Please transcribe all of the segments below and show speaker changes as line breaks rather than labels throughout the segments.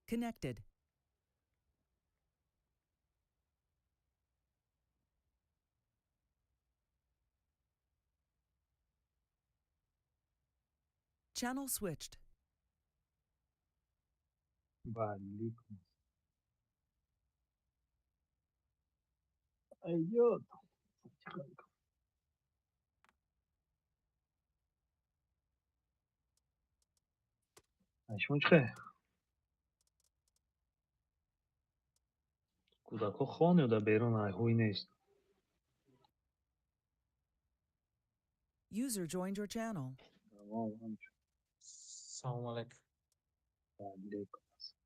Connected. Channel switched.
Ва алейкум. Айё. Шумо чӣ хел? Кӯдакҳо хон ё дар берун ҳуй нест?
User joined your channel.
Тамом, ҳамчун.
Салом алейкум.
Ва алейкум ассалом.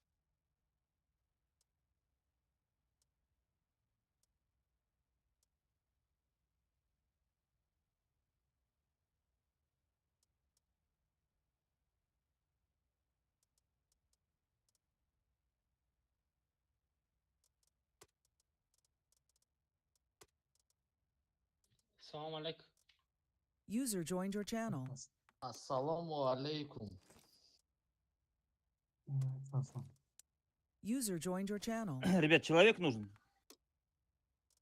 Салом алейкум.
User joined your channel.
Ассалому алейкум.
User joined your channel.
Ребят, человек нужен?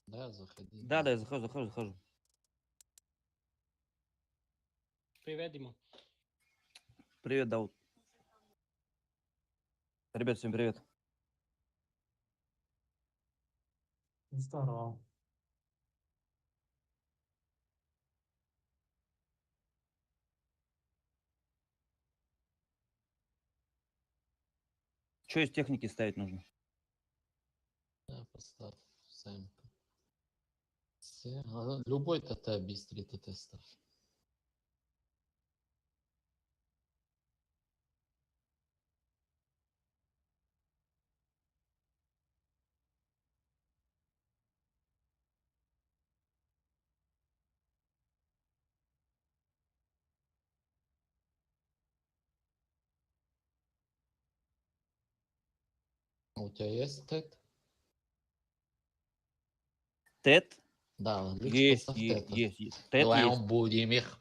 Да, заходи.
Да, я захожу, захожу, захожу.
Привет, Дима.
Привет, Дауд. Ребят, всем привет.
Здорово.
Что из техники ставить нужно?
Да, поставь сэмка. Любой ТТ, быстрый ТТ ставь. У тебя есть ТЭТ?
ТЭТ?
Да, лучше
Есть,
поставь
есть,
ТЭТ.
есть, есть. ТЭТ
Давай
есть.
он будем их.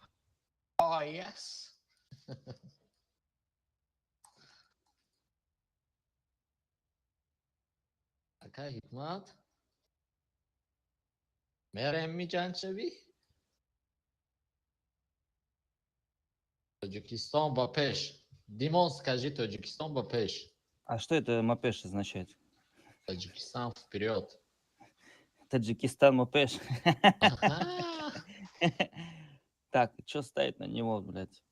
О, yes. Ака Ҳикмат. Мерем миҷанчавӣ? Тоҷикистон ба пеш. Димон, скажи, Тоҷикистон ба пеш.
А что это Мапеш означает?
Таджикистан вперед.
Таджикистан Мапеш.
Ага.
Так, что ставить на него, блядь?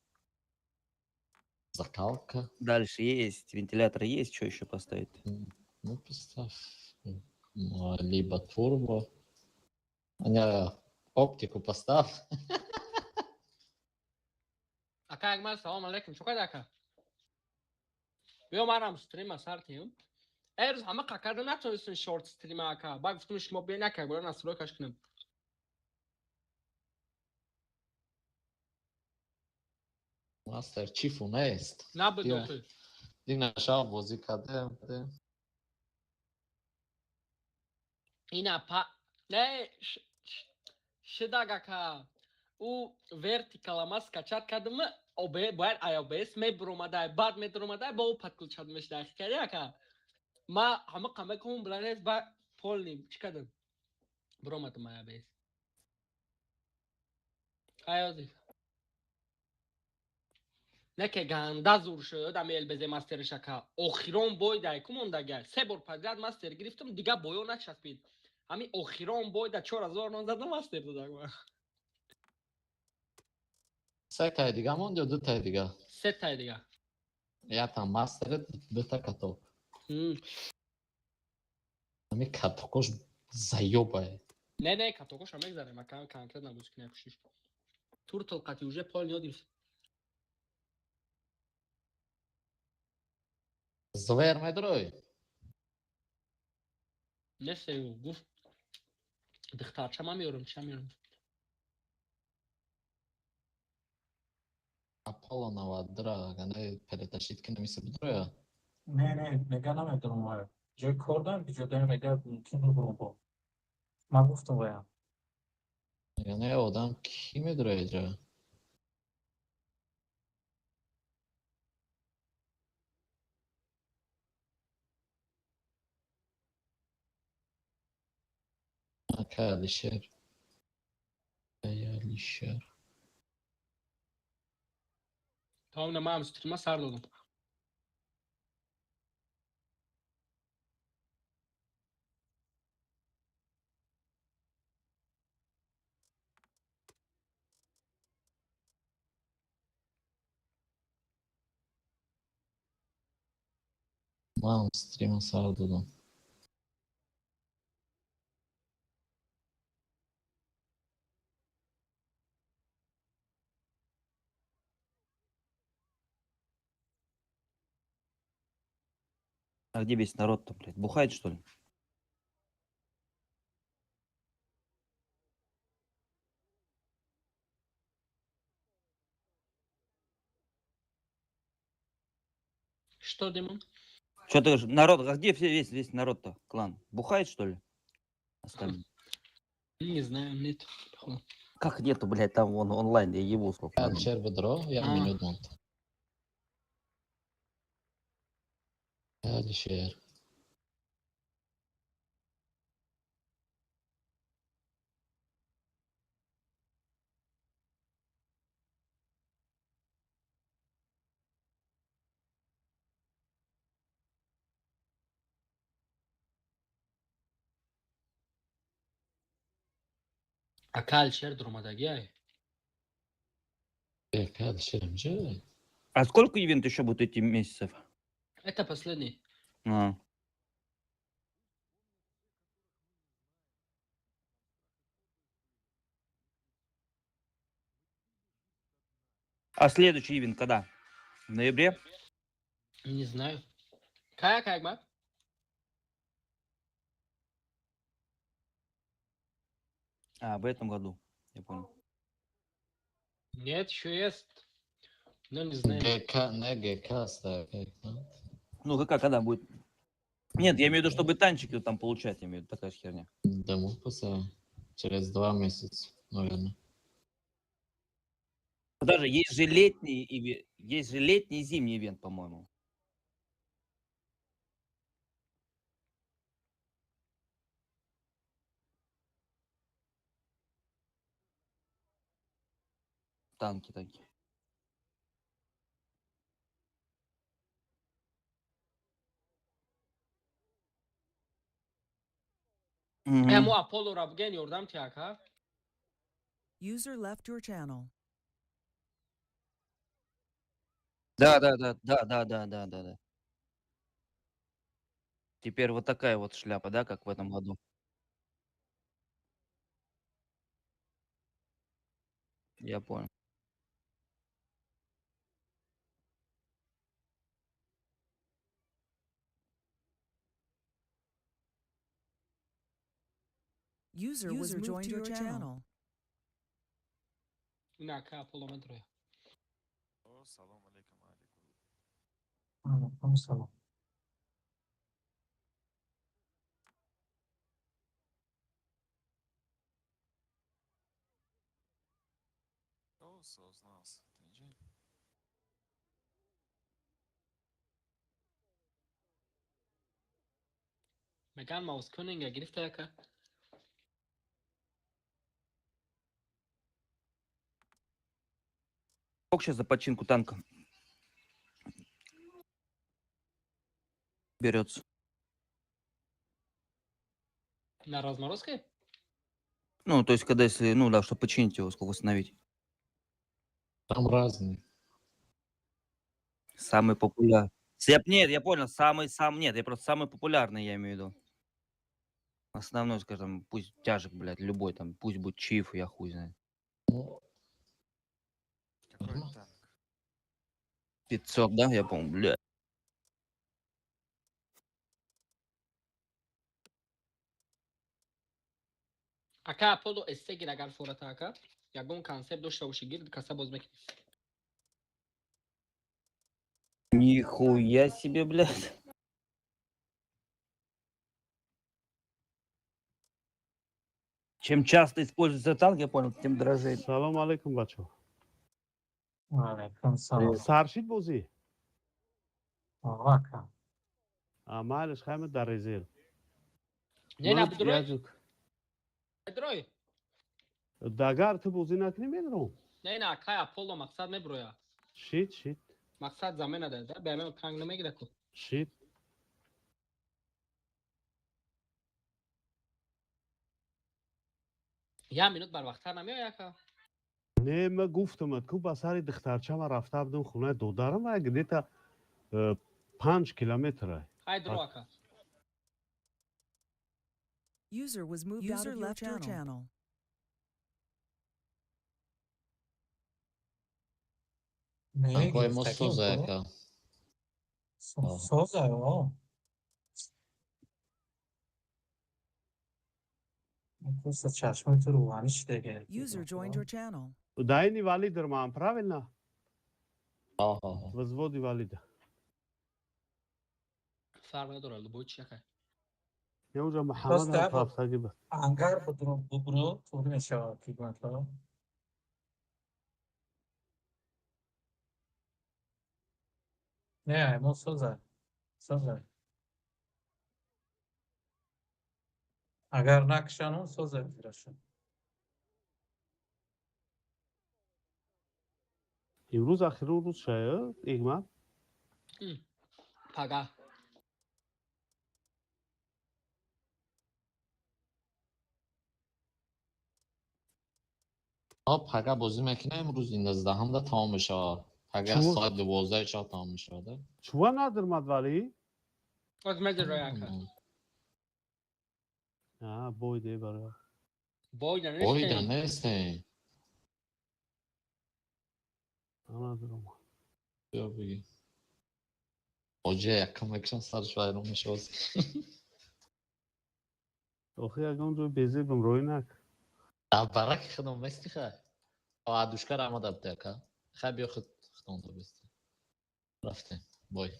Закалка.
Дальше есть, вентилятор есть, что еще поставить?
Ну, поставь. Либо турбо. А, не, оптику поставь.
Ака Акмал, салом алейкум. Чӣ кардӣ, ака? Биё, манам стрима сар кунем. Эй, рӯз ҳама қакарда натонистем шорт стрима, ака. Баъд гуфтум, шумо биё, нака, бояд настройкаш кунем.
Мастер Чифу нест.
Набуд.
Дина,
охи.
дина шаб бозӣ кардем.
Ина па не шидаг, ака. Ӯ вертикала ма скачать кардам, бояд OBS мебуромадай, баъд медуромадай, бо ӯ подключать мешудай. Кардӣ, ака? Ма ҳама қамакум биланес ба полный чӣ кардам? Буромадам OBS. Айози. Не ке ганда зур шуд ами ЛБЗ мастериш, ака. Охирон бой дай ку мондага. Се бор подряд мастер гирифтам, дига боё начаспид. Ами охирон бой да 4000 нон задам, мастер додам.
Се тай дига монд ё ду тай дига?
Се тай дига.
Якта мастер, дута каток. Ами катокош заёбае.
Не, катокоша мегзарем, ака, конкретно бозӣ кунем кушиш. Туртл қати уже пол ёд гирифт.
Звер медрой?
Несею, гуфт. Духтарча ма меёрам, ча меёрам.
Аполло 92 агане перетащить ки намиса бидроя?
Не, мега намедонам вая. Ҷои кор дорам, ки ҷо дорам, мега мумкин бубурам бо. Ман гуфтам вая.
Яъне одам кӣ медроя ҷо? Ака Алишер. Ай, Алишер.
Тамом, ман стрима сар додам.
Ман стрима сар додам.
А где весь народ-то, блядь? Бухает, что ли?
Что, Димон?
Что ты говоришь? Народ, а где все, весь народ-то? Клан? Бухает, что ли? Остальные.
Не знаю, нет. Походу.
Как нету, блядь, там вон онлайн, я ебу сколько.
Алишер бедро, як
А.
минут монд. Алишер.
Ака Алишер дуромадагӣ ай.
Ака Алишер инҷа.
А сколько ивент еще будет идти месяцев?
Это последний.
А. А следующий ивент когда? В ноябре?
Не знаю. Кая кайма?
А, в этом году. Я понял.
Нет, еще есть. Но не знаю.
ГК, не ГК аст, ака.
Ну, ГК когда будет? Нет, я имею в виду, чтобы танчики там получать, я имею в виду, такая же херня.
Даму паса. Через 2 месяца, наверное.
Даже есть же летний и зимний ивент, по-моему. Танки, танки. Мгм.
Эмо Аполло ра буген ёрдам ти ака.
User left your channel.
Да. Теперь вот такая вот шляпа, да, как в этом году. Я понял.
User was
User
moved
joined
to
your
your
channel.
channel.
Ина ака Аполло медроя.
О, салом алейкум, алейкум.
Алейкум салом.
О, сознался. Тинҷӣ?
Меган Маус Кёнинга гирифта ака.
Сколько сейчас за починку танка берется?
На разморозке?
Ну, то есть, когда если, ну да, чтобы починить его, сколько установить?
Там разные.
Самый популярный. Нет, я понял, самый, сам, нет, я просто самый популярный, я имею в виду. Основной, скажем, пусть тяжек, блядь, любой там, пусть будет чиф, я хуй знает.
Ну,
Какой
Нормально.
танк?
500, да, я помню, блядь.
Ака Аполло эссе гир агар фората ака. Ягон концепт дошта боши гир каса боз мекунӣ.
Нихуя себе, блядь. Чем часто используется танк, я понял, тем дороже.
Салом алейкум, бачо.
Алейкум салом.
Саршид бозӣ?
Вака.
Майлиш, хайма дар резерв.
Не, на
Ман
бидурой.
яҷук.
Медрои?
Дагар ту бозӣ накунӣ, медром.
Не, не, акай Аполло мақсад меброя.
Шит, шит.
Мақсад замена да, бе танк намегира ку.
Шит.
Я минут барвақттар намеоя, ака?
Не, ма гуфтамад ку, ба сари духтарчама рафта будам хонаи додарам ва где-то 5 километра.
Хай, дро, ака.
User was moved out
User
of your
left your
channel.
Channel.
Не,
Танкои мо
гирифтагӣ
соза,
ку.
яка.
Соза, о. Просто чашмои ту рӯғанӣ шидаге.
User joined your channel.
Даини валидр ман, правильно?
Ҳо.
Взводи валида.
Фарқ надорад, любой чи, ака.
Я уже
Просто
Муҳаммад
я
рафтагӣ буд.
Ангар будро бубро туғри мешавад пигментҳо. Не, мо соза. Соза. Агар накушанон, соза бирашон.
Имрӯз ахирон рӯз шая, Игмат?
Пага.
Ҳо, пага бозӣ мекунем, имрӯз 19-ҳамда тамом мешавад. Пага
Чӯ?
соат 12 шаб тамом мешавад.
Чува надирмад валӣ?
Оз медроя, ака.
А, бой де бара.
Бойда
Бойда
нестем.
нестем.
Надирам.
Биё бигӣ. Оҷа якам мекушам, сарш вайрон мешавад.
Охи, ягон ҷой безебам рӯй нак.
Дар бараки худам мести, хай. Адушкар омада буд, яка. Хай, биё, худ худам добести. Рафтем. Бой.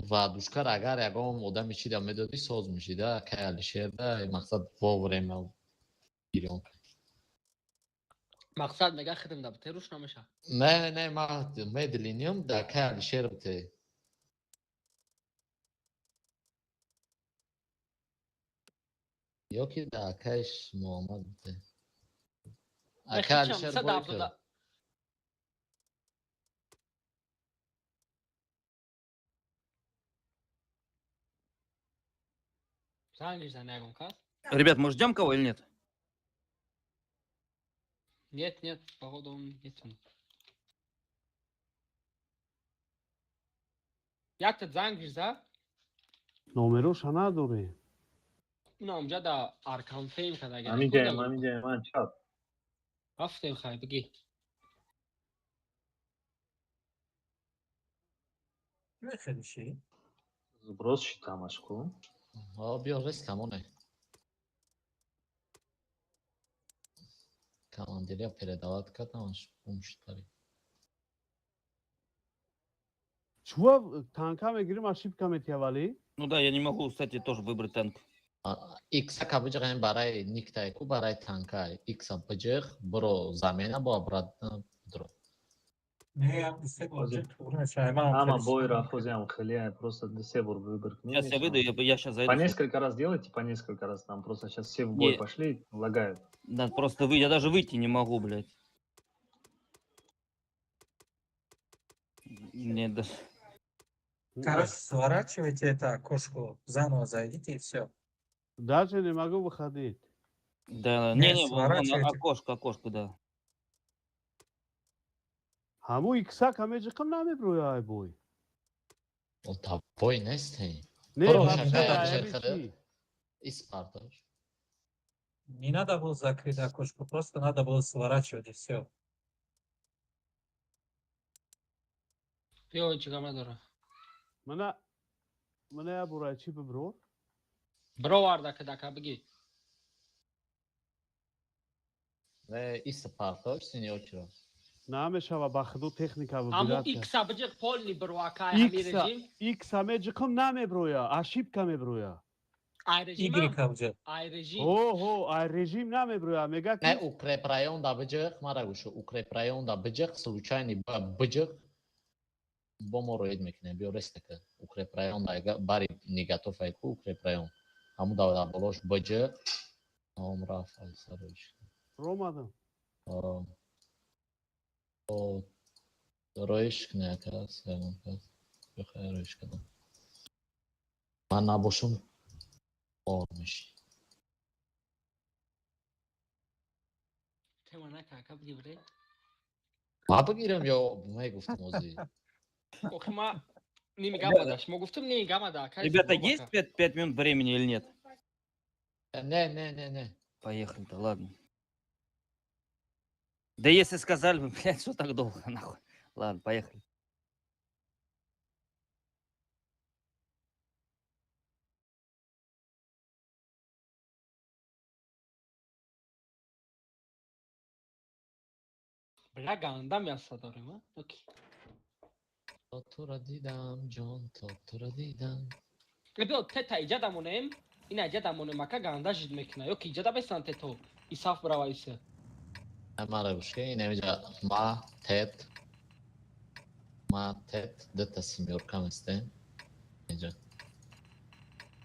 Ва душкар агар ягон одами чида медодӣ, соз мешида, кай Алишерда, мақсад вовремя гирён.
Мақсад мега хидм да бите руш намеша.
Не, не, ма медлиним да кай Алишер бите. Ё ки да акайш Муҳаммад бите. Акай Алишер бой кард.
Занг зан ягон кас?
Ребят, мы ждем кого или нет?
Нет, нет, походу он нет он. Якта занг за?
Номероша надорем.
Уна да Аркан Фейм кадага.
Ҳамиҷаем, ҳамиҷаем, ман чап.
Рафтем, хай, бигӣ.
Мехелиши?
Сброс шид ҳамаш ку.
Ҳо, биё, рес камоне. Командирия передавать кард, ҳамаш гум шуд пари.
Чува танка мегирим, ошибка метия валӣ?
Ну да, я не могу, кстати, тоже выбрать танк.
Икса ка биҷиғем, барои никтай ку, барои танка икса биҷиғ, биро замена, бо обратно бидро.
Не, ям се бор туғри мешавад.
Ҳама бой рафт, ҳозиам хеле просто ду се бор выбор кунем.
Сейчас я выйду, я сейчас зайду.
По несколько раз делайте, по несколько раз. Там просто сейчас все в бой
Не.
пошли, лагают.
Да, просто вы, я даже выйти не могу, блядь. Мне даже.
Короче, сворачивайте это окошко, заново зайдите и все.
Даже не могу выходить.
Да,
Не,
не, не, вон, вон,
сворачивайте.
Окошко, окошко, да.
Ҳаму икса ка меҷиқам, намеброя ай бой.
Та бой нестем.
Не,
Бро,
вообще
шакай
да,
Алишер
ами
хада.
чӣ?
Ис бардош.
Не надо было закрыть окошко, просто надо было сворачивать и все.
Биё, чига надора.
Мана я бурай чӣ биброр?
Бироварда кадака, бигӣ.
Не, ис партош синёчиро.
Намешава, ба худо, техника
Аму
выбирать.
икса биҷиқ, полный биро, акай, ҳами
Икса
режим.
Икса меҷиқам, намеброя, ошибка меброя.
Ай режима?
Y уже.
Ай режим.
Ҳо, ай режим намеброя, мега
Не,
ки
укрепрайон да биҷиқ, мара гӯшо, укрепрайон да биҷиқ, случайный ба биҷиқ. Бо мо роид мекунем, биё рестака. Укрепрайон бари негатов айку укрепрайон. Ҳаму давда болош БЖ. Ом рафт ай сароиш.
Ромадам.
Роиш куне ака, ягон кас. Бихай роиш кунам. Ман набошам ор меши.
Тема нака, ака бигире.
Ма бигирам ё мегуфтам ози.
Охи ма ними гамада, шумо гуфтам ними гамада, ака.
Ребята, есть 5 минут времени или нет?
Не, не, не, не.
Поехали-то, ладно. Да если сказали бы, блядь, что так долго, нахуй. Ладно, поехали.
Бля, гандам яса дорем, а? Окей.
То тура дидам, ҷон, то тура дидам.
Биё, тета иҷада монем, ина иҷада монем, ака ганда жид мекуна. Ё ки иҷада бесан тето, исаф брава иса.
Мара гӯш ин инҷа ма тет дата семёрка местем. Инҷа.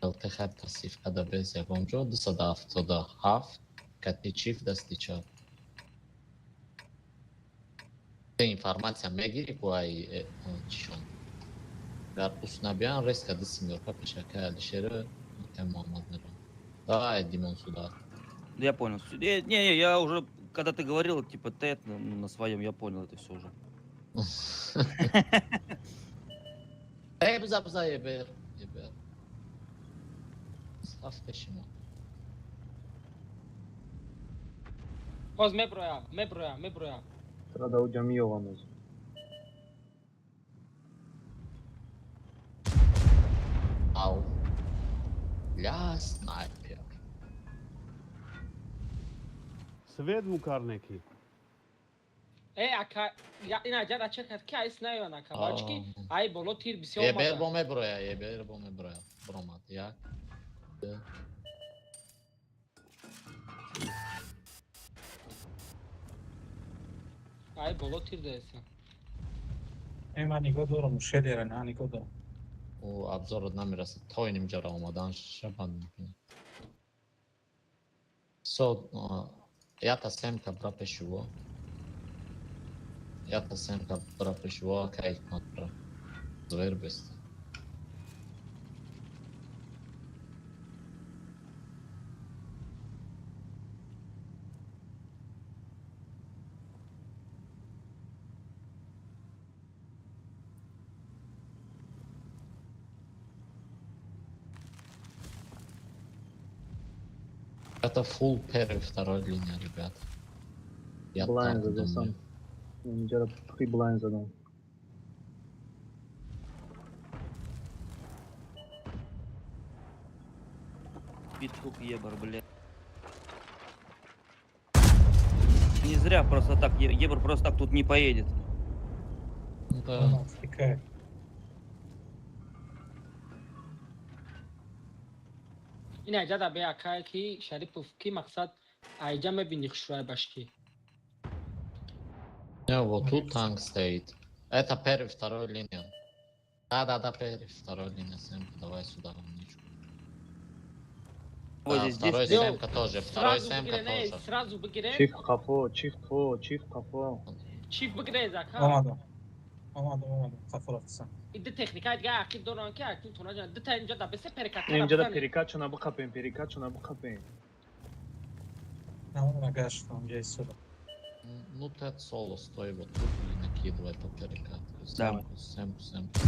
ЛТ хаб тасиф када без ягон ҷо 277 кати чиф дасти чап. Информация мегири ку ай чишон. Гар ус набиён резко ду семёрка пешака Алишера ака Муҳаммад мерон. Давай, Димон, сюда.
Я понял. Не, не, я уже, когда ты говорил, типа, тет на своем, я понял это все уже.
Эй, бза, бза, ебер, ебер. Саф пешимо.
Оз меброя, меброя, меброя.
Трада уҷа меёвам оз.
Ау. Ля снайпер.
Свет мукарнеки.
Э, ака, я ина ҷада чек кард ки айс наён ака, бачки, ай боло тир бисёр
Ебер бо меброя, ебер бо меброя. Бромад, як. Ду.
Ай боло тир даеса.
Э, ман нигоҳ дорам, шелера, на нигоҳ дорам.
Ӯ абзорот намерасад. То ин инҷара омадан шабанд мекунад. Со, ята семка бра пешуво. Ята семка бра пешуво, ака икмат бра. Звер беста. Это фул первый, второй линия, ребят. Я
Блайн
так
задасам.
думаю.
Инҷара при блайн задам.
Петух ебр, блядь. Не зря просто так, ебр просто так тут не поедет.
Да.
Фикай.
Ина иҷада бе ака ки Шарипов ки мақсад айҷа мебини хушрӯй башки.
Не, вот тут танк стоит. Это первый, второй линия. Да, да, да, первый, второй линия, семка, давай сюда, умничку.
Вот
Да,
здесь,
второй
здесь.
семка тоже, второй
Сразу
семка
бигире, не,
тоже.
сразу бигире.
Чиф қафо, чиф қафо, чиф қафо.
Чиф бигире зака.
Омадам. Омадам, омадам. Қафо рафтам.
Иди техника дига ақиб доран ки акин тона ҷан. Дита инҷа да бесе перекат.
Инҷара перекачона биқапем, перекачона биқапем.
Намона гаштам, ҷа истода.
Ну, тет соло, стой вот тут и накидывай по перекатку.
Да.
Семку, семку, семку.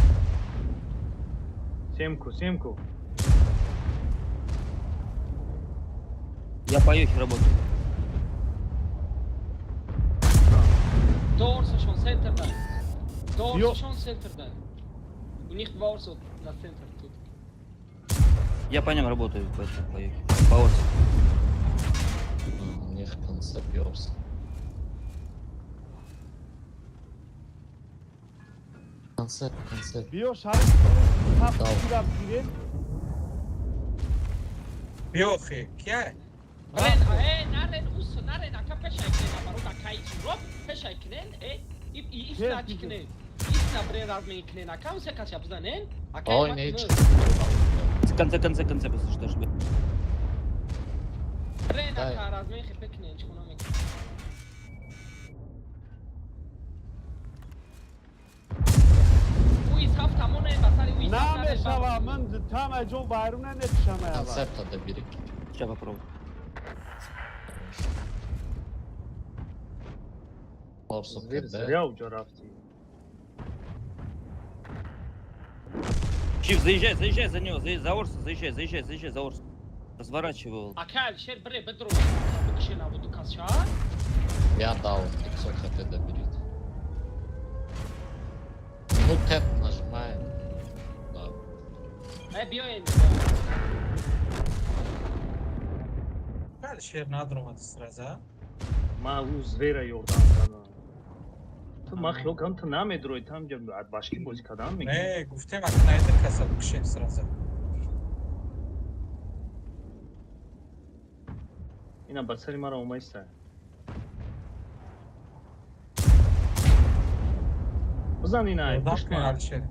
Семку, семку.
Я по Йохе работаю.
До орсашон центр дай. До орсашон центр дай. У них два орса на центр тут.
Я по нем работаю, поэтому по Йохе. По орсу.
У них концепт орс. Концепт, концепт.
Биё Шариф, ҳафт тира бигирем.
Биё хе, кия?
Рен, э, нарен ус, нарен ака пешай кнен, абарот ака ичу роб, пешай кнен, э, и исна кнен. Обязательно бре размен кунен, ака, он се кача бизанен. Ака,
Ой,
ма
не,
кунен.
В конце, конце, конце, просто что ж, блядь.
Брен,
Дай.
ака, размен хепе кунен, чӣ хона мекунен. Уи саф тамоне, ба сари уи саф нарен, ба-
Намешава, ман тама ҷо байрун намекушам ава.
Концепта добери.
Сейчас попробую.
Орсу
Зверь
КД.
зря уҷо рафтӣ.
Чиф, заезжай, заезжай за него, за Орса, заезжай, заезжай, заезжай за Орса. Разворачивал.
Ака, Алишер, бре, бидро, бикше наводу кас ша.
Я дал 500 хп доберет. Ну, тэп нажимаем. Да.
Э, биёен.
Алишер надромад сразу.
Ман ӯ звера ёрдам кардам. Ту ман хиёл кардам, ту намедрои, ту ҳамҷа башки бозӣ кардан мекунӣ.
Не, гуфтем ака найдем каса бикшем сразу.
Ина ба сари маро омайста. Бизан ина,
Ёрдам
пушт
кун
ман.
Алишер.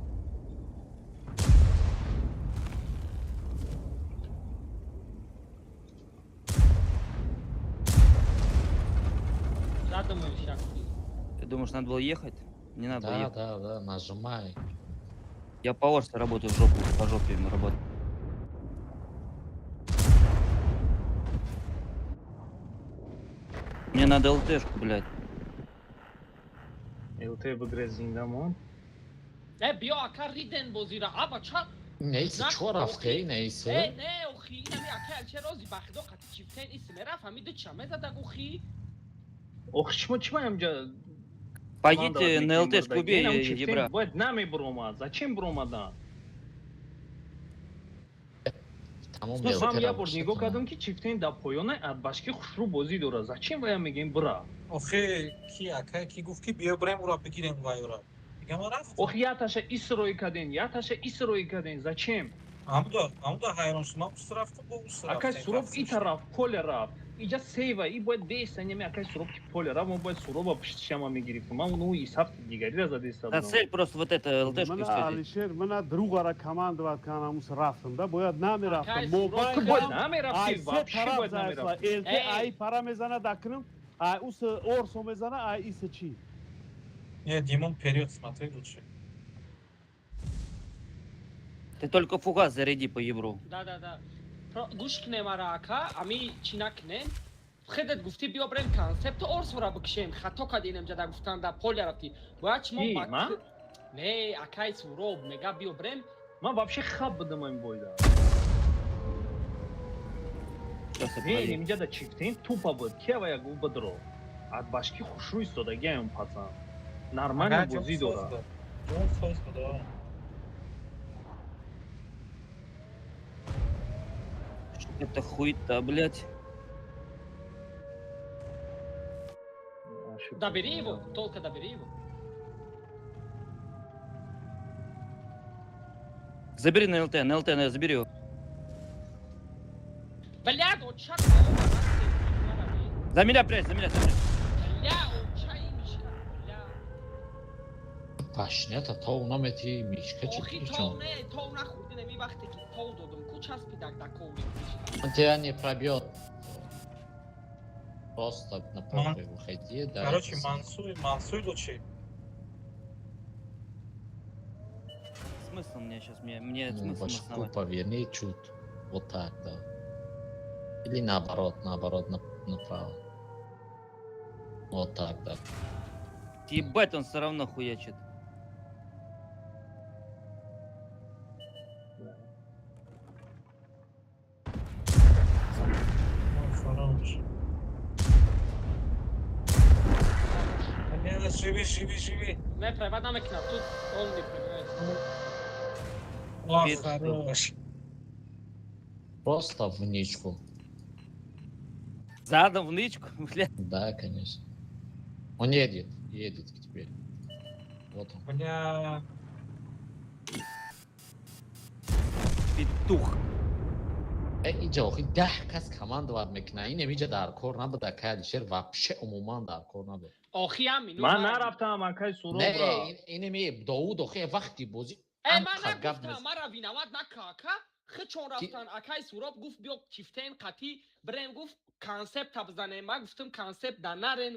Задумаю шакти.
Ты думаешь, надо было ехать? Не надо было
Да,
ехать.
да, нажимай.
Я по Орсу работаю в жопу, по жопе ему работаю. Мне надо ЛТшку, блядь.
ЛТ бигре зиндамон.
Э, биё, ака, риден бозира. Аба, ча?
Нейси,
Знак
чё рафтей,
охи.
нейси?
Э, не, охи, инами ака Алишер рози ба худо қати чифтен иси мерафт, ҳами ду ча мезадаг охи.
Ох, шумо чӣ ҳамҷа
Поедьте на ЛТшку, убей ебра.
Бояд намебуромад. Зачем буромадан?
Тамом
Слушай,
Ман
ЛТ
як бор
ра
нигоҳ кардам, ки чифтен дар поёна башки хушрӯ бозӣ дорад. Зачем вая мегем бира?
Охи ки ака ки гуфт ки биё брем ура бигирем вайра. Дигар ман рафтам.
Ох, яташа исроӣ карден, яташа исроӣ карден. Зачем?
Ҳамуда, ҳамуда ҳайрон шудам. Ман ус рафтам, бо ус
Акай
рафтем.
Суроб и тараф поле рафт. Иҷа сейва, и бояд беста неми акай Суроб ки поле рафт, мо бояд Суроба пишти шама мегирифтем. Ман уну исафти дигарира задеста
Да
будам.
цель просто вот это ЛТшку
Мана
все.
Алишер, мана другара командовать канамус рафтам, да, бояд намерафтам.
Акай Суроб,
Ту бояд
Мобайл
намерафти,
ай се
вообще
тараф
бояд
заесла.
намерафти.
ЛТ
Эй.
ай пара мезана дакнам, ай ус орсо мезана, ай иса чӣ?
Не, Димон вперед смотри лучше.
Ты только фугас заряди по ебру.
Да, да, да. Гӯш кунем ара, ака, ами чӣ накунем? Хедет гуфтӣ биё брем концепт орсора бикшем. Хато кад инам ҷада гуфтан да поля рафтӣ. Бояд шумо
Ки,
ба
ман?
Не, акай Суроб мега биё брем.
Ман вообще хаб будам ин бойда.
Сейчас я
Не,
погоди.
инҷа да чифтен тупа буд. Ки вая гу бидро. Аз башки хушрӯ истодагиам пасан. Нормально
Ага, ҷон
бозӣ
соз
дорад.
буд. Ҷон соз буд. А.
Что это хуета, блядь.
Добери его, только добери его.
Забери на ЛТ, на ЛТ, на, забери его.
Блядь, оча
За меня прячь, за меня, за меня.
Бля, оча и мишка, бля.
Пашнята то намети, мишка чӣ
Охи
чон?
тов не, тов нахӯрди неми вақте ки тов додум, ку часпидак да коврик мишка.
Он тебя не пробьет. Просто на поле выходи, да.
Короче,
это самое.
Мансуй, Мансуй лучше.
Смысл мне сейчас, мне
Ну,
смысл
башку
основать.
поверни чуть. Вот так, да. Или наоборот, наоборот, направо. Вот так, да.
Ебать, он все равно хуячит.
Ну, хорош. Бля, живи, живи, живи.
Не, превад намекна, тут он не превад.
О,
Пиздец.
хорош.
Просто в ничку.
Задом в нычку, блядь.
Да, конечно. Он едет, едет к тебе. Вот он.
Бля,
Петух.
Э, иҷа охи 10 кас командовать мекуна. Ин эмиҷа дар кор набуд, ака Алишер вообще умуман дар кор набуд.
Охи ҳам минут.
Ман нарафтам акай Суроб ра.
Не, инеми Довуд охи вақти бозӣ.
Э, ман нагуфтам, мара виноват нака ака. Хичон рафтан, акай Суроб гуфт биё чифтен қатӣ бирем, гуфт концепта бизанем. Ман гуфтам концепт да нарен.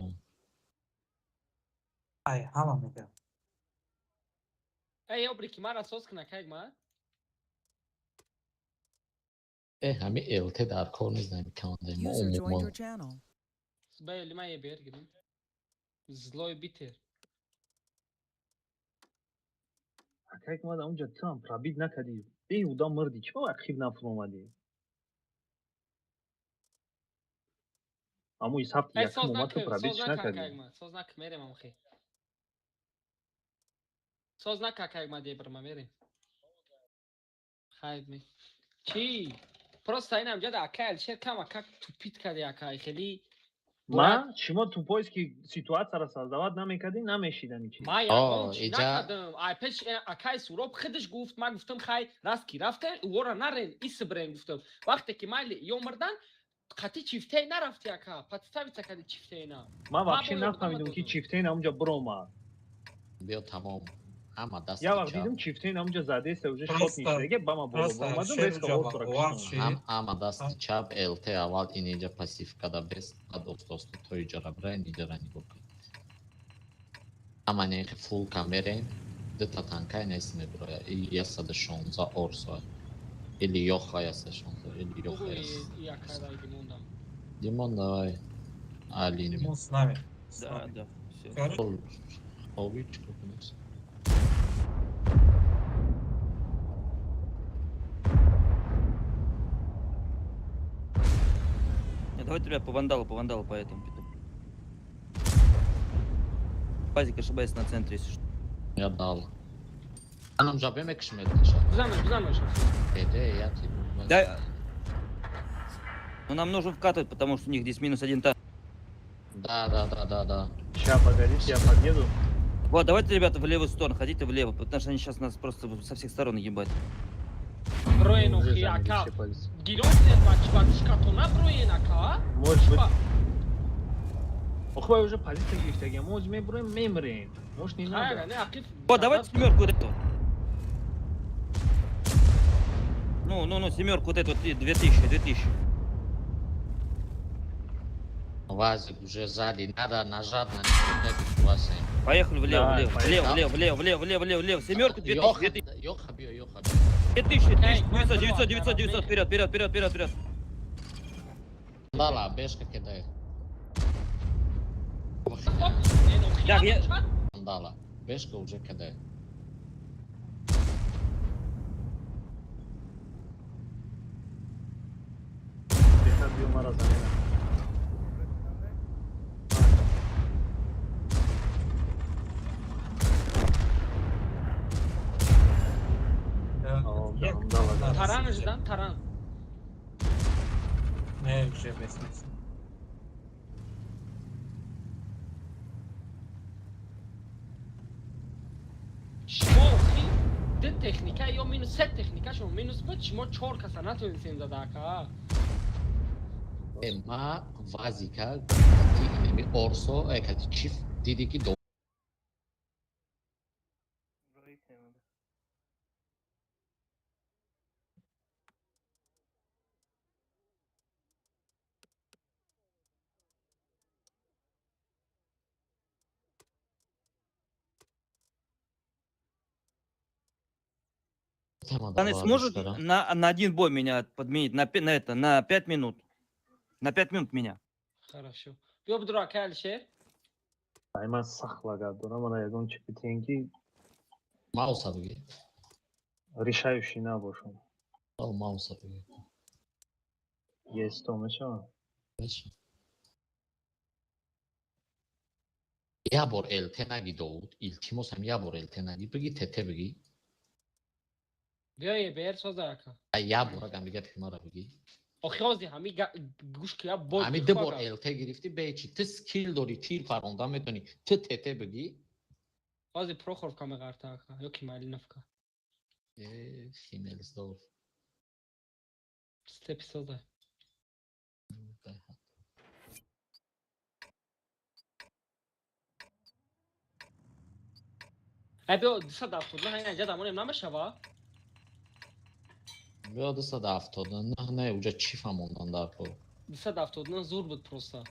Ай, ҳама мегӯям.
Эй, обри ки мара соз кун акай ма.
Э, ҳами ЛТ дар кор нест ҳами командаи мо
User joined
умуман.
your channel.
Бели ман ебер гирим. Злой битер.
Акай ма онҷа ту ҳам пробит накардӣ. Беҳуда мурдӣ. Чӣ ба ақиб нафуромадӣ? Аммо исабти
Эй,
якум
соз
омад, ту
накун,
пробит
соз накун
накардӣ.
акай ма. Соз накун, мерем амхи. Соз накун акай ма дебр ма мерем. Хайр ме. Чӣ? Просто инам ҷада акай Алишер кам ака тупит карди акай хеле.
Ман шумо тупойски ситуатсияро создавать намекардӣ, намешидам чиз.
Ман ягон чӣ
иҷа-
накардам. Ай пеш акай Суроб худаш гуфт, ман гуфтам хай раст ки рафтем, ӯро нарен, ис бирен гуфтам. Вақте ки майли ё мурдан, қатъи чифтей нарафти ака, подставиться кади чифтейна.
Ман вообще
Ман бо
нафаҳмидам ки
ёрдам
чифтейн ҳамунҷа биромад.
Биё тамом. Ҳама дасти
Я вақт
чап.
дидам чифтейн ҳамунҷа задеста уже шот
Просто-
нишдаге, ба ман боло
просто
биромадам,
шер
резко
ҷавоб
ортора
овард
киштам.
ши.
Ҳам ҳама дасти чап ЛТ аввал инеҷа пассив када бест, баъд оста-оста то иҷара бирен, иҷара нигоҳ кун. Ҳама нехи фул камерен, дута танкай нест мебироя. И 116 орсо. Или Йоха 116, или Йоха
Угу,
116.
и акай дай Димон дам.
Димон, давай. Алин.
Димон с нами. С
Да,
нами.
да, все.
Короче,
Хович, как у нас.
Не, давайте, ребят, по вандалу по этому пойду. Пазик ошибается на центре, если что.
Я дал. Анам жабе мекшмет наша.
Бизанаш, бизанаш.
Эде, я тебе.
Да. Но нам нужно вкатывать, потому что у них здесь минус один танк.
Да, да, да, да, да.
Ща, погодите, я подъеду.
Вот, давайте, ребята, в левую сторону, ходите влево, потому что они сейчас нас просто со всех сторон ебать.
Броен
Уже
охи
заняли
ака.
все позиции.
Гирон бач бачкатона броен ака.
Может быть. Охвай уже позиция гирифтагия. Мо ҳозир мебурем, мемирем. Может, не
Хайр,
надо.
не ақиб.
Вот, давайте семерку вот эту. Ну, ну, ну, семерку вот эту, вот, 2000, 2000.
Вазик уже сзади, надо нажать на них, Вася.
Поехали влево,
Да,
влево,
поехали.
влево, влево, влево, влево, влево, влево, влево. Семерку, 2000,
Йоха,
2000,
Йоха бьё, Йоха бьё.
2000,
Эй,
900, 900, 900, 900, вперед, вперед, вперед, вперед, вперед.
Дала, бешка кидай.
Так, я-
Дала, бешка уже кидай.
Беҳтар биё мара замена.
як
Дала, дала.
Таран ждан, таран.
Не, уже без места.
Шумо охи ду техника ё минус се техника шумо минус буд, шумо чор каса натонистем зада ака.
Э, ма Вазика, кати инеми Орсо, э, кати Чиф, диди ки до Тема
Пацаны,
дала,
сможет
быстро.
на один бой меня подменить? На это, на 5 минут. На 5 минут меня.
Хорошо. Биё бидро акай Алишер.
Ай, ман сахт лагат дорам, мана ягон чи битен ки
Мауса бигир.
решающий набошам.
Ал мауса бигир.
Есть то мешавад.
Беша. Я бор ЛТ наги Довуд, илтимос ҳам я бор ЛТ наги, биги ТТ биги.
Биё ебер соза ака.
А я бор агам бига пимара биги.
Охи ҳози ҳами гӯш ки я бой.
Ҳами ду бор ЛТ гирифтӣ, бечи ту скилл дорӣ, тир паронда метонӣ, ту ТТ биги.
Ҳози Прохоровка меғарта ака ё ки Малиновка.
Э, Химмелсдорф.
Степи соза. Ай биё 279 ҳайна ҷа дамонем намешава?
Биё 279, не, уҷа чифа мондан дар кор.
279 зур буд просто.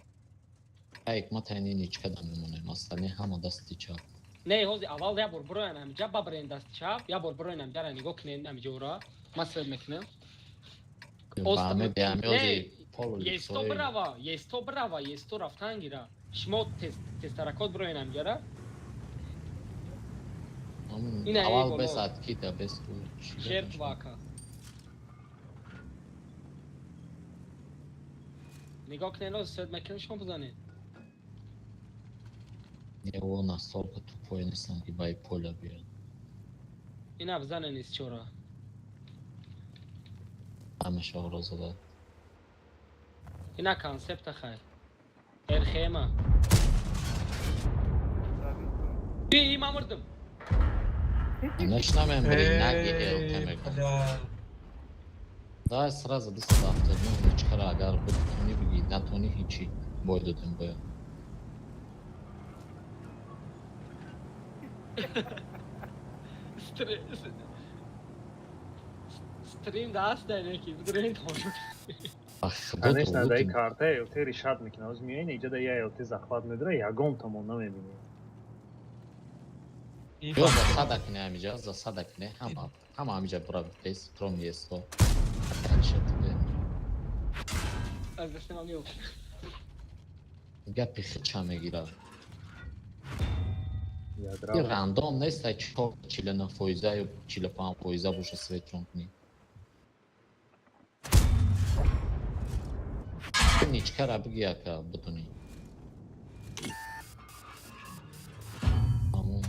Ҳикмат айни ничка да мемонем, остальные ҳама дасти чап.
Не, ҳози аввал як бор бироян ҳамиҷа, ба бирен дасти чап, як бор бироян ҳамиҷара нигоҳ кунен ҳамиҷора. Ман свет мекунам.
Баъме беаме
Не,
ози полу
Есто бирава, есто бирава, есто рафтан гира. Шумо тезтаракот бироен ҳамиҷара. Ина эй
Аввал
боло.
бес откида, бес
Жертва ака. Нигоҳ кунен, ҳози свет мекунем, шумо бизанед.
Не, о настолько тупой нестам, ки ба и поля биёд.
Ина бизанен исчора.
Ҳамаша оро зада.
Ина консепта хай. Эрхема. Би, ман мурдим.
Конечно, мен бри наги ЛТ мекунам.
Бля.
Давай сразу 279 ничкара агар битони биги, натони ҳичи бой додем бояд.
Стрим даст дай неки, бидурен тамошо.
Ба худо
Конечно, дай
будем.
карта ЛТ решат мекунад. Ҳози меоян иҷа да я ЛТ захват медора, ягон тамон намебинӣ.
Ё засада кне ҳамиҷа, засада кне, ҳама, ҳама ҳамиҷа бура бес, кроме есто. Дальше тебе.
Аз дастам меофт.
Гапи хича мегирад.
Ядра.
И рандом нест, ай 49 фоиза ё 45 фоиза боша светчон кунӣ. Ничкара биги ака битунӣ. Тамом.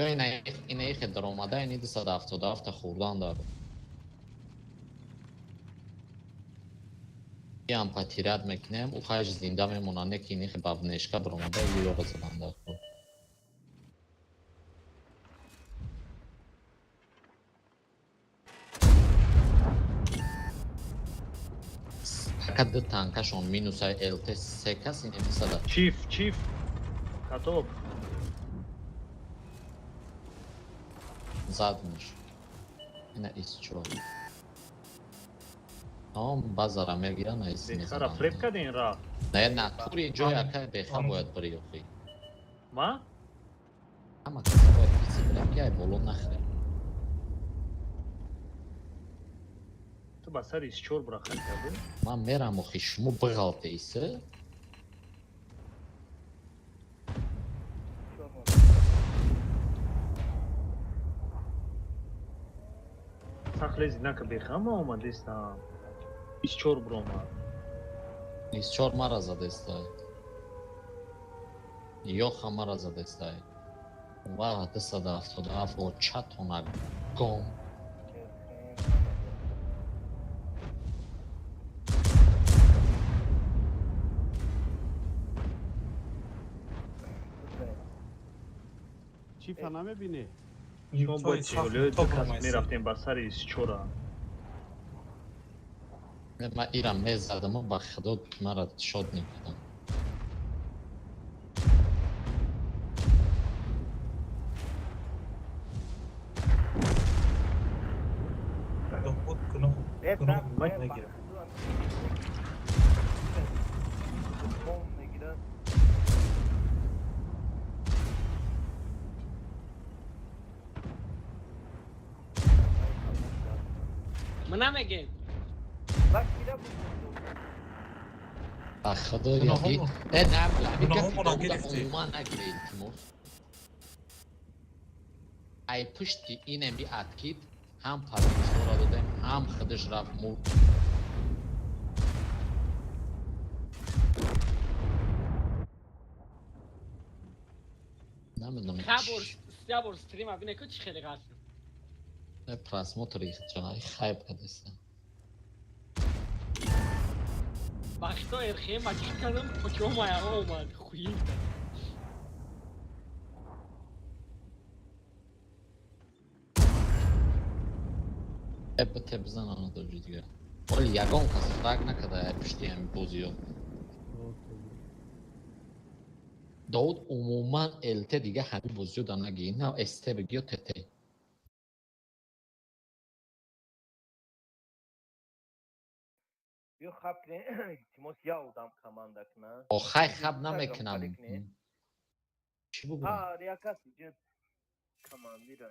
Ё ина ихе даромада, ини 277 хӯрдан дар. Иам потерять мекунем, ӯ хайш зинда мемонад, не ки инихе ба внешка баромада, ёро задан дар кор. Фақат ду танкашон минусай ЛТ се кас ини дусада.
Чиф, чиф. Катоб.
Задмиш. Ина исчо. Тамом базара мегиран ис
Бехара
мезананд.
фреб кардин рафт.
Не, натури ҷой акай беха бояд бири охи.
Ма?
Ҳама каса бояд писи бирем ки ай боло нахӯрем.
Ту ба сари исчор бура хат кардӣ?
Ман мерам охи, шумо биғалте исе.
Сахт лези нака беха ма омадестам. Исчор буромад.
Исчор мара задестай. Ёха мара задестай. Ва 277 о чатона гом.
Чифа намебинӣ?
Шумо бояд чиҳолиҳои ду
Топ
кас
омайси.
мерафтем ба сари исчора.
Ман ира мезадаму ба худо мара шод мекардам.
Худ гуноҳ гуноҳ мегирад.
Ман намегем.
Ба худо
Гуноҳҳомо-
яки э на ҳами гапи
гуноҳҳомонро
Довуда
гирифтӣ.
умуман нагире илтимос. Ай пушти инеми откид ҳам парвизҳоро додем, ҳам худаш рафт мурд. Намедонам.
Хабор, ябор стрима бине ку чӣ хеле ғафл.
Не просмотри ҷонай хайп кадеста.
Вақто эрхема чӣ кардам, куҷо мая омад, хуин.
Э бите бизан ана доҷи дига. Оли ягон кас фраг накарда ай пушти ҳами бозиё. Довуд, умуман ЛТ дига ҳамин бозиё да нагӣ, на СТ бигӣ ё ТТ.
Биё хаб кунем, илтимос, я одам команда куна.
Охай, хаб
Ҳамкорӣ
намекунам.
кунем.
Чӣ бугӯм?
Ҳар як кас иҷо командира.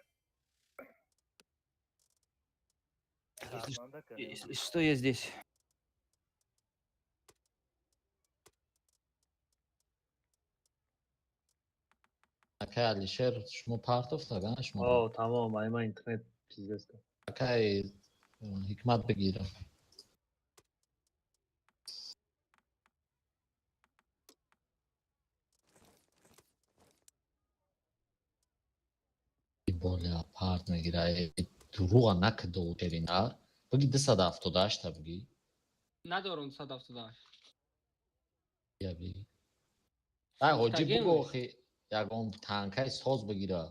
Команда кунем.
Что я здесь?
Акай Алишер, шумо партофтага шумо?
О, тамом, ай ман интернет пиздец.
Акай Ҳикмат, бигирам. Боле апарт мегира, дурӯға нака, Довудерина биги, 278-та биги.
Надорум 178.
Я биги. Ай ҳоҷӣ,
Гуфтагем.
бугӯ, охи ягон танкаи соз бигира.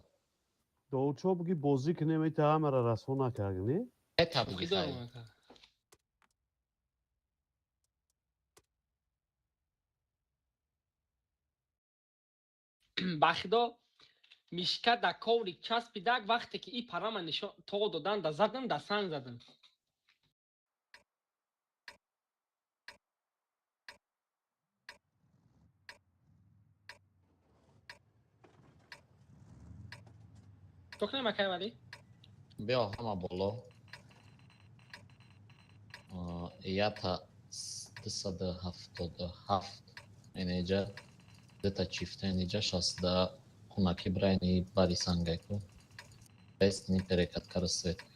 Довудшо, буги, бозӣ кунем, ита ҳамаро расво накард, не?
Эта биги,
Шӯхӣ
хай.
дорум, ака. Ба худо, мишка да коврик часпидак, вақте ки и парама нишон то додан, да задам, да санг задам. То кунем, акай Валӣ?
Биё, ҳама боло. Ята 277 инеҷа, дета чифта инеҷа, шастда хунаки брайни бари сангайку бестни перекаткара светка.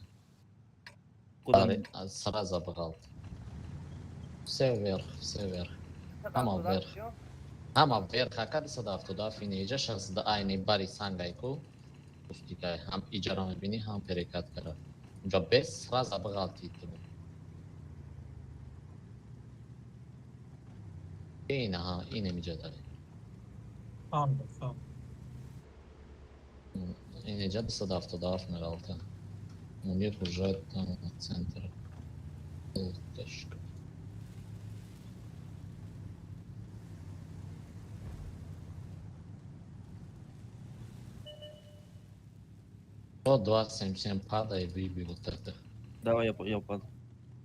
Куда?
Сразу бғалт, все вверх, все вверх, ҳама вверх, ҳама вверх, ака, 277 инеҷа, шастда айни бари сангайку пустикай, ҳам иҷара мебинӣ, ҳам перекаткара унҷа, бес сразу бғалтид. Инаҳа, инемиҷа даре.
Фаҳмидам, фаҳмидам.
Инеҷа 277 меғалта. У них уже там центр. Точка. Вот 277 падай, выби вот это.
Давай, я упаду.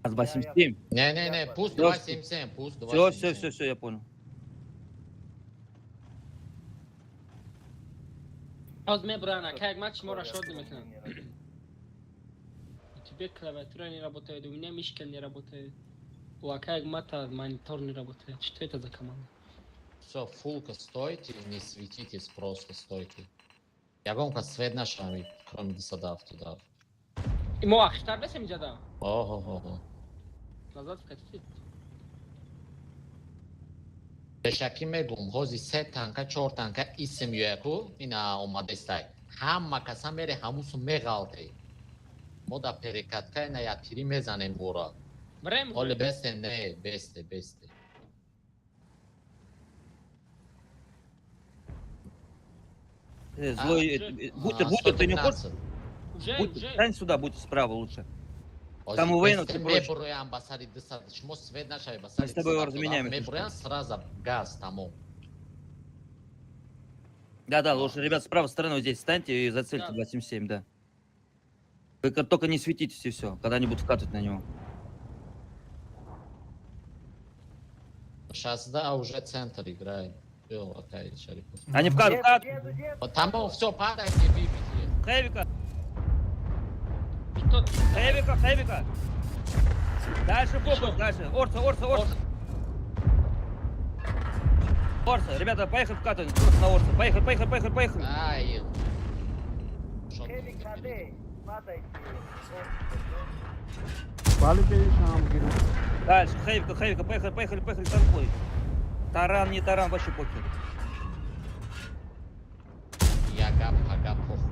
А, 277.
Не-не-не, пусть
Всё,
277, пусть
Все,
277.
все, все, все, я понял.
Оз мебуран, ака, як матч моро шод мекунам. У тебя клавиатура не работает, у меня мышка не работает. У акая мата монитор не работает. Что это за команда?
Все, фулка стойте, не светитесь, просто стойте. Ягонка свет нашами, кроме 277.
И мо ахтар бесем иҷада.
Ого-го.
Назад вкатите.
Пешакӣ мегум, ҳози се танка, чор танка исм юяку, ина омадестай. Ҳама каса мере, ҳамусу меғалте. Мо да перекатка ина яктирӣ мезанем бора.
Брем.
Оле бесте, не, бесте, бесте.
Злой, Бутер, Бутер, ты не хочешь?
113.
Уже,
Бутер,
уже.
стань сюда, будь справа лучше.
Ҳози
Там у Вейна
бесте
ты прочь.
мебуроям ба сари 200, шумо свет нашавед ба сари
Мы с тобой его
277,
разменяем, если
мебуроям сразу газ тамом.
Да, да, лучше, ребят, с правой стороны вот здесь станьте и зацельте
Да.
277, да. Вы только не светитесь и все, когда они будут вкатывать на него.
60 уже центр играет. Всё, акай Шарипов.
Они вкатывают, вкатывают.
Тамом, все, падайте, выбейте.
Хэвика,
Кто?
Хэвика, Хэвика. Дальше фокус,
Ещё.
дальше. Орса, Орса, Орса. Орса, ребята, поехали вкатывать, просто на Орса. Поехали, поехали, поехали, поехали.
Ай. Шо
Хеле каде, падайте.
Бале, бенишам гирам.
Дальше, Хэвика, Хэвика, поехали, поехали, поехали, танкуй. Таран, не таран, вообще похер.
Яга, пага, похуй.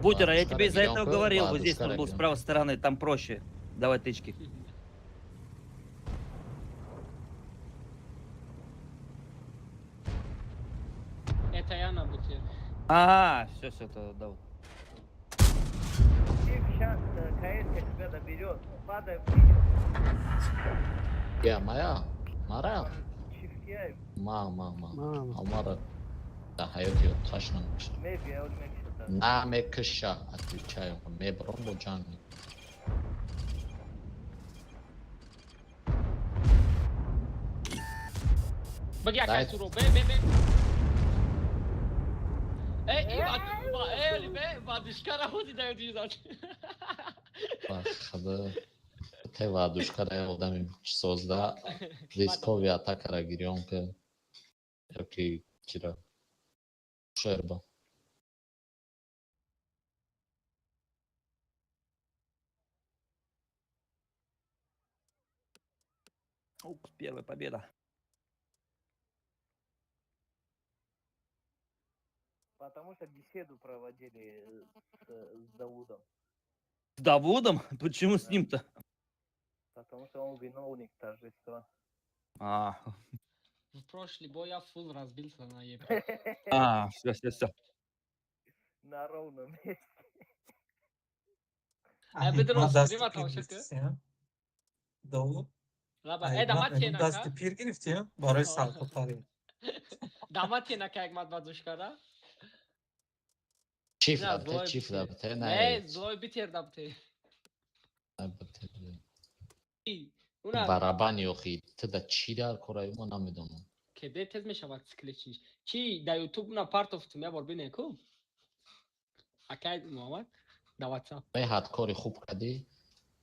Бутера, я тебе из-за этого
Ладушка,
говорил, вот здесь
ладушка,
он был с
ребенка.
правой стороны, там проще. Давай тычки.
Это я на буте.
А, все, все, это да. вот.
Чиф шаст. КС тебя доберет. Падай в нее.
Я моя? Мара?
Чифкияй.
Ма, ма, ма.
Ма.
Амара да ҳаёти оташ намекша.
Мебия, он мекшата.
Намекша, отвечаю. Мебром бо ҷанг.
Баги ака
Дай.
Суро, бе, бе, бе. Э, и ва, э, бе, вадушкара ходи да дизат.
Ба хада те вадушкара одами созда рискови атакара гирён ки ёки чира шерба.
Ух, первая победа.
Потому что беседу проводили с Даудом.
С Давудом? Почему с ним-то?
Потому что он виновник торжества.
А,
В прошлый бой я фул разбился на еб.
а, все, все, все.
На ровном месте.
Э, бедро,
Ҳикмат дасти
стрима
пир
тамошо
гирифтӣ,
ки?
сен? Довуд?
Лаба,
А
э,
ҳикмат
дамат
мегӯм
тена
дасти
ка?
пир гирифтӣ барои
О.
сарпотарӣ.
Дамат тена ка якмат вадушкара?
Чиф
На,
дабте,
злой
чиф
битер.
дабте,
Не,
на
злой битер дабте.
дабте.
Уна
Барабани охи, ту да чӣ дар кораи мо намедонам.
кеде тез мешавад склечниш. Чи да YouTube на партов ту мебор бине ку? Акай Муҳаммад да WhatsApp.
Беҳад кори хуб кардӣ.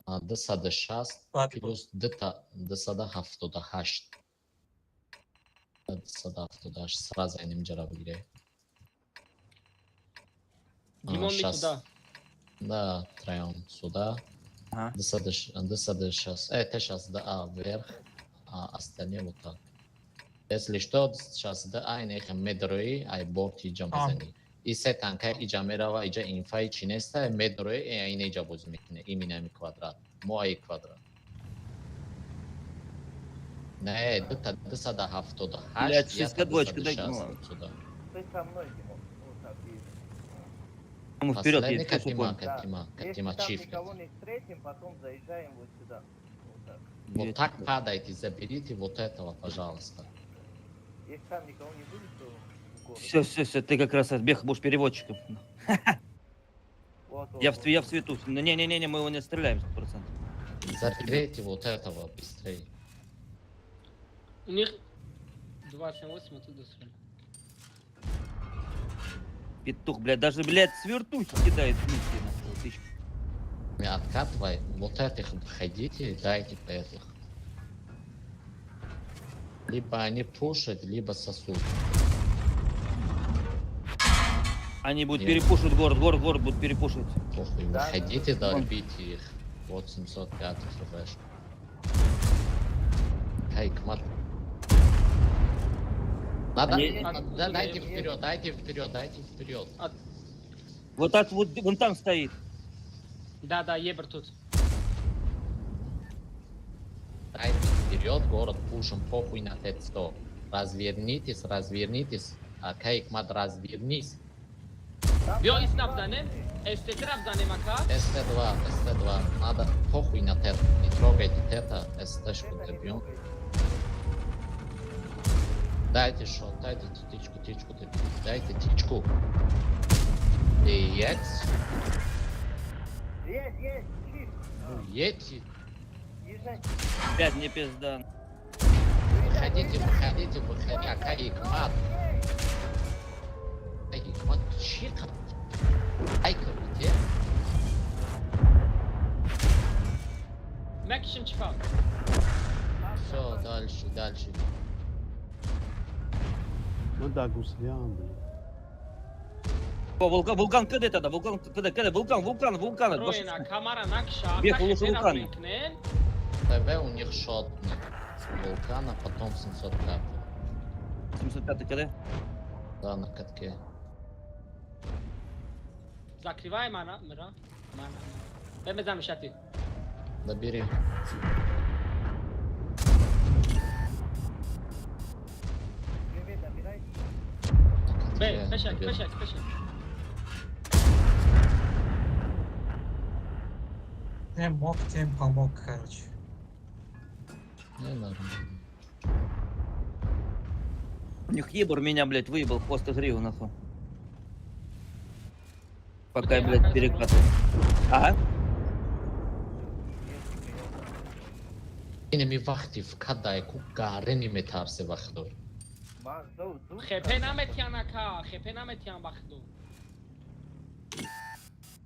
260
Баъд
плюс дута 278. 278 сразу иним ҷара бигирем.
Димон
шаст.
микуда.
Да, троем сюда.
Ага.
260, Т-62 А вверх, а остальные вот так. Если что, 62 А инеха медрои, ай борт иҷа
А.
мезани. И се танка иҷа мерава, иҷа инфаи чи неста, медрои, э, ин иҷа боз мекуне, именно ами квадрат. Мо ай квадрат. Не, дута 278,
Блядь,
я
62 дай, ну
260
ладно.
сюда.
Ты со мной, Димон. Вот так едем.
Мы вперед
Последний
едем, слушай,
Катима,
понял.
Да.
Катима,
Если
Катима,
там
чиф.
никого не встретим, потом заезжаем вот сюда. Вот так.
Вот так падайте, заберите вот этого, пожалуйста.
Если там никого не будет, то в город.
Все, все, все, ты как раз бег будешь переводчиком.
Вот, вот,
Я в,
вот.
я в свету. Не-не-не, мы его не стреляем 100%.
Заберите вот этого быстрее.
У них 278 оттуда стреляли.
Петух, блядь, даже, блядь, с вертухи кидает миссии, нахуй, тысячу.
Не откатывай. Вот этих обходите, дайте по этих. Либо они пушат, либо сосут.
Они будут
Нет.
перепушивать город, город, город будут перепушивать.
Похуй,
Да,
выходите,
да.
долбите их. Вот 705 фбш. Кайкмат. Надо,
Они-
да, дайте вперед, дайте вперед, дайте вперед.
Вот так вот, вон там стоит.
Да, да, ебр тут.
Дайте вперед, город пушим, похуй на Т-100. Развернитесь, развернитесь. А Кайкмат, развернись.
Там
Биё
там
иснаб
два
занем.
людей.
СТ-3 бзанем ака.
СТ-2, СТ-2. Надо похуй на Т. Не трогайте Т-то, СТ-шку
Это не
добьем.
трогайте.
Дайте шот, дайте птичку, птичку доберите. Дайте птичку. Едь.
Есть, есть, чип.
Ну, едьте.
Езжай.
Опять мне пизда.
Выходите, выходите, выходите. Ака Икмат. Икмат, чика. Айка, где?
Мекшим чифа.
Все, дальше, дальше.
Ман дар гуслиам, блин.
О, вулкан, вулкан КД тогда, вулкан КД, КД, вулкан, вулкан, вулкан.
Роина камара накша.
Бег лучше вулкана.
ТВ у них шотный. С вулкана, потом 705.
705 КД.
Да, на катке.
Закривай мана, мра. Мана. Бе мезанам шати.
Добери.
Привет, добирай.
На
Бе,
катке
пешак,
добери.
пешак, пешак.
Чем мог, тем помог, короче.
Не, нормально.
У них ебр меня, блядь, выебал хвост и гриву, нахуй. Пока я, блядь, перекатывал. Ага.
Инами вақти вкадай ку гарени метарсе вахдор.
Хепе наметиан ака, хепе наметиан бахду.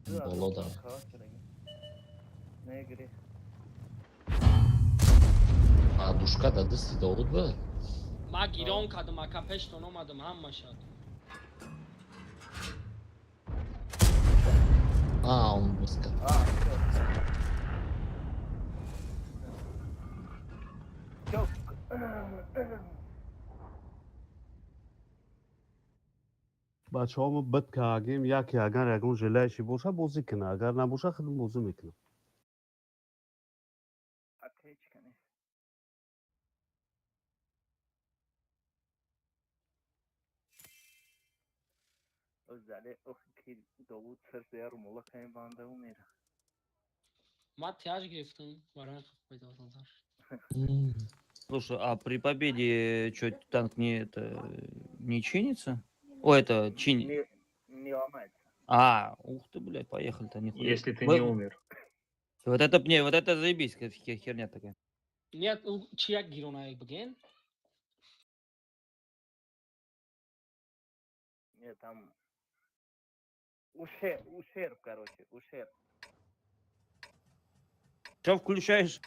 Боло да.
Не гри.
А душка да дасти довуд ба?
Ма гирон кардам ака, пештон омадам ҳамашад.
А, он буска.
А, всё. Всё.
Бачаҳо, мо бит каагем, яке агар ягон желающий боша, бозӣ кина, агар набоша, худм бозӣ мекунам.
Аптечка не. Зале ох ки Довуд сар мула кай банда умера.
Ма тяж гирифтам, барои пайдо шудан.
Слушай, а при победе что, танк не это не чинится? О, это чин.
Не, не ломается.
А, ух ты, блядь, поехали-то нихуя.
Если ты
Вот-
не умер.
Вот это не, вот это заебись, как херня такая.
Нет, чи як гиронае бигем?
Нет, там ущерб, короче, ущерб.
Че включаешь?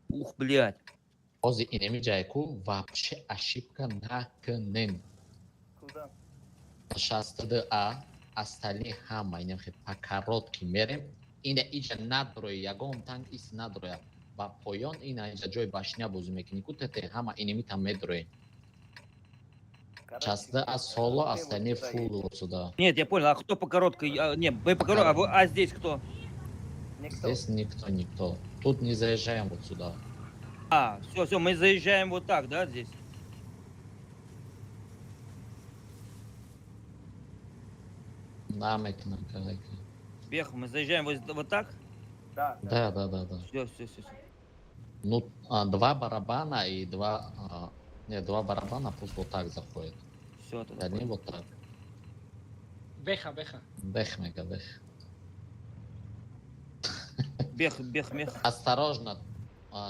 Ух, блядь.
Ҳозир инами ҷайку вообще ошибка накунем.
Куда?
62 А, остальные ҳама инам хе по короткий мерем. Ина иҷа надрои, ягон танк ис надроя. Ба поён ина иҷа ҷои башня бозӣ мекунӣ ку тете ҳама инами там медроем.
Короче,
62 А соло,
все вот
остальные
сюда
фул
едут.
вот сюда.
Нет, я понял, а кто по короткой? А, не, вы по короткой, а здесь кто?
Никто.
Здесь никто, никто. Тут не заезжаем вот сюда.
А, все, все, мы заезжаем вот так, да, здесь?
Намекна, калека.
Бех, мы заезжаем вот, вот так?
Да, да.
Да.
Все, все, все. все.
Ну, два барабана и два... нет, два барабана пусть вот так заходят.
Все, тогда.
Они
понял.
вот так.
Беха, беха.
Бех, мега, бех.
Бех, бех, мех.
Осторожно.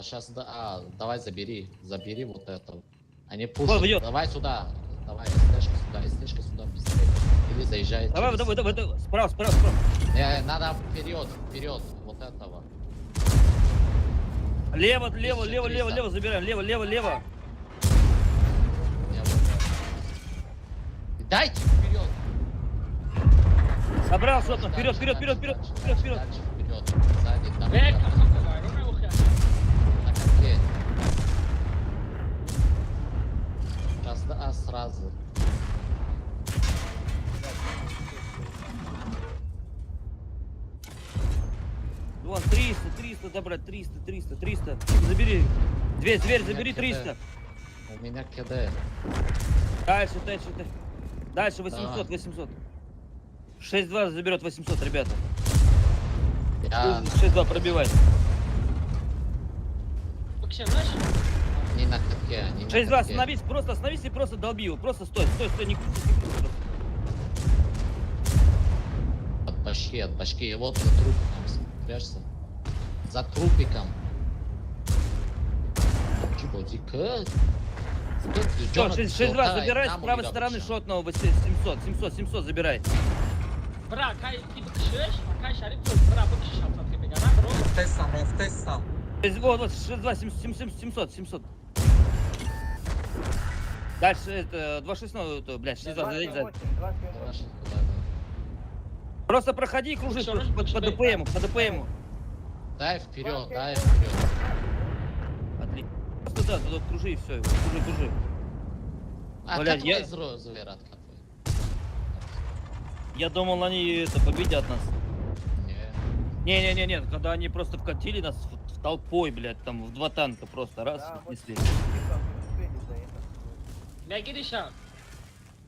Сейчас, да, давай забери. Забери вот это. Они
Вот,
пушат.
идет.
Давай сюда. Давай, СТшка сюда, СТшка сюда, быстрее. Или заезжай.
Давай,
через-
давай, давай, давай, справа, справа, справа.
Надо вперед, вперед, вот этого.
Лево, лево, лево, лево,
1300.
лево забираем, лево, лево, лево.
Не, вот. Дайте вперед.
Собрал что-то, вперед,
Дальше,
вперед, вперед, вперед,
дальше,
вперед, вперед.
Дальше, вперед. Сзади, там.
Беха,
там,
вайрона охя.
На катке. Сейчас, да, сразу.
Вон, 300, 300 забрать, 300, 300, 300. Забери. Дверь, дверь,
У меня
забери
КД.
300.
У меня КД.
Дальше, дальше, дальше. Дальше 800,
Давай.
800. 6-2 заберет 800, ребята.
Я
6-2 пробивай.
Бикшемаш?
не на катке, они на
6-2,
катке.
остановись, просто остановись и просто долби его. Просто стой, стой, стой, не крутись, не крутись просто.
От башки, от башки. И вот за трупиком спрячься. За трупиком. Чего, дико?
Все, 6-2, забирай с правой стороны шотного 700, 700, 700 забирай.
Бра, кай ти бикшеш, а кай шариф бра бикшеш хапсат хепе гара, бро.
Рафтесам, рафтесам.
Вот, вот, 6-2, 700, 700, 700. Дальше, это, 2-6, ну, это, блядь, 6-2, зайди, зайди.
2 7 8.
Просто проходи и кружи
Всё,
по ДПМу, по ДПМу.
Дай вперед, дай вперед.
Отлично. Просто да, туда кружи и все, кружи, кружи.
А
Блядь,
как зверь откатывает?
Я думал, они это победят нас.
Не.
Не-не-не, нет, когда они просто вкатили нас в толпой, блядь, там в два танка просто раз
Да, вот
отнесли.
успели заехать.
Мегириша.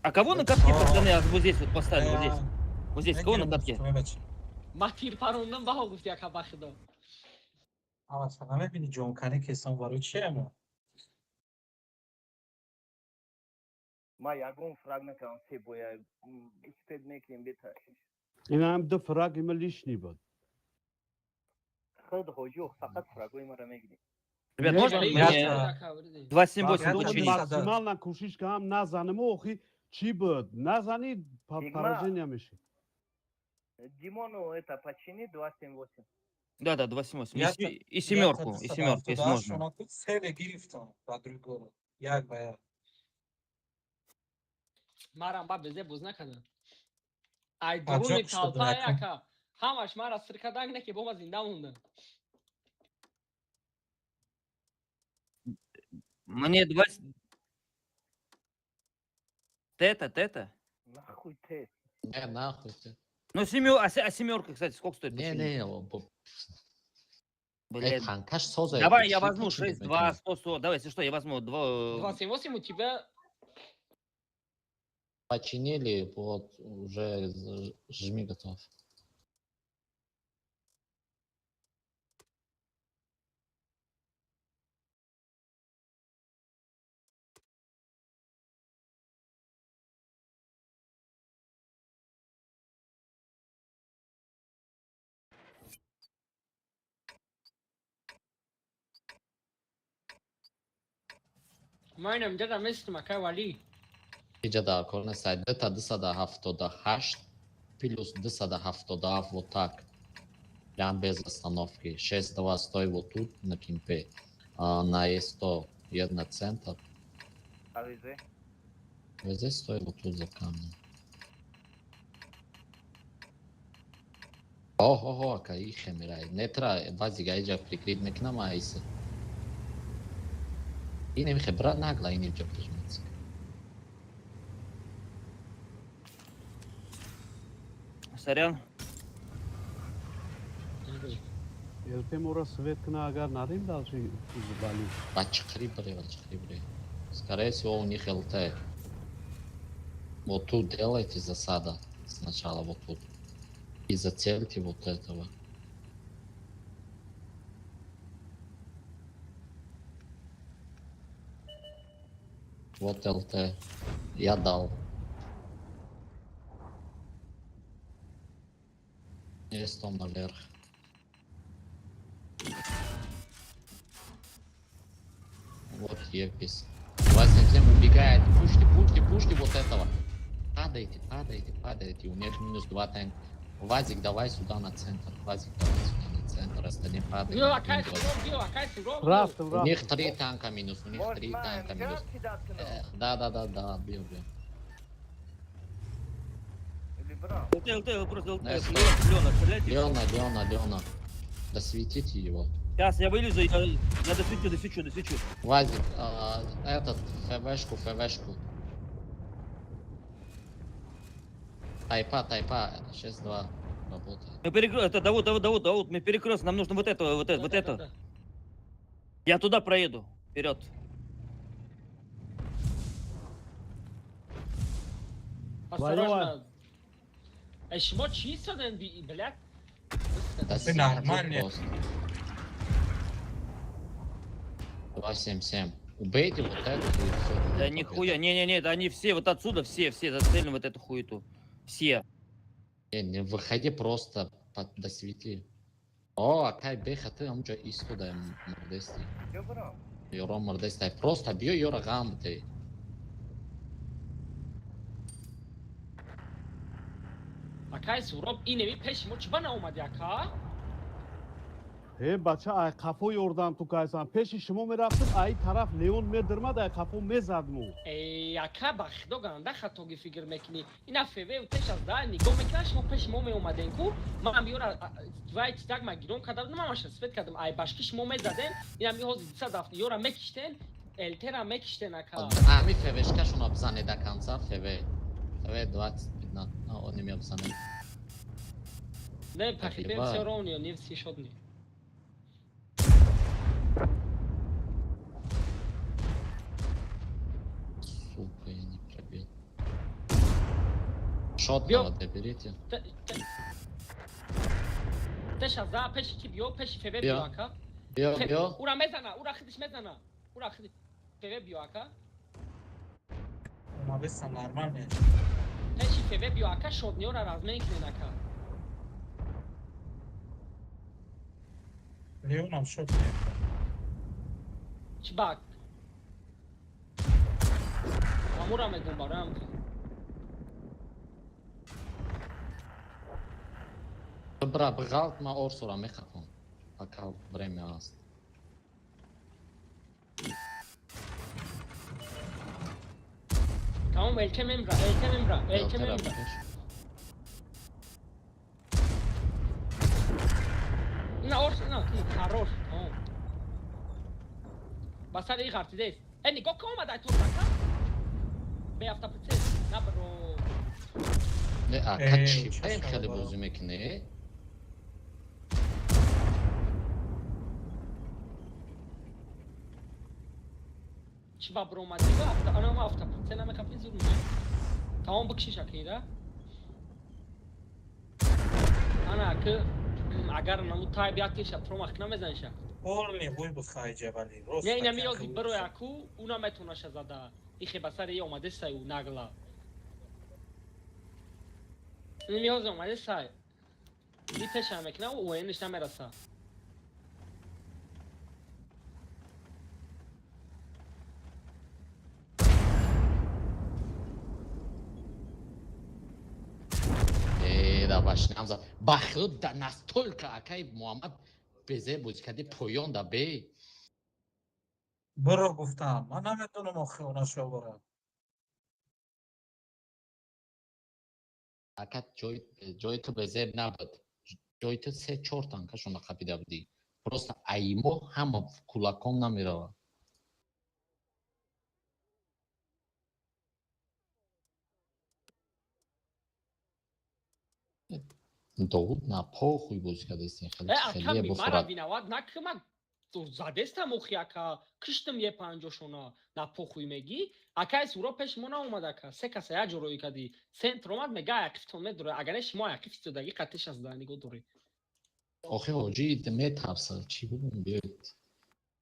А кого на катке,
А.
пацаны, а вот здесь вот поставили, вот здесь. Вот здесь, кого на катке?
Ма тир парондам, баҳо гуфти, ака, ба худо.
Ҳамаса намебини ҷонканӣ кесон барои чи ама?
Ма ягон фраг накардам, се боя успеть мекунем бета.
Ина ҳам ду фраг има лишний буд.
Худ ҳоҷио фақат фрагои маро мегирӣ.
Ребят,
Не,
можно
я-
мне 278
Я-
починить?
Максимально кӯшиш кардам назанем, охи чӣ буд, назани
Дигма.
Поражение меши.
Димону это почини 278.
Да, 278. И
Я-
и семерку, и семерку, если можно.
Селе гирифтам ба другоро. Як ба як.
Марам ба безе боз накардам. Ай
А
дуруни
ҷо шуд,
талпа,
ака?
ака. Ҳамаш мара сир кардан, не ки бо ма зинда мондам.
Мне 20. Тета, тета?
Нахуй те.
Не, нахуй ты.
Ну, семер... а, а семерка, кстати, сколько стоит
Не,
починить?
не,
Блядь.
Танкаш соза.
Давай, я возьму 6, 2, 100, 100. Давай, если что, я возьму 2.
278 у тебя.
Починили, вот, уже жми готов.
Майнам ҷада местум, акай Валӣ.
Иҷа дар кор нест. Дта 278 плюс 277, вот так. Прям без остановки. 6-2 стой вот тут на кемпе. А, на Е100 една центр.
Авизе.
Вот здесь стой, вот тут за камнем. Охо, ака ихе мирай. Не тра, базига иҷа прикрит мекунам айса. Инем хе брат нагла инем ҷа прижмется.
Сорян.
ЛТ мора свет кна, агар нарим дальше вали.
Бачқри бре, бачқри бре. Скорее всего, у них ЛТ. Вот тут делайте засада сначала, вот тут. И зацельте вот этого. Вот ЛТ. Я дал. Есть он наверх. Вот Епис. 277 убегает. Пушьте, пушьте, пушьте вот этого. Падайте, падайте, падайте. У них минус 2 танк. Вазик, давай сюда на центр. Вазик, давай сюда на центр. Остальные падают.
Биё, акай Суроб, биё, акай Суроб.
Рафтам,
У них
рафтам.
три танка минус, у них
Может,
три
ма
танка минус.
МГ кидать кунам?
Да, бил, бил.
Или брал?
ЛТ, ЛТ, просто ЛТ.
Да,
Леона,
стой.
Леона, стреляйте.
Леона, Леона, Леона. Досветите его.
Сейчас я вылезу, я досвечу, досвечу, досвечу.
Вазик, этот, ФВшку, ФВшку. Тайпа, тайпа, 6-2 работает.
Мы перекро... Это Давуд, Давуд, Давуд, Давуд, мы перекрест, нам нужно вот это, вот это, вот это. Я туда проеду. Вперед.
Осторожно. Эй, шумо чӣ истоден, блядь?
Да
Ты нормальный.
просто. 2-7-7. Убейте вот это и все.
Да нихуя, не-не-не, это они все вот отсюда, все, все зацелены вот эту хуету. Все.
Не, не выходи просто, досвети. О, акай беха, ты амҷо истода мурдести.
Чё брал?
Ёро мурдести. Просто биё ёра ғам ты.
Акай Суроб, инеми пеши мо чӣ ба наомади, ака?
Э, бача, ай қафо ёрдам ту кайсан. Пеши шумо мерафтам, ай тараф Леон медирмад, ай қафо мезадму.
Эй, ака, ба худо ганда хатоги фикр мекунӣ. Ина ФВ пеш аз да нигоҳ мекунад, шумо пеши мо меомаден ку, ман биёра вай титак ма гирон карда будам, ман маша свет кардам. Ай башки шумо мезаден, ина ми ҳозир 200 дафт ёра мекиштен, ЛТ-ра мекиштен, ака.
Ами ФВшка шуно бзане до конца, ФВ. ФВ 20, 15, а, он не бзане.
Не, пахи
Ебать.
все ровно, не все шотни.
Сука, я не пробил. Шотного доберите.
Т- т- Теша за пеши ки биё, пеши ФВ биё ака.
Биё, биё.
Ура мезана, ура хидиш мезана. Ура хидиш ФВ биё ака.
Омадеса нормально.
Пеши ФВ биё ака, шодниёра размен кунен ака.
Леонам шод.
Чӣ бак? Амура мегум барам.
Бра, бғалт ма орсора мехапам. Пока время аст.
Тамом, элке мемра, элке мемра, элке мемра. На орс, на, хорош, тамом. Ба сари и ғартидест. Э, нигоҳ ка омадай тур ака. Бе автоприцел, набро.
Не, ака чӣ паем хеле бозӣ мекунӣ?
Чӣ ба бромадига авто, ана ма автоприцел намекапи зур меши. Тамом бикшиш акира. Ана ки агар наму тай биятиша промах намезаниша.
Полный бой бихай ҷабали. Рост.
Не, ина миёзи бирои аку, ӯ наметонаша зада. Ихе ба сари и омадесай ӯ нагла. Ин миёзи омадесай. И теша мекна, ӯ УНш намераса.
Э, да башнам за. Ба худ да настолько акай Муҳаммад безе бозӣ кардӣ поён да бе.
Биро гуфтам. Ман наметонам охи онашо бора.
Ака ҷои ту безеб набуд. Ҷои ту се чор танкашона қапида будӣ. Просто аймо ҳама кулаком намерава. Довуд на похуй бозӣ кардастин.
Э, ака
Хеле
ми мара
бухорад.
виноват накма задестам охи ака киштам е панҷошона на похуй мегӣ. Ака суро пеш мо наомад ака. Се каса як ҷо рӯй кардӣ. Центр омад мега ақифтон медорад. Агар не шумо ақиф истодаги қатиш аз да нигоҳ дорӣ.
Охи ҳоҷӣ метарса. Чӣ бигӯм биёед.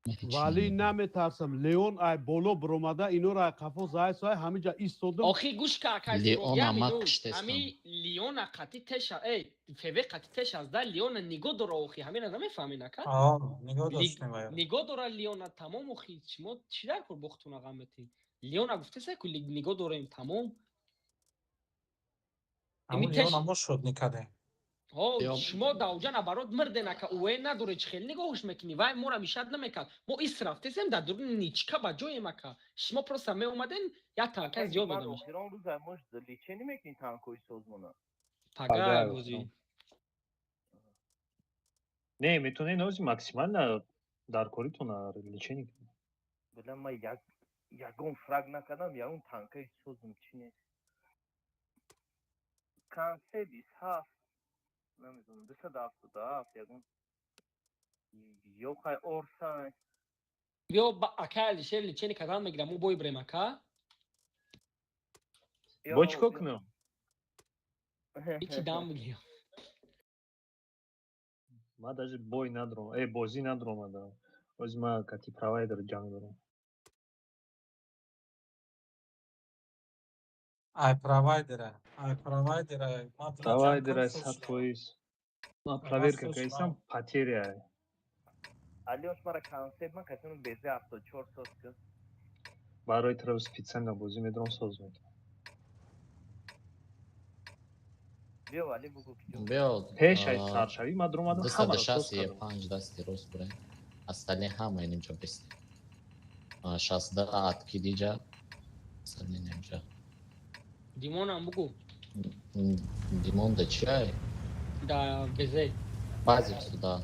Ман ҳеҷ
Вале
намедонам.
наметарсам. Леон ай боло биромада, инора ай қафо зай сай ҳамиҷа истодам.
Охи гӯш ка ака
Леона
я
ма
минут.
киштестам.
Ами Леона қати теша, эй, ФВ қати теша аз да Леона нигоҳ дора охи. Ҳамина намефаҳмин ака?
Аа, нигоҳ доштем вая.
Нигоҳ дора Леона тамом охи. Шумо чӣ дар кор бохтуна ғам метӣ? Леона гуфтеса ку нигоҳ дорем тамом.
Ҳамун
Ими теш
Леона мо шод никадем.
Ҳо,
Леон
шумо даоҷа набарот мирден ака, уэ надоре чӣ хел нигоҳш мекунӣ, вай мора мишад намекард. Мо ис рафтесем дар дуруни ничка ба ҷоем ака. Шумо просто меомаден, як танка зиёд
Ман
медониш.
охирон рӯза мош лечение мекунӣ танкои созмона.
Пага
Пага,
бозӣ.
Не, метавонед нози максимально дар коритон лечение кунед.
Била ман як ягон фраг накардам, ягон танкаи созм чӣ нест. Конце 27 намедонам 277 ягон ё хай орсай.
Биё ака Алишер лечение кардан мегирам, мо бой брем ака.
Бо чӣ кор кунам?
Ҳичи дам бигир.
Ман даже бой надорам, э бозӣ надоромадам. Ози ман кати провайдер ҷанг дорам.
Ай провайдера, ай провайдера. Ман тuna ҷанг
Провайдера
кун
сад
соз
фоиз. Ман
Ман
проверка
соз
кардистам,
шудам.
потеря.
Алиош мара концепт ман катину безе 74 соз кун.
Барои тра специально бозӣ медорам соз мекунам.
Биё Али бугу ки ҷо.
Биё.
Пеш аз саршавӣ ман дуромадам ҳамаро соз
260 е
кардам.
панҷ дасти рост бурем. Остальные ҳама инҷо бестем. 62 откидиҷа. Остальные инҷа.
Димонам бугу.
Димон да чиай?
Да безе.
Баъзе сюда.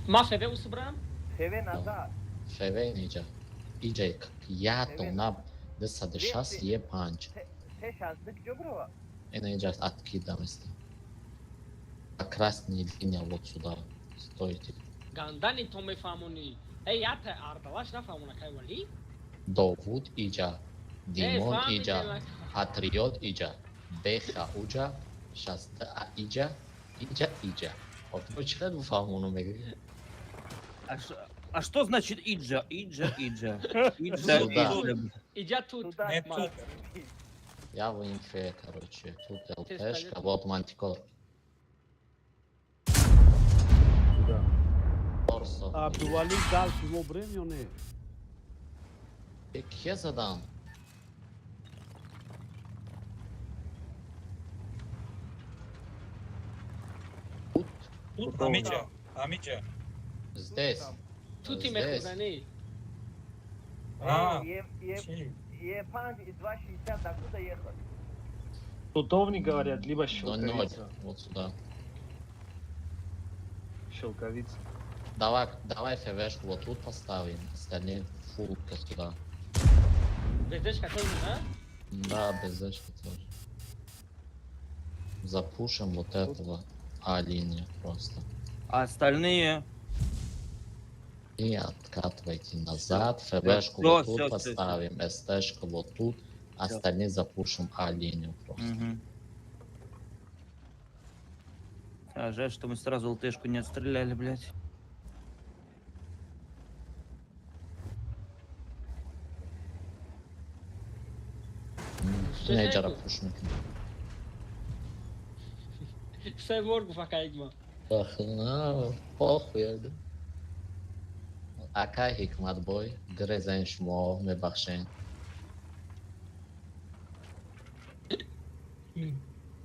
Ма ФВ усубрам?
ФВ назад.
ФВ инҷа. Иҷа ятон на 260 е панҷ.
Пеш аз ду киҷо бирова?
Ина инҷа откида местем. А красная линия вот сюда. Стойте.
Гандани то мефаҳмонӣ. Эй, ята ардалаш нафаҳмона кай вали?
Довуд иҷа.
Э,
Димон
фаҳмидем
иҷа.
ака.
Патриот иҷа. Беха уҷа. 62 иҷа. Иҷа иҷа. Охо, чӣ қадр фаҳмону мегӯӣ?
А что значит иджа? Иджа, иджа. Иджа,
Сюда.
иджа.
Иджа тут.
Туда,
Не тут.
Я в инфе, короче. Тут
Тест
ЛТшка, вот мантикор.
Сюда.
Орсо.
Абдувалӣ, дальше мо брем ё не?
Кия задам? Тут,
Тут ҳамиҷа, ҳамиҷа.
здесь.
Тути
Здесь.
мехӯрданӣ.
А,
Е, е,
чи?
Е5 и 2,60 докуда ехать?
Тутовник говорят, либо
0-0.
щелковица.
Вот сюда.
Щелковица.
Давай, давай ФВшку вот тут поставим, остальные фулка сюда.
Бездешка тоже, на?
Да, БЗшка тоже. Запушим вот этого А-линию просто.
А остальные?
И откатывайте назад, ФБшку
Всё,
вот тут
всё, всё, всё.
поставим, СТшку вот тут, остальные запушим А-линию просто.
Мгм. А, жаль, что мы сразу ЛТшку не отстреляли, блядь.
Что
Не,
это?
джара пушим.
Се бор гуфт, ака Ҳикмат.
Ах, на, похуй. Я иду. Ака Ҳикмат бой, грезен шумо мебахшен.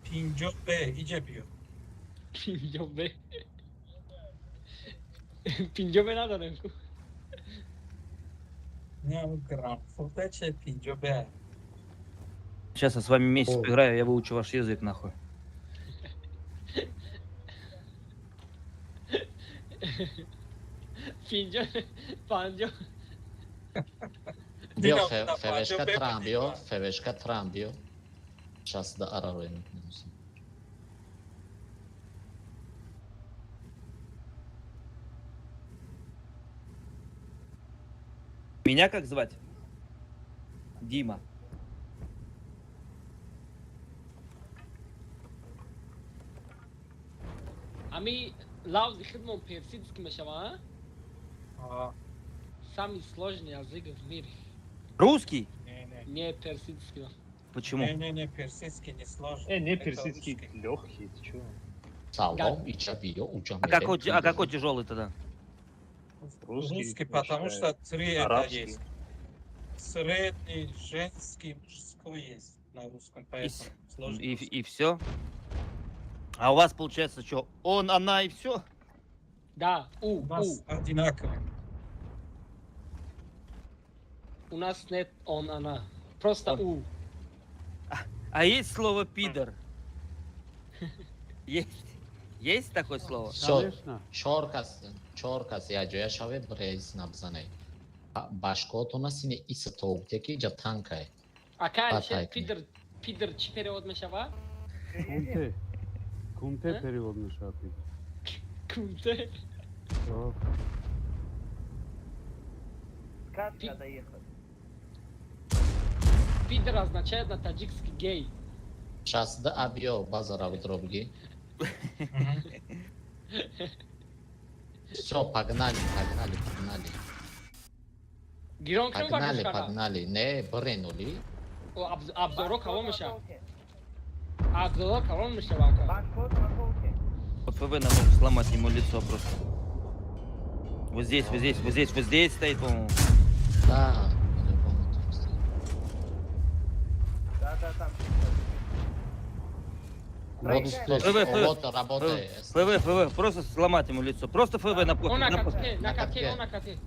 50 б, иҷа биё.
50 б. 50 б надорем ку.
Не, грам. Фурда че 50 б.
Сейчас я с вами месяц
О.
поиграю, я выучу ваш язык, нахуй.
50, 50.
Биё
Дигам на
ФВшка
50 б
трам биё,
бидима.
ФВшка трам биё. 62 ара рӯй мекунем.
Меня как звать? Дима.
Ами лавзи хидмон персидский мешава, а?
А,
Самый сложный язык в мире.
Русский?
не, не.
Не персидский.
Почему?
Не, не, не, персидский не сложно.
Не
Это
персидский
русский.
легкий, ты чё?
Салом, иҷа биё, уҷа
А какой, а какой тяжелый тогда?
Русский,
Русский, потому
я
что три это
Арабский.
есть. Средний, женский, мужской есть на русском,
И,
поэтому сложно.
и все? А у вас получается что? Он, она и все?
Да, у,
У нас
у.
одинаковый.
У нас нет он, она. Просто
Он.
у.
А есть слово пидор? Есть. Есть такое слово?
Всё,
Конечно.
чор кас, чор кас якҷоя шавед, брез набзанед. Башкоотона сине иса тогте ки иҷа танкае.
Ака,
Батайкни.
пидор, пидор чи перевод мешава?
Кумте. Кумте
А?
перевод мешавад.
Кумте.
О,
Как надо ехать?
Пидор означает на таджикский гей.
62 А биё, базара видро бигӣ.
Мгм.
Всё, погнали, погнали, погнали.
Гирон кем
Погнали,
бакашкара?
погнали. Не, бренули.
Абзоро калон меша. Абзоро калон меша ака.
Башкот на.
Вот ФВ нам может сломать ему лицо просто. Вот здесь, вот здесь, вот здесь, вот здесь стоит, по-моему.
Да, по-любому там стоит.
Да, да, там.
Вот,
ФВ, ФВ.
вот работает.
ФВ, ФВ, просто сломать ему лицо. Просто ФВ на
Он
пофиг,
на
на пофиг.
катке, на
На
катке,
катке.
он на катке.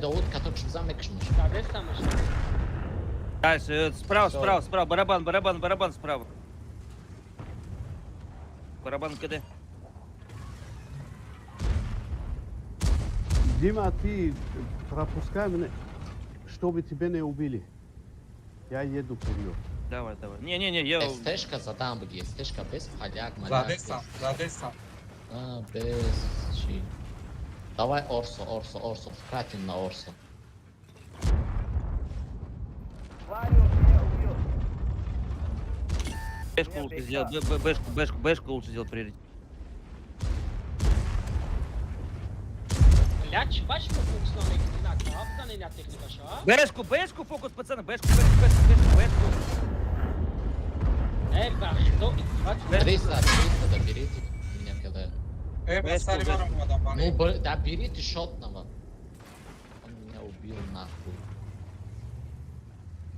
Довуд каток шибза мекшмаш.
Да, дестам меша.
Дальше, справа,
Всё.
справа, справа, барабан, барабан, барабан справа. Барабан КД.
Дима, ты пропускай меня, чтобы тебя не убили. Я еду вперед.
Давай, давай. Не-не-не, я...
СТшка задам бигӣ, СТшка без поляк, маляк.
Задесам, задесам.
А, без чи. Давай Орсо, Орсо, Орсо, вкратим на Орсо.
Варю, меня убьет.
Бэшку лучше сделать, бэшку, бэшку, бэшку лучше сделать приоритет.
Бля, чӣ ба шумо фокус намекунед, ака? Бизанед на техникаша.
Бэшку, бэшку фокус, пацаны, бэшку, бэшку, бэшку, бэшку, бэшку.
Э, ба худо, издеваться.
300, 300, да берите меня когда.
Э, ба
Бэшку,
сари
бэшку.
ман омадам,
Ну,
бале.
да берите шотного. Он меня убил нахуй.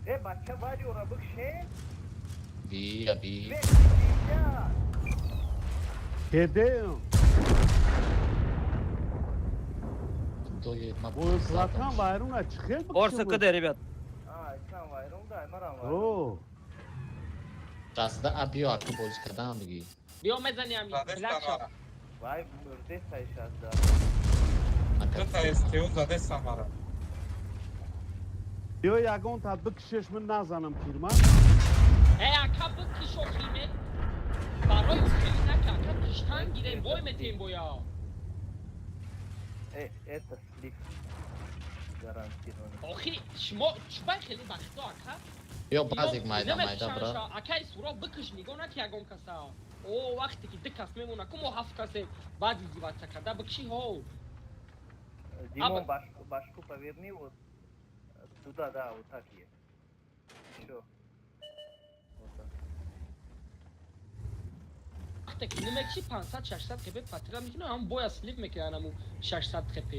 Э, бача, вариора бикшен.
Бия, би.
Бия.
Кедем.
Кто е ма
Ой, братан, вайруна чӣ хел
Орса
бикшем?
КД, ребят.
А, ислам вайрон да, марам вайрон.
О,
Жазда а биё аку бозӣ кардан бигӣ.
Биё мезанем.
Задеста
Блядь,
мара.
Вай, мурдеса ишазда.
Дута СТУ задеста мара.
биё ягон та бикшеш, ман назанам тирма.
Э, ака, бикиш охиме. Барои хеле нака, ака, киштан гирем, бой метем боя.
Э, это слив. Гарантированно.
Охи, шумо чӣ ба хеле ба худо, ака?
Биё базик майда майда бра.
Акай Суро, бикиш, нигоҳ наки ягон каса. О, вақте ки ду кас мемона, ку мо ҳафт касем, баъд издеваться карда бикши ҳо.
Димон,
А,
башку, башку поверни вот туда, да, вот так есть. Еще. Вот так.
Вақте ки намекши 500 600 хп патра мекуна, ҳам боя слив мекунан аму 600 хп.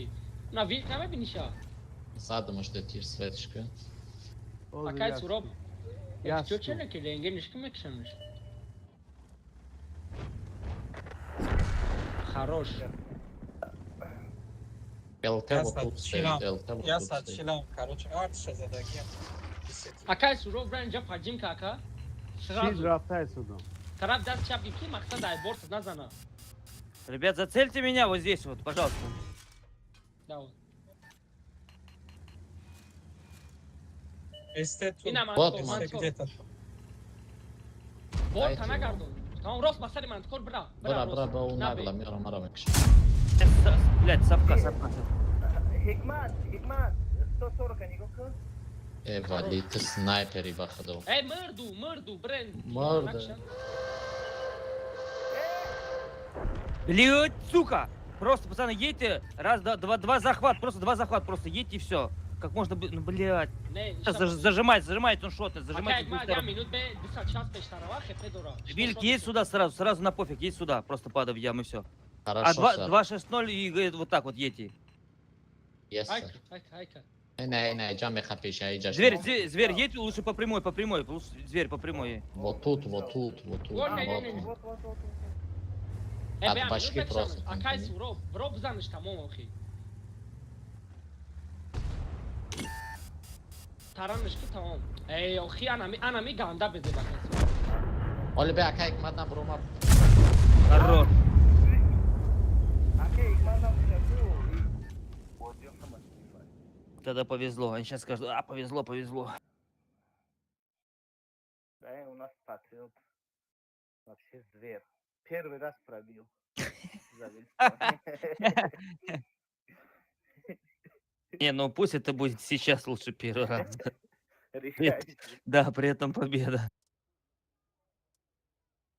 На вилка мебиниша.
Задамаш да тир светшка.
Акай Суроб.
Ясно.
Чо чена ки ленге нишки мекшанш. Хорош.
ЛТ
Я
вот тут стоит,
сачилам.
ЛТ вот
Я
тут стоит.
сачилам, короче, артша задагиам.
Акай Суроб, бран ҷа поджим ка, ака.
Чиз
Сразу.
рафтай судам.
Тараф даст чап ки мақсад ай борт назана.
Ребят, зацельте меня вот здесь вот, пожалуйста.
Да.
СТ тут.
Ина
Вот
мантикор,
СТ
мантикор.
где-то.
Борта
Дайте
нагардон. Тамом, рост ба сари мантикор бра.
Бра,
Бра,
бра, бра, у
На,
нагла,
бе.
мера мара мекш.
Блядь, совка, совка.
Хикмат, Хикмат, 140 нигоҳ кун.
Э, вали, ты снайпери ба худо.
Эй, мырду, мырду, брен.
Мырду.
Блядь, сука! Просто, пацаны, едьте, раз, два, два, два захват, просто два захват, просто едьте и все. Как можно, ну, блядь.
Не,
Сейчас зажимать, зажимать, он шотный, зажимать.
Акай, ма я минут бе 260 пештарава хп дора.
Вильк, едь сюда сразу, сразу на пофиг, едь сюда, просто падай в яму и все. А
Хорошо,
2,
сэр.
2, 6, 0 и говорит, вот так вот едьте.
Yes,
Айка,
сэр.
айка, айка.
Не, не, не, ҷа мехапиш, ай ҷа.
Зверь, зверь, зверь, едь лучше по прямой, лучше зверь по прямой.
Вот тут, вот тут, вот тут.
Вот, не,
Вот
не, не.
он.
Вот, вот, вот, вот.
Э,
От
бе,
башки
минут бе
просто
кшан. Акай
там,
Суроб, бро бизаниш тамом охи. Тараниш ки тамом. Эй, охи анами, анами ганда безе ба акай Суроб.
Оли бе ака Ҳикмат наброма.
Хорош.
Аке, Хикмат нам шаку. Вот, я сама сливаю.
Тогда повезло. Они сейчас скажут, а, повезло, повезло.
Да, у нас патриот. Вообще зверь. Первый раз пробил. За весь
Не, ну пусть это будет сейчас лучше первый раз.
Решайте.
Да, при этом победа.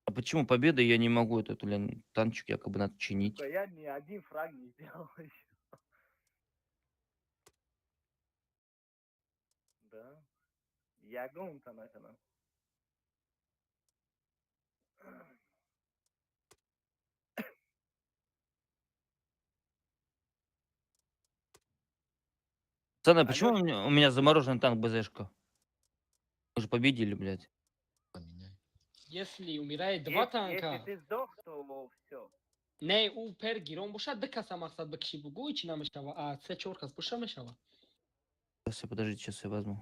А почему победа? Я не могу этот, блин, танчик якобы надо чинить.
Сука, я ни один фраг не сделал еще. Да. Ягон-то наканам.
Пацаны, почему у меня замороженный танк БЗшка? Мы же победили, блядь.
Поменяй.
Если умирает два танка,
Если ты сдох, то все.
не ӯ пер гирон бошад, ду каса мақсад бикши бугӯй чӣ намешава, а се чор кас боша мешава.
Сейчас я, подождите, сейчас я возьму.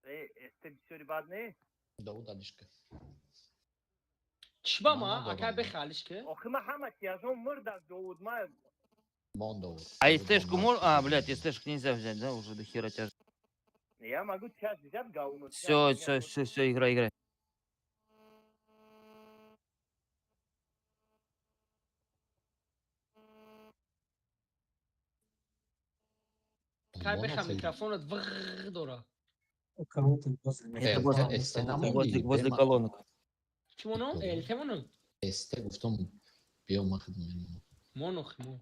Э, СТ бисёри бад не?
Да удалишка.
Чӣ ба
Ман
ма,
надорам.
акай бехалиш ки?
Охи ма ҳама тиязон мурдак довуд ма.
Мондо.
А СТшку можно? А, блядь, СТшку нельзя взять, да? Уже до хера тяж.
Я могу сейчас взять говно.
Все, все, все, все, играй, играй.
Акай беха микрофонат вғ дора.
У кого-то возле
Это
микрофона.
возле,
СТ
это
намонди,
возле
бема-
колонок.
Чӣ моно? ЛТ моно?
СТ гуфтам биё ма хидм.
Моно химо.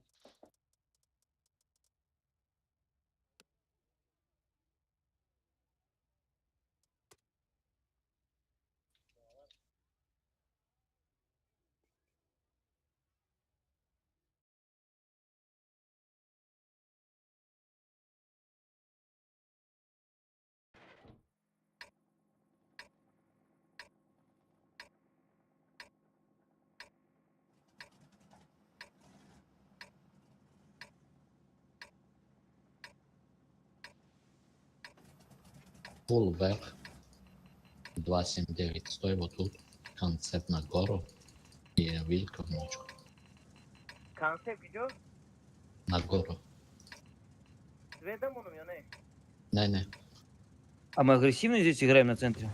Фул вверх. 279. Стой вот тут. Концепт на гору. И вилька внучку.
Концепт куҷо?
На гору.
Света монум ё не?
Не, не.
А мы агрессивно здесь играем на центре?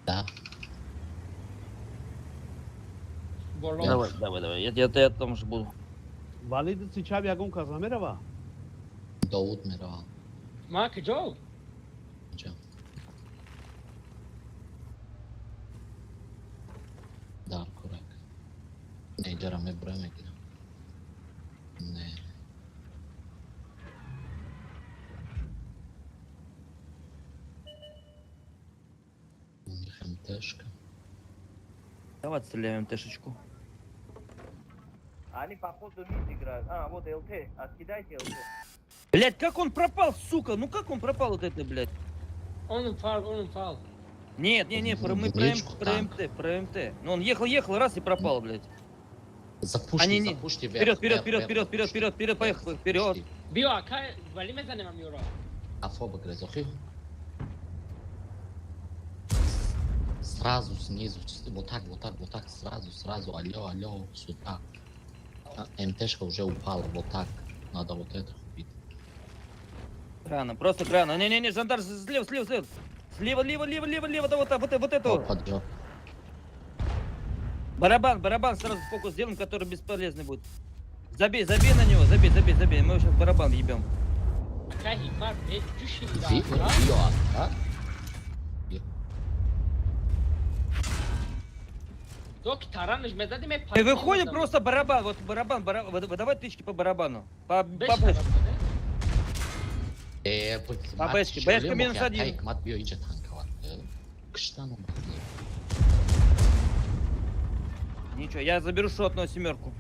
Да.
Боло.
Давай, давай, давай. Я там же буду.
Валид чап ягон кас намерава?
Довуд мерава.
Ма куҷо?
Инҷа. Дар курак. Не, инҷара мебурам мегирам. Не. У них МТшка.
Давай отстреляем МТшечку.
Они походу мид играют. А, вот ЛТ. Откидайте ЛТ.
Блять, как он пропал, сука? Ну как он пропал вот это, блядь?
Он упал, он упал.
Нет, не, не, про, мы про, М,
Внучку
про
танк.
МТ, про МТ. Ну он ехал, ехал, раз и пропал, блядь.
Запушти,
Они не-
запушти вверх.
Вперед, вперед,
вверх,
вперед,
вверх,
вперед, вперед,
запушти.
вперед, вперед, поехал, вперед.
Запушти.
Биё, акай, вали мезанем амиро.
Афо бигрез, охи. Сразу снизу, вот так, вот так, вот так, сразу, сразу, алло, алло, сюда. А, МТшка уже упала, вот так. Надо вот это купить.
Крана, просто крана. Не-не-не, жандар, слева, слева, слева. Слева, лево, лево, лево, лево, да вот так, вот, вот это
О,
вот.
поджог.
Барабан, барабан сразу фокус сделаем, который бесполезный будет. Забей, забей на него, забей, забей, забей. Мы его сейчас барабан ебем.
Акай, ҳикмат, э, ҷуши
Ви,
ира.
биё, а?
Доки таранаш мезадим, э,
И выходим просто барабан, вот барабан, барабан, выдавай тычки по барабану. По бэшке.
Э,
По
мат
бэшке,
чоле
бэшка минус
мохи,
один.
акай, мат биё инҷа танковат. Киштан омад.
Ничего, я заберу шотную семерку.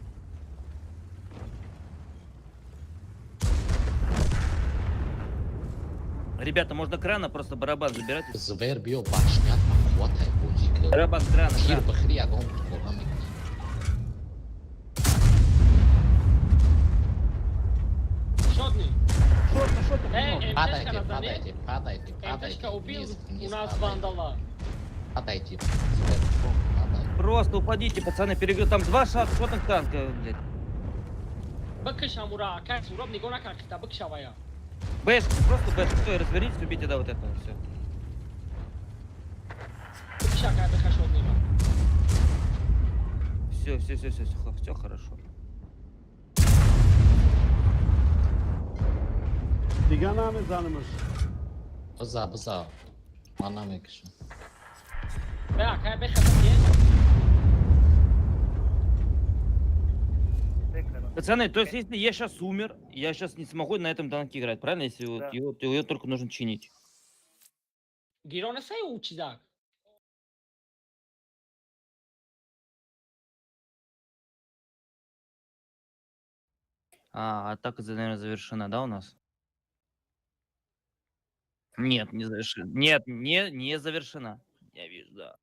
Ребята, можно крана просто барабан забирать.
Звер биё башнят мақувватай бозӣ ки.
Барабан крана,
Тир
кран.
бихӯри ягон кора мекунӣ.
Шотный.
Шотно, шотно.
Э, МТшка
Падайте,
назани.
падайте, падайте, падайте.
МТшка убил
Вниз,
у
вниз
нас
падайте.
вандала.
Падайте, Звер, падай.
Просто упадите, пацаны, перегрыз. Там два шотных танка, блядь.
Бикш амура, акай, суроб нигоҳ накард, хита бикшавая.
Бэшка, просто бэшка. Стой, развернитесь, убейте, да, вот это, все.
Бикш акай, биха шотныйра.
Все, все, все, все, все, все хорошо.
Дига намезанемаш.
Биза, биза. Ман намекишам.
Бе, акай, биха бикш.
Пацаны, то есть если я сейчас умер, я сейчас не смогу на этом танке играть, правильно? Если вот
Да.
его только нужно чинить.
Гиро насай ӯ чизак.
А, атака, наверное, завершена, да, у нас? Нет, не завершена. Нет, не завершена. Я вижу, да.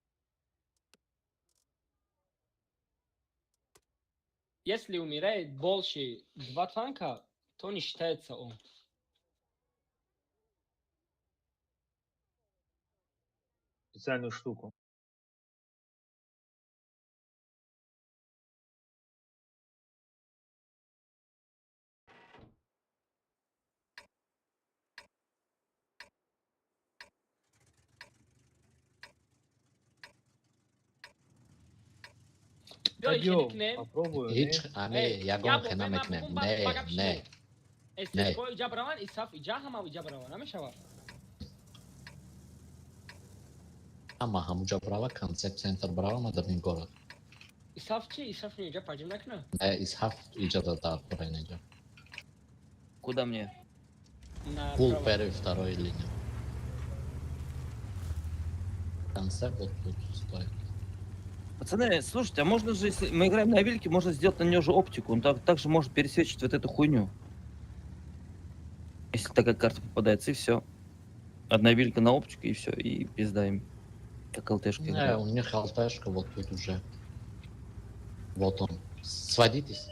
Если умирает больше два танка, то не считается он.
Специальную штуку.
Биё,
Пойдем,
хеле кунем.
попробую.
Ҳеҷ
не?
аме
Эй,
ягон
я бо-
хе
ман
намекунем.
бигум,
Не,
ба гап
не.
шумо. ССК иҷа бараванд, исаф иҷа, ҳама иҷа бараванд, намешавад.
Ҳама ҳамуҷа брава, концепт центр брава, ма дар ин город.
Исаф чи? Исаф иҷа паҷим накунад?
Не, исҳаф иҷа дар кора инҷа.
Куда мне?
На
Пул
право.
первый, второй линия. Концепт вот тут стоит.
Пацаны, слушайте, а можно же, если мы играем на вильке, можно сделать на нее же оптику. Он также может пересвечивать вот эту хуйню. Если такая карта попадается, и все. Одна вилька на оптику, и все, и пизда им. Как ЛТшка
Не,
играет.
у них ЛТшка вот тут уже. Вот он. Сводитесь.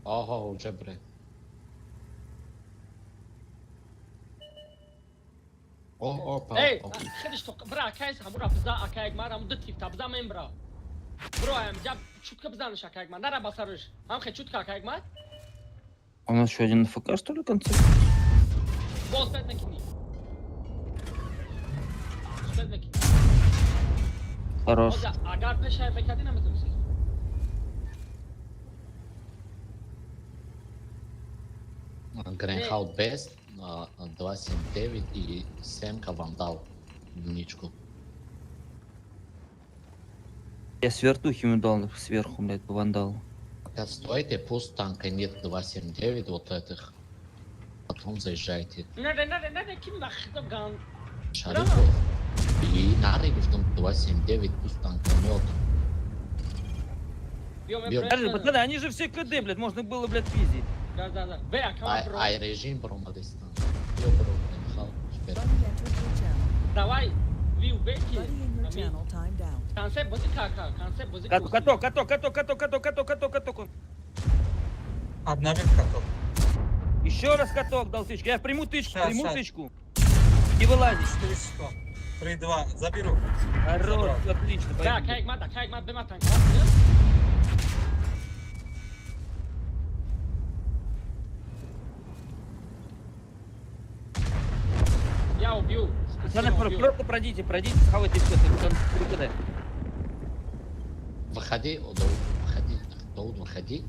Ага, уже бре. О, о,
Эй, худиш то бра, акайс ҳамура биза, акайг мар ҳаму ду тифта биза мен бра. Бро, ам ҷаб чутка бизаниш акайг мар, нара басариш. Ҳам хе чутка акайг мар.
У нас еще один ФК, что ли, концерт?
Боз бед мекини. Бед мекини.
Хорош.
Оза, агар пешай мекади наметонисти.
Гренхаут Бест, 279 и семка вам дал единичку.
Я с вертухи ему дал сверху, блядь, по вандалу.
Пока стойте, пусть танканет 279 вот этих. Потом заезжайте.
Не, не, не, не, ким нахто ган.
Шарипов. И Нари гуфтам 279, пусть танканет.
Подожди, пацаны, они же все КД, блядь, можно было, блядь, пиздить.
Да, да, да. Бе,
Ай, ай, режим бромадистан. Ё, бро, Гренхаут, теперь.
Давай, ви убейте. Концепт бози кака, концепт бози.
Каток, каток, каток, каток, каток, каток, каток, каток.
Обновил каток.
Еще раз каток дал тычку. Я приму тычку, приму тычку. Не вылазить.
4 секунды. 3, 2, заберу.
Хорош, отлично.
Да, кайк мат, кайк мат, бема танк. Я убью.
Пацаны, просто пройдите, пройдите, схавайте все. Ты
Выходи, Дауд, выходи, Дауд, выходи.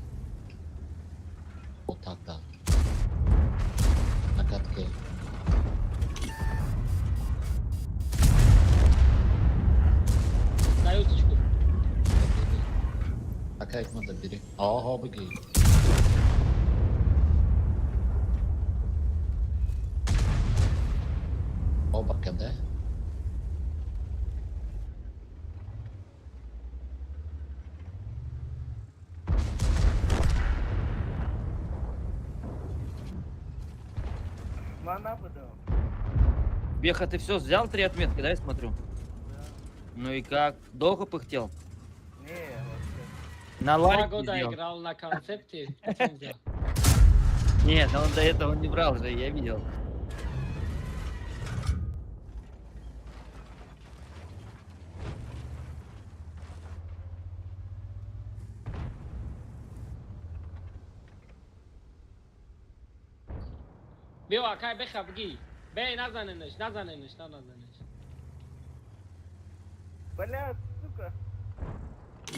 Вот так, да. На катке.
Даю тычку.
Такая их надо бери. Ага, беги. Оба КД.
Беха, ты все взял 3 отметки, да, я смотрю? Да. Ну и как? Долго пыхтел?
Не, вообще.
На лайк
2 года играл на концепте.
Нет, он до этого не брал же, я видел.
Био, акай беха, бги. Бей, назаненеш, назаненеш, назаненеш.
Бля, сука.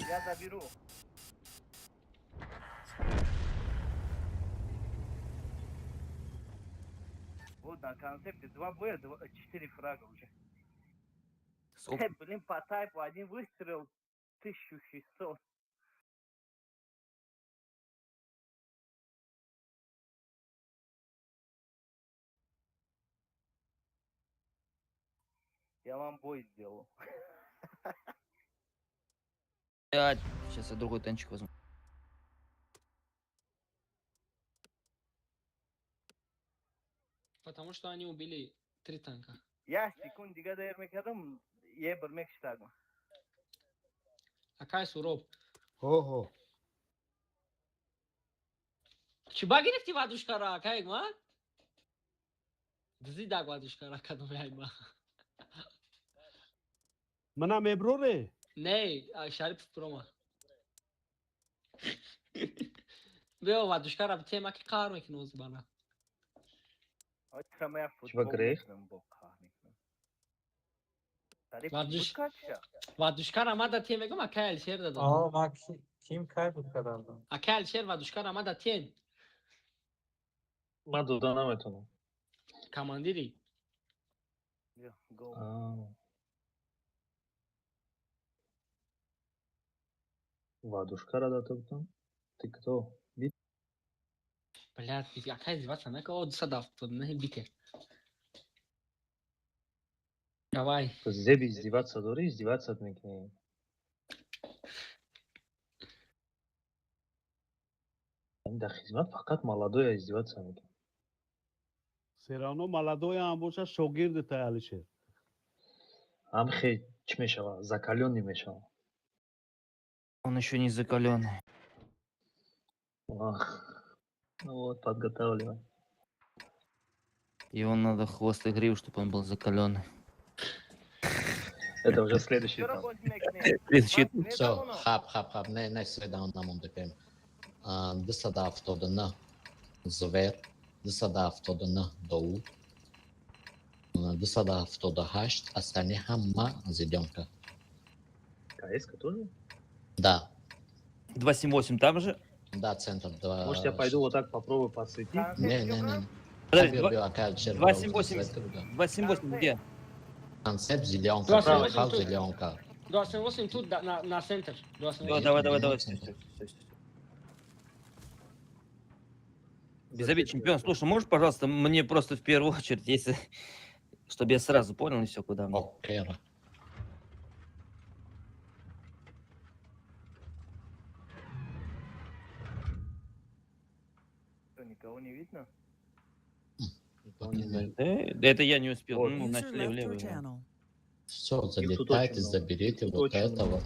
Я заберу. Вот на концепте 2 боя, 4 фрага уже.
Сколько?
Блин, по тайпу один выстрел 1600. Я вам бой сделал.
Сейчас я другой танчик возьму.
Потому что они убили 3 танка.
Я секунду дигар мекардам, е бир мекиштагам.
Акай Суроб.
Хо-хо.
Чиба гирифти вадушкара, акай ма? Дизидаг вадушкара кадом яйма.
Мана меброре?
Не, Шарипов прома. Бео вадушкара битема ки қар мекунад озбана.
Чиба грехт?
Вадушкара мада те мегум акай Алишер дадам.
О, ма ким кай буд кадам?
Акай Алишер вадушкара мада тен.
Ма дода наметонам.
Командири.
Вадушкара дата будам. Ты кто? Бит?
Блядь, акай издеваться нака, о, 279 бите. Давай.
Зеби издеваться дори, издеваться мекунӣ. Дар хизмат фақат молодоя издеваться мекунад.
Все равно молодоя ҳам боша шогирди тай Алишер.
Ҳам хе чӣ мешава? Закалённый мешава.
Он еще не закаленный.
Ах. Ну вот, подготавливай.
Его надо хвост и гриву, чтобы он был закаленный.
Это уже следующий этап.
Следующий.
Всё, хаб, хаб, хаб, не, не, сведа намондепем. 279 звер, 279 Дауд, 278, остальные ҳама зелёнка.
КС тоже?
Да.
278 там же?
Да, центр 2.
Может, я пойду вот так попробую подсветить?
Не, не, не.
Подожди,
Био, био, ака, чер,
278,
свет,
278 где?
Концепт зелёнка,
278
хал
тут.
зелёнка.
278 тут на центр.
Давай,
278.
давай, давай, давай. Всё, всё, всё, всё. Без обид, чемпион. Слушай, можешь, пожалуйста, мне просто в первую очередь, если... Чтобы я сразу понял и все, куда мне.
Окей.
Что, никого не видно?
Да, это я не успел.
Вот.
Ну,
User
значит,
left your
левый, левый.
channel.
Все,
Их тут
залетайте,
очень много.
заберите
Тут
вот
очень
этого.
много.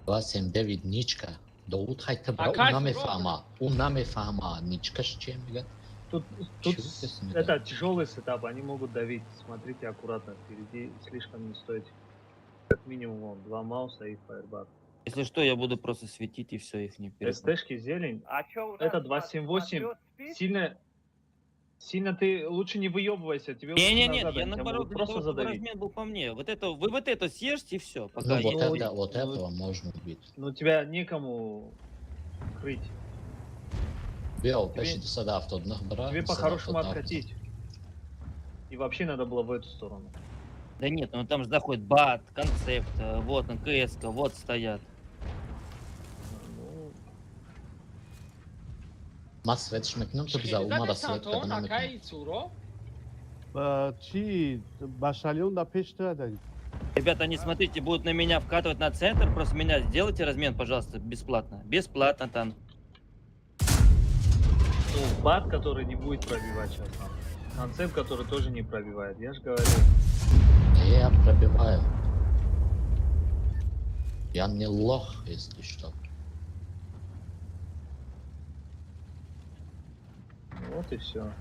279 ничка. Дауд хайта бра,
А
у
кайф,
намефама. У намефама. Ничка с чем, мега?
Тут, тут
Чего ты с ними
это тяжелый сетап, они могут давить. Смотрите аккуратно, впереди слишком не стоит. Как минимум вон, два мауса и фаербар.
Если что, я буду просто светить и все, их не перепутаю.
СТшки зелень.
А чё у нас?
Это 278.
Патриот спит?
Сильно, сильно ты лучше не выебывайся, тебе лучше
Не-не-не,
назад,
я
они тебя
наоборот,
могут
для
просто
того, чтобы
задавить.
размен был по мне. Вот это, вы вот это съешьте и все. Пока
Ну,
я-
вот
Ну,
это, вот
ну,
этого можно убить.
Ну тебя некому крыть.
Био,
Тебе-
пеши 279 бра.
Тебе по-хорошему
277.
откатить. И вообще надо было в эту сторону.
Да нет, ну там же заходит БАТ, концепт, вот он, КСК, вот стоят.
Ну,
Ма свет шмекнем, то биза умара свет
Антон,
када намекнем.
акай Суро.
Чи башалион да пеш ту адаи.
Ребята, они, смотрите, будут на меня вкатывать на центр, просто меня сделайте размен, пожалуйста, бесплатно. Бесплатно там.
ну, бат, который не будет пробивать сейчас нам. Концепт, который тоже не пробивает. Я же говорю.
Я пробиваю. Я не лох, если что.
Вот и все.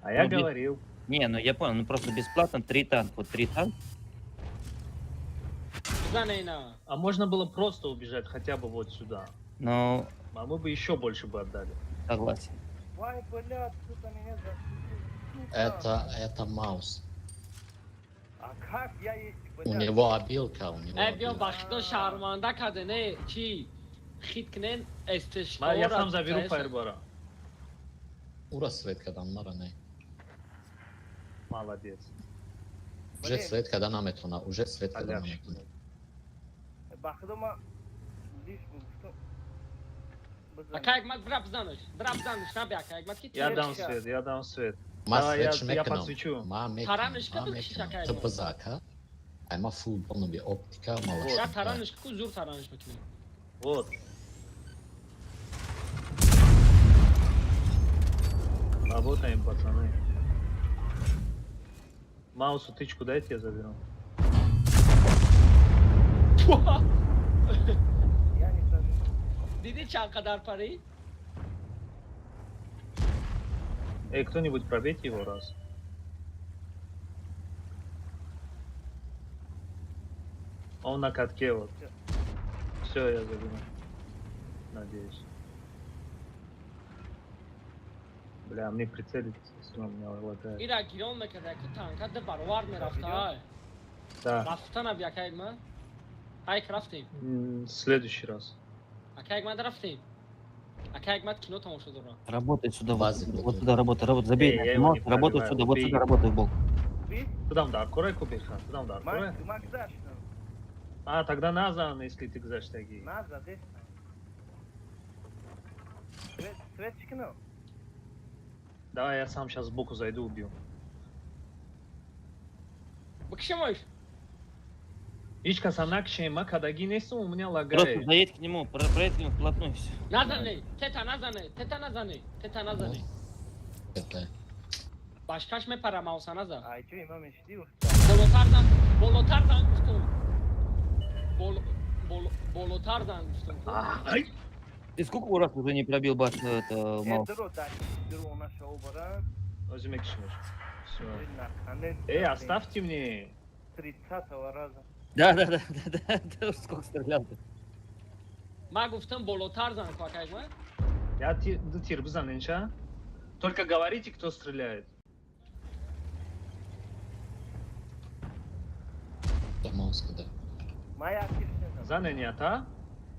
А я
Ну,
говорил.
Не, ну я понял, ну просто бесплатно три танка. Вот три танка.
Бизане ина.
А можно было просто убежать хотя бы вот сюда.
Ну,
А мы бы еще больше бы отдали.
согласен.
Вай, блядь, сука, меня засветил. Сука.
Это маус.
А как я есть,
У
блядь?
него обилка, у него
Э, биё
обилка.
бахто шарманда каде, не, чи хит кнен СТшка.
Я сам заберу фаербара.
Ура свет када мара не.
Молодец.
Уже
Блин.
свет када наметона, уже свет када
Халявщик.
наметона.
Бахдо ма лишь бы что.
Акай мат бра бизанаш, бра бизанаш, наби акай мат ки.
Я дам свет, я дам свет.
Ма
Давай,
свет
я
шмекнем.
подсвечу.
Ма мекнем,
Таранышка
ма
бикшиш
мекнем.
акай
Ты
ма.
бизака. Ай ма футбол оптика,
Я
малаш.
таранаш ку зур таранаш мекунем.
Вот. Работаем, пацаны. Маусу тычку дайте, я заберу.
Я не знаю.
Диди чанд қадар пари?
Эй, кто-нибудь пробейте его раз. Он на катке вот. Все, я заберу. Надеюсь. Бля, мне прицелиться, если он меня лагает.
Ира гирон мекарда, ку танка д баровар мерафта. Ай.
Да.
Рафта наби акай ма. Ай рафтем.
Следующий раз.
Акай ма рафтем. Акай мат кино тамошо дора.
Работай сюда, вот,
Базик
вот
вот
сюда, работай, работай, забей.
Эй, я его не
Работай
пробиваю,
сюда, вот
убей.
сюда, работай в бок.
Спит?
Куда дар корай кубиха? Куда дар корай?
Мак, мак зашто.
А, тогда назад, если ты гзаш таги.
Назад, здесь. Свет, свет чикну.
Давай я сам сейчас сбоку зайду, убью.
Бикшемош.
Ичка санакши, ма кадаги несу, у меня
Просто
лагает.
заедь к нему, проедь к нему вплотную и все.
Назане, тета назане, тета назане, тета назане.
Это
Башкаш мепара мауса наза.
Ай, чё, имам ишди уфта.
Болотар зан, болотар зан гуфтум. Бол, бол, болотар зан гуфтум.
Ай!
Ты сколько раз уже не пробил бас это
Э,
Маус?
дро, да, дро наша обара.
Ози мекшимеш. Всё.
Наконец.
Эй, оставьте мне.
30-го раза.
Да, сколько стрелял-то?
Ман гуфтам болотар зан ку акай ма.
Я ду тир бизан инша. Только говорите, кто стреляет.
Да, Маус када.
Моя тир.
Зан нията?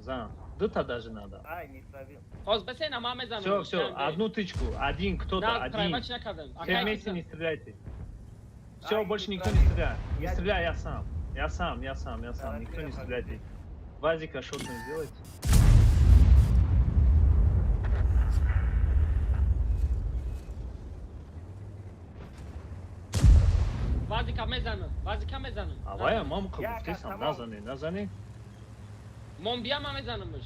Зан. Дута даже надо.
Ай, не пробил.
Ҳоз бесена ман мезанам.
Все, все, одну тычку. Один, кто-то,
На,
один.
прайвач накардам.
Все вместе не стреляйте. Все,
Ай,
больше
не
никто не
пробил.
стреляет. Не
Я-
стреляй, я сам. Я сам, я сам, я сам.
Давай,
Никто не
я
стреляйте. Вазика шотным сделайте.
Вазика мезанам. Вазика мезанам.
Авая, мамка,
Я
гуфтесам,
кас, тамом.
назане, назане.
Мон бия ман мезанамш.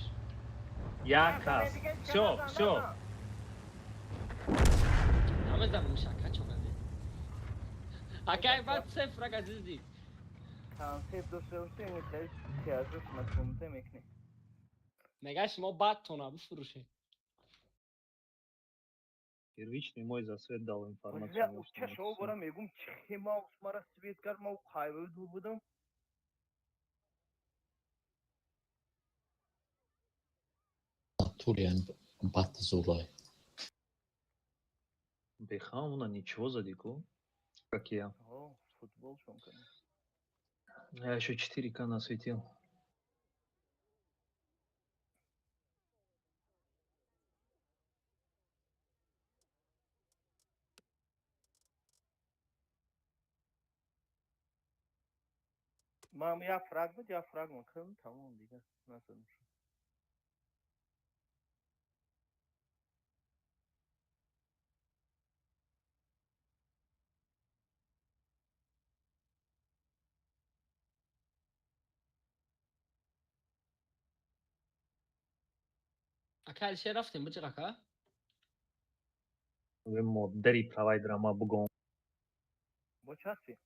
Я кас. Все, все.
Намезанамш ака чогади. Акай бад се фрага зизди.
Концепт дошел, не дай театр на кунте мекне.
Мега шумо бад тона бифурӯше.
Первичный мой за свет дал информацию.
Бля,
может,
уча
на
шоу
всё.
бара мегум чихи маус мара свет кар мау хайве ду будам.
Туриан бат зурой.
Беха, ничего задику. Как я.
О, футбол шон кан.
Я еще 4К насветил.
Мам я фрагмент, я фрагмент кардам, тамом дига. Насадам.
Ака Алишер рафтем биҷиқ ака?
Модари провайдера ма бугом.
Бо часи?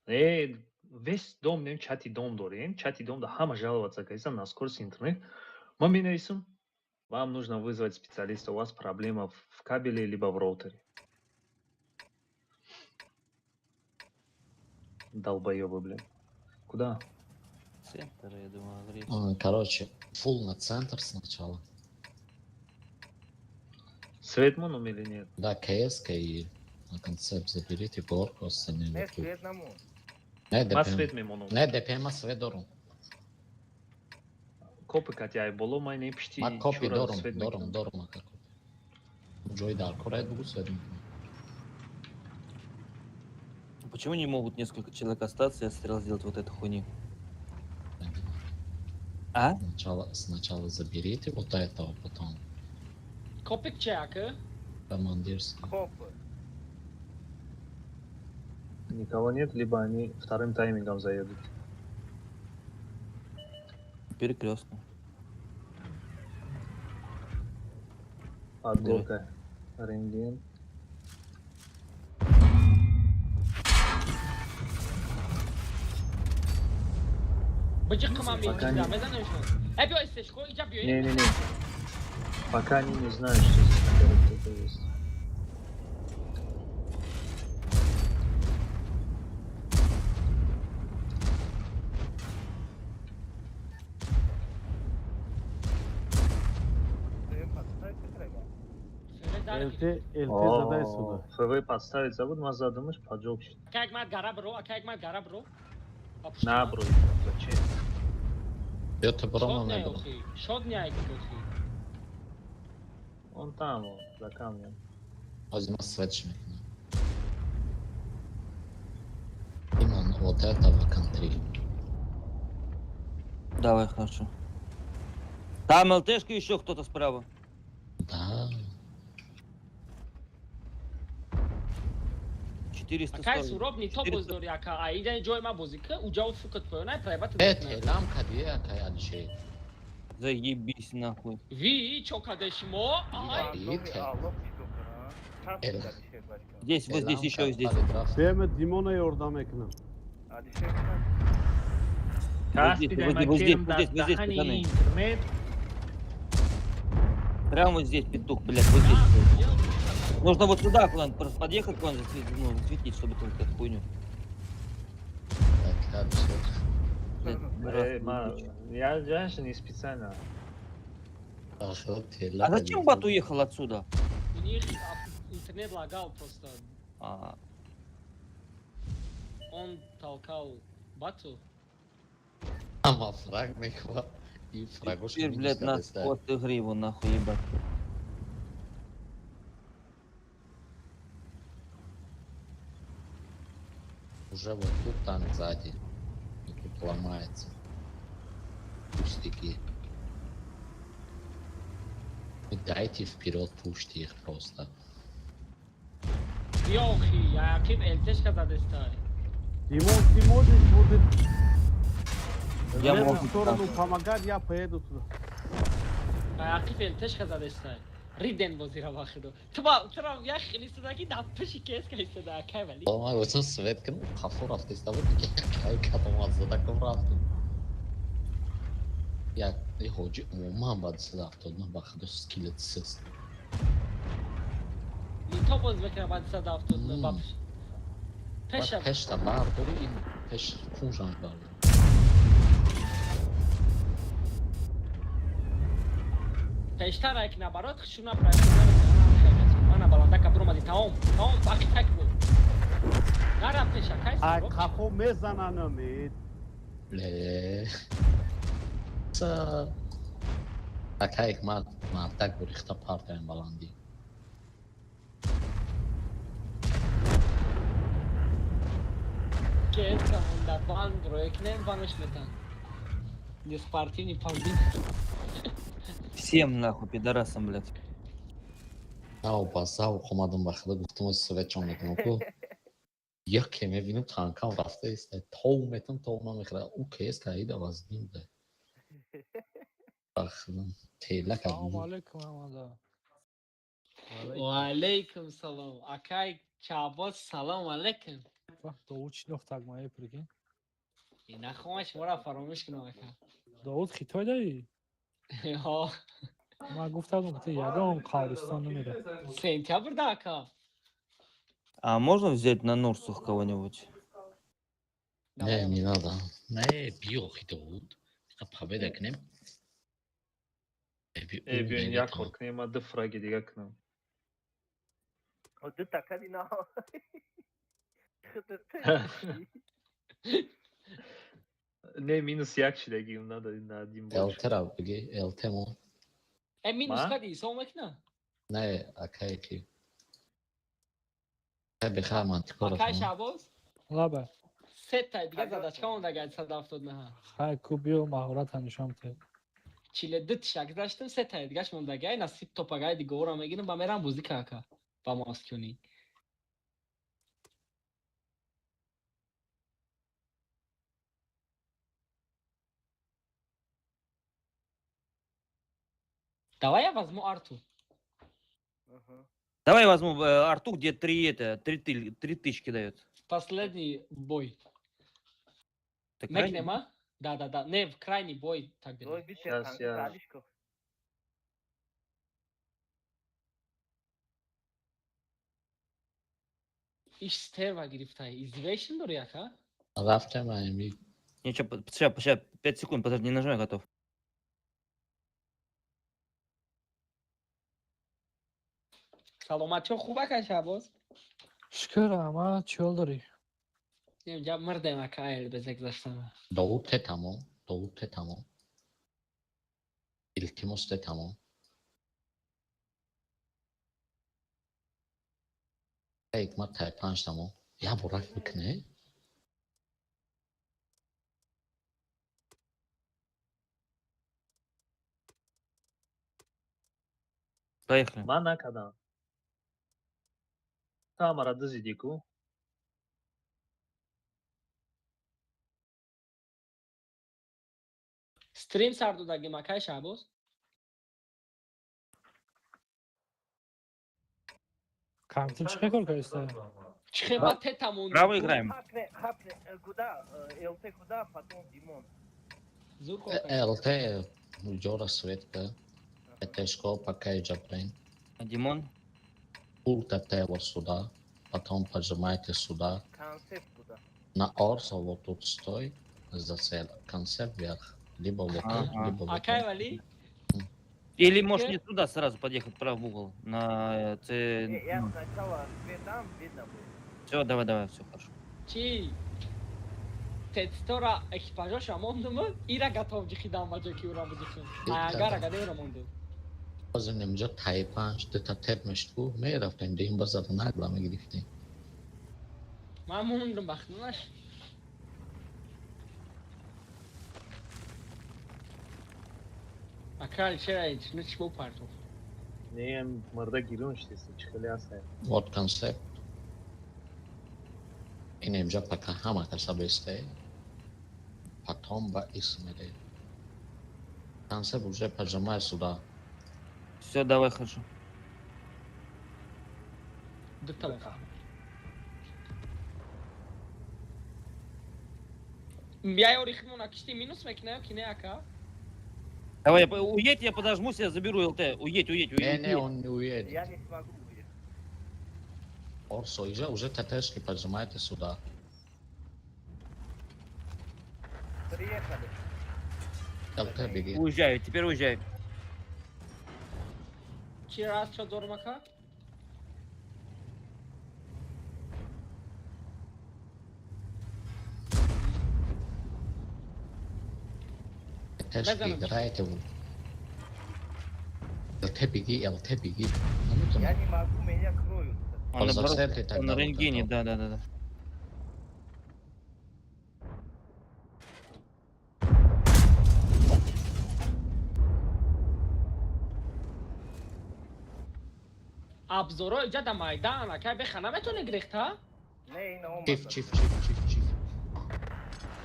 Э, весь дом, нем чати дом дорем. Чати дом да ҳама жаловаться кайсан на скорость интернет. Ма менависам. Вам нужно вызвать специалиста, у вас проблема в кабеле либо в роутере. Долбоебы, блин. Куда?
Центр, я думаю, агрессия.
Короче, фул на центр сначала.
Свет моном или нет?
Да, КС и на концепт заберите горку, остальные
Не
вот тут.
свет наму.
Не,
Ма
ДПМ.
свет мемонам.
Не, ДПМ свет дорум.
Копы кати ай боло май не пишти.
Ма копи
чура
дорум,
свет
дорум,
мекунам.
дорум, ака копи. Ҷои дар кора бугу свет мекунам.
Почему не могут несколько человек остаться и отстрел сделать вот эту хуйню? А?
Сначала заберите вот этого, потом
Копик че ака?
командирский.
Коп.
Никого нет, либо они вторым таймингом заедут.
Перекрестно.
Под горкой. Рентген.
Биҷиқ ман
Пока не-
мезанам мезанамшон. Э биё истеш ко иҷа биё.
Не-не-не. Пока они не знают, что здесь на горе кто-то есть.
ЛТ, ЛТ задай сюда.
ФВ подставить забуд, ма задумаешь, поджог.
Ака як мад гара бро, ака як мад гара бро.
На, бро, зачем?
Ё брома
Шод не
мебрам.
охи. Шод не ай охи.
Он там, он, за камнем.
Ҳозир ман светш мекунам. Имон вот этого контри.
Давай, хорошо. Там ЛТшка еще кто-то справа.
Да.
400
Акай Суроб не то боз дори ака. А ида ҷои ма бозӣ ка, уҷа фукат поёнай прайват.
Э, телам кадие акай Алишер.
Заебись нахуй.
Ви чо каде шумо? Ай.
Здесь, вот здесь, еще здесь.
Беме Димона ёрдам мекунам.
Вот здесь, вот здесь, вот здесь, вот здесь, пацаны.
Интернет.
Прямо вот здесь петух, блядь, вот здесь. Нужно вот сюда куда-нибудь просто подъехать, куда-нибудь засветить, ну, засветить, чтобы только эту хуйню.
Так, всё.
Блядь, раз,
Э,
ебучий.
Я же не специально.
Ахо, тела
А зачем Бат уехал отсюда?
У них интернет лагал просто.
А,
Он толкал Бату.
Ама фраг мехва. И фрагош
теперь, блядь, нас хвост игры его нахуй ебать.
Уже вот тут танк сзади. И тут ломается. Пустяки. И дайте вперед, пушьте их просто.
Ёхи, яким ЛТшка задестай.
Димон, ты можешь будет в
Я
левую
могу,
сторону помогать, я поеду туда.
Яким ЛТшка задестай. Риден бозира вахидо. Туба, тура я хели судаки да пиши кеска истада кай вали.
Ломай, вот свет кн, хафу рафт, иста вот кай катом аз задаком рафтем. Як и ҳоҷи умуман баъд 179 ба худо скилет сист.
Ни то боз мекна баъд 179 баб. Пеша.
Пешта бардори ин пеш кунжан бардори.
Пештар як наоборот хшуна правильно. Мана баландака бромади тамом. Тамом бақи так буд. Нара пеша кай.
Ай қафо мезананам.
Ле. Са Ака ҳикмат мардак гурехта партаем баландӣ.
Кеска монда банд роекнем банош метан. Неспортивный памбин.
Всем нахуй, пидорасам, блядь.
Ав ба завқ омадам ба худо гуфтам свет-чон мекунам ку. Яке мебинам танкам рафта иста тов метам тов намехӯрад. Ӯ кес каида вазнин буда. Ба худо тела
Салом
кардем.
алейкум ҳамада.
Ва алейкум салом. Акай Чабоз салом алейкум.
Вақт Довуд шинохт тагмае прикинь.
Нахоҳам шуморо фаромӯш кунам ака.
Довуд Хитой дарӣ?
Ҳо.
Ман гуфтам ки ту ягон қабристон намера.
Сентябр да ака.
А можно взять на Нурсух кого-нибудь?
Не, не надо. Не, биё Довуд. Победа кунем.
Э, биёин як кор кунем, ман ду фраги дига кунам.
Ду та кади на.
Не, минус як шидагим, надо на один больше.
ЛТ-ра биги, ЛТ мо.
Э, минус
Ма?
кади ҳисоб мекуна?
Не, акай ки. Кай бехар мантикора.
Акай Шабоз?
Лаба.
Се та дига задачка монда гай 179.
Хай ку биё маҳората нишон те.
42 тиша гузаштам, се та дигаш монда гай насиб топагай дигора мегирам ба мерам бозӣ ка ака. Ба маскюни. Давай я возьму арту.
Давай я возьму арту, где три это, три тычки дает.
Последний бой.
Так
Мекнем, а? Да, да, да. Не, в крайний бой так делаем.
Сейчас я...
Иш стерва гирифтай. Извешен дори ака?
Рафтем ами.
Не, сейчас, сейчас, 5 секунд, подожди, не нажимай, готов.
Саломатчо хуб ака Шабоз?
Шукр ама чиёл дорӣ?
Инҷа мурдем ака эл беза гузаштам.
Довуд те тамом, Довуд те тамом. Илтимос те тамом. Ҳикмат тай панҷ тамом. Я бурак бикне.
Поехали.
Ман накардам. Ту ҳамаро дузидӣ ку?
Стрим сар додагим акай Шабоз?
Компютер чӣ кор кардиста?
Чихе ба те тамон.
Право играем.
Хапне, хапне, куда? ЛТ куда, потом Димон.
Зур кор
ЛТ ҷора свет ка. ТТшко пока иҷа блин.
А Димон?
Пул ТТ вот сюда, потом поджимайте сюда.
Концепт куда?
На Орсо вот тут стой, зацел. Концепт вверх. Либо вот тут,
Ага.
либо вот
Акай
тут.
Вали?
Или можешь не туда сразу подъехать, прав в угол. На Ц...
Не, я сначала тебе дам, видно будет.
Все, давай, давай, все хорошо.
Чи? Тестора экипажоша мондум, ира готов ҷихидам ба ҷое ки ӯра буҷихим. Агар ага неура мондум.
Бозем инҷо тай панҷ дута теп мешт ку мерафтем дим ба зада нагла мегирифтем.
Ман мондум бахтунаш. Акал чера интернет чӣ бопартофт?
Не, марда гирон шудест, чӣ хеле ҳаст.
Вот концепт. Ин инҷа пока ҳама каса бесте. Потом ба ис мере. Концепт уже поджимай сюда.
Все, давай, хорошо.
Дута бафа. Я ёри химона кишти минус мекунам ё ки не ака?
Давай, уедь, я подожмусь, я заберу ЛТ. Уедь, уедь,
Не,
уедь.
не, он не уедет.
Я не смогу уехать.
Орсо, уже ТТшки поджимайте сюда.
Приехали.
ЛТ беги.
Уезжаю, теперь уезжай.
Чи раз чо дорам ака?
ТТшки
Мезанам.
играете в... ЛТ беги, ЛТ беги. Наметонам.
Я не могу, меня кроют.
Он наоборот,
Зацепи
он
тогда
на
вот
рентгене,
это.
да.
Абзоро иҷа да майдан ака беха наметони гирехта?
Не, ина омад.
Чиф, чиф, чиф, чиф, чиф.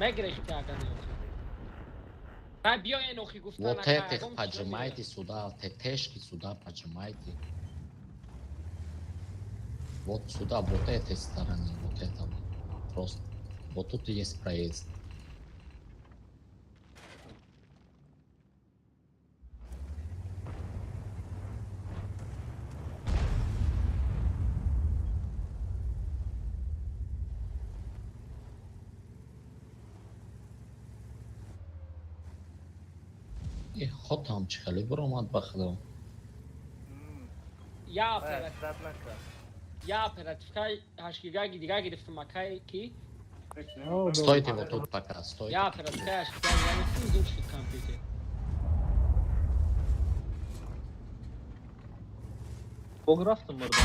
Мегирехти ага не охи. Ай биёен охи гуфтан
Вот
ака.
этих
ягон чизо
поджимайте сюда, ТТшки сюда поджимайте. Вот сюда, вот этой стороны, вот это вот. Просто. Вот тут и есть проезд. И хотам чихали буромад ба худо.
Я я оперативкаи ҳашгигаги дига гирифтам акай ки.
Стойте вот тут пока, стойте.
Я оперативкаи ҳашгигаги яъне ки зуд шуд компютер.
Бог рафтам марда.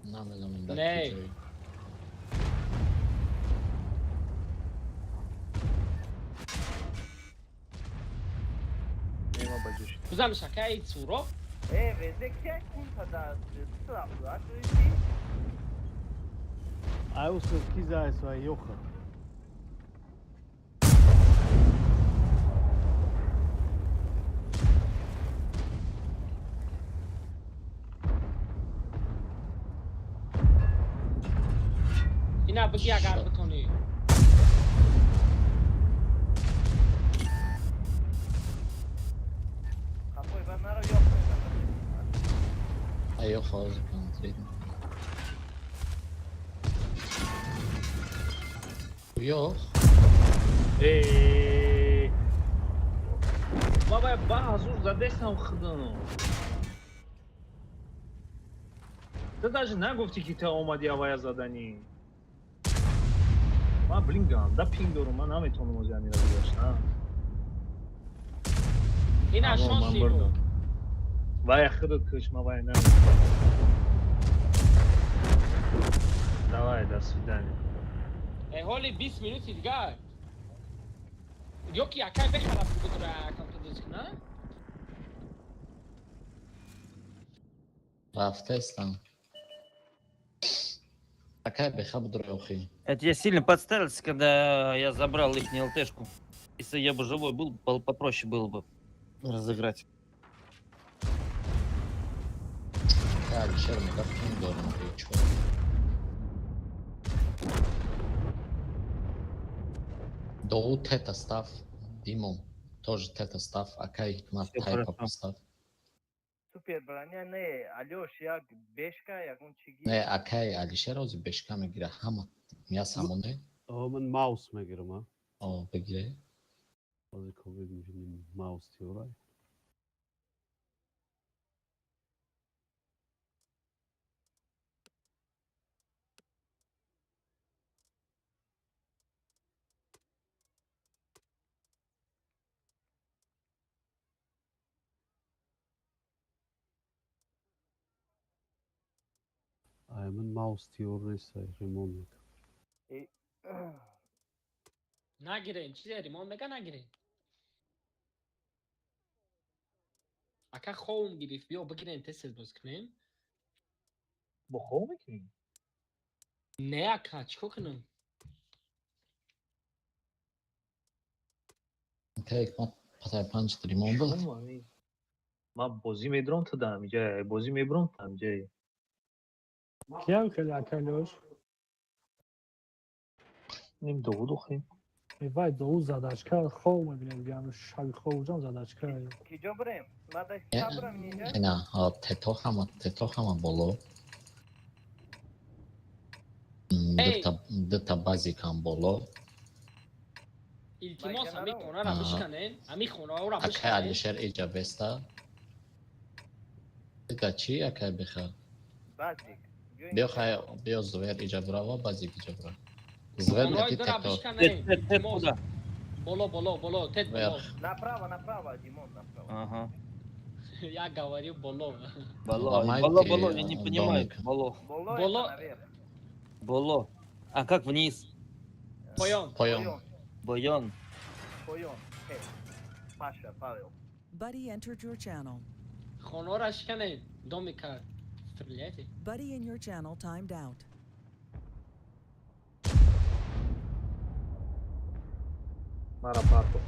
Намедонам дар
Не.
куҷое.
Нема ба ҷош.
Бизанаш акай суро.
Э, везе кия кунта да сразу, а то иди.
Ай усел киза эс ва ёха.
Ина биги агар битонӣ.
Қапой ба наро ёқ мезанад.
Ай ёха ҳозир конкретно. Ёх.
Э, баба ба ҳазур задестам худам. Ту даже нагуфтӣ ки ту омадӣ авая заданӣ. Ман блин ганда пинг дорум, ман наметавонам ози амира гузаштам.
Ина
Аммо ман
шонси
бурдам.
буд.
Вая худат куш, ман вая наметавонам. Давай, до свидания.
Э ҳоли 20 минути дигар. Ё ки акай бехара бугудра компютер куна?
Рафтестам. Акай беха будро охи.
Это я сильно подставился, когда я забрал их ЛТшку. Если я бы живой был, попроще было бы разыграть.
Акай Алишер мега пинг дорам охи чо. Доу тета став Димон. Тоже тета став, акай Ҳикмат
Всё
тайпа
хорошо.
Поставь.
Супер броня не, Алёш, як бешка, ягон чиги.
Не, акай Алишер ози бешка мегира, ҳама я самоне.
О, ман маус мегирам, а.
О, бигире.
Ози ковид мебинем маус теорай. Ай, ман маус тиёр нестай, ремонт мекунам.
Нагирен, чизе ремонт мега нагирен. Ака ховм гирифт, биё бигирен тез тез боз кунем.
Бо хов мекунӣ?
Не, ака, чикор кунам?
Акай Ҳикмат патай панҷ ремонт буд.
Чун ман бозӣ медурам, ту дар ҳамиҷае, бозӣ мебурам, ту ҳамиҷае.
Киям хеле акай Лёш?
Ним довуд охи.
Вай довуд задачка хов мебинем, гам шаби хов ҷон задачка.
Киҷо бирем? Ма да сабрам инҷа.
Ина, тето ҳама, тето ҳама боло.
Эй!
Дута базикам боло.
Илтимос, ҳамин хонаро бишканен, ҳамин хонаро
Акай
бишканен.
Алишер иҷа беста. Ида чи акай беха?
Базик.
Биё хай, биё звер иҷа бурава, базик иҷа бура. Звер
Хонаҳои
мети
дора
тето.
бишканен.
Тет, тет, тет
Илтимос.
куда?
Боло, боло, боло, тет боло.
Вверх.
Направо, направо, Димон, направо.
Ага.
Я говорю боло.
Боло,
Ломайте
боло, боло, я не понимаю.
домик.
Боло.
Боло,
Боло.
это наверх.
Боло. А как вниз?
Поён.
Поён.
Боён.
Поён. Э, Паша, Павел.
Buddy entered your channel.
Хонаро шиканен. Домика стреляйте.
Buddy in your channel timed out.
Мара парто.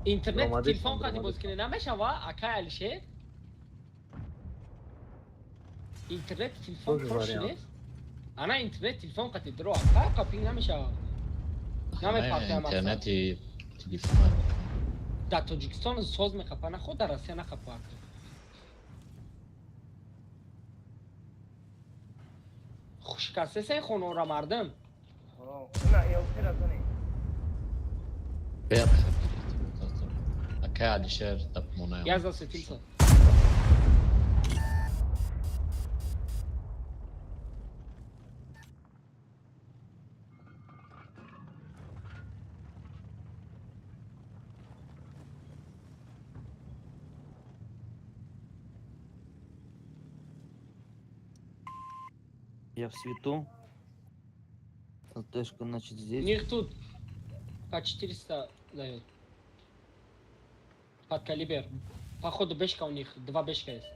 Интернет
Ромадес,
телефон қати
ромадес.
боз кунӣ намешава, акай Алишер? Интернет телефон
Тоже
кор
вариант.
шудест? Ана интернет телефон қати дро, ака қапи намешава. Намепартоям аслан.
Интернети телефон.
Дар Тоҷикистон соз мехапа, на худ дар Россия нахапа. Ака. Хушкастесен хонаро мардум.
О, на, ЛТ разани.
Вверх. Акай Алишер да помонаем.
Я засветился.
Я в свету. ЛТшка, значит,
У
здесь.
них тут по 400 дают. Под калибр. Походу бешка у них. Два бешка есть.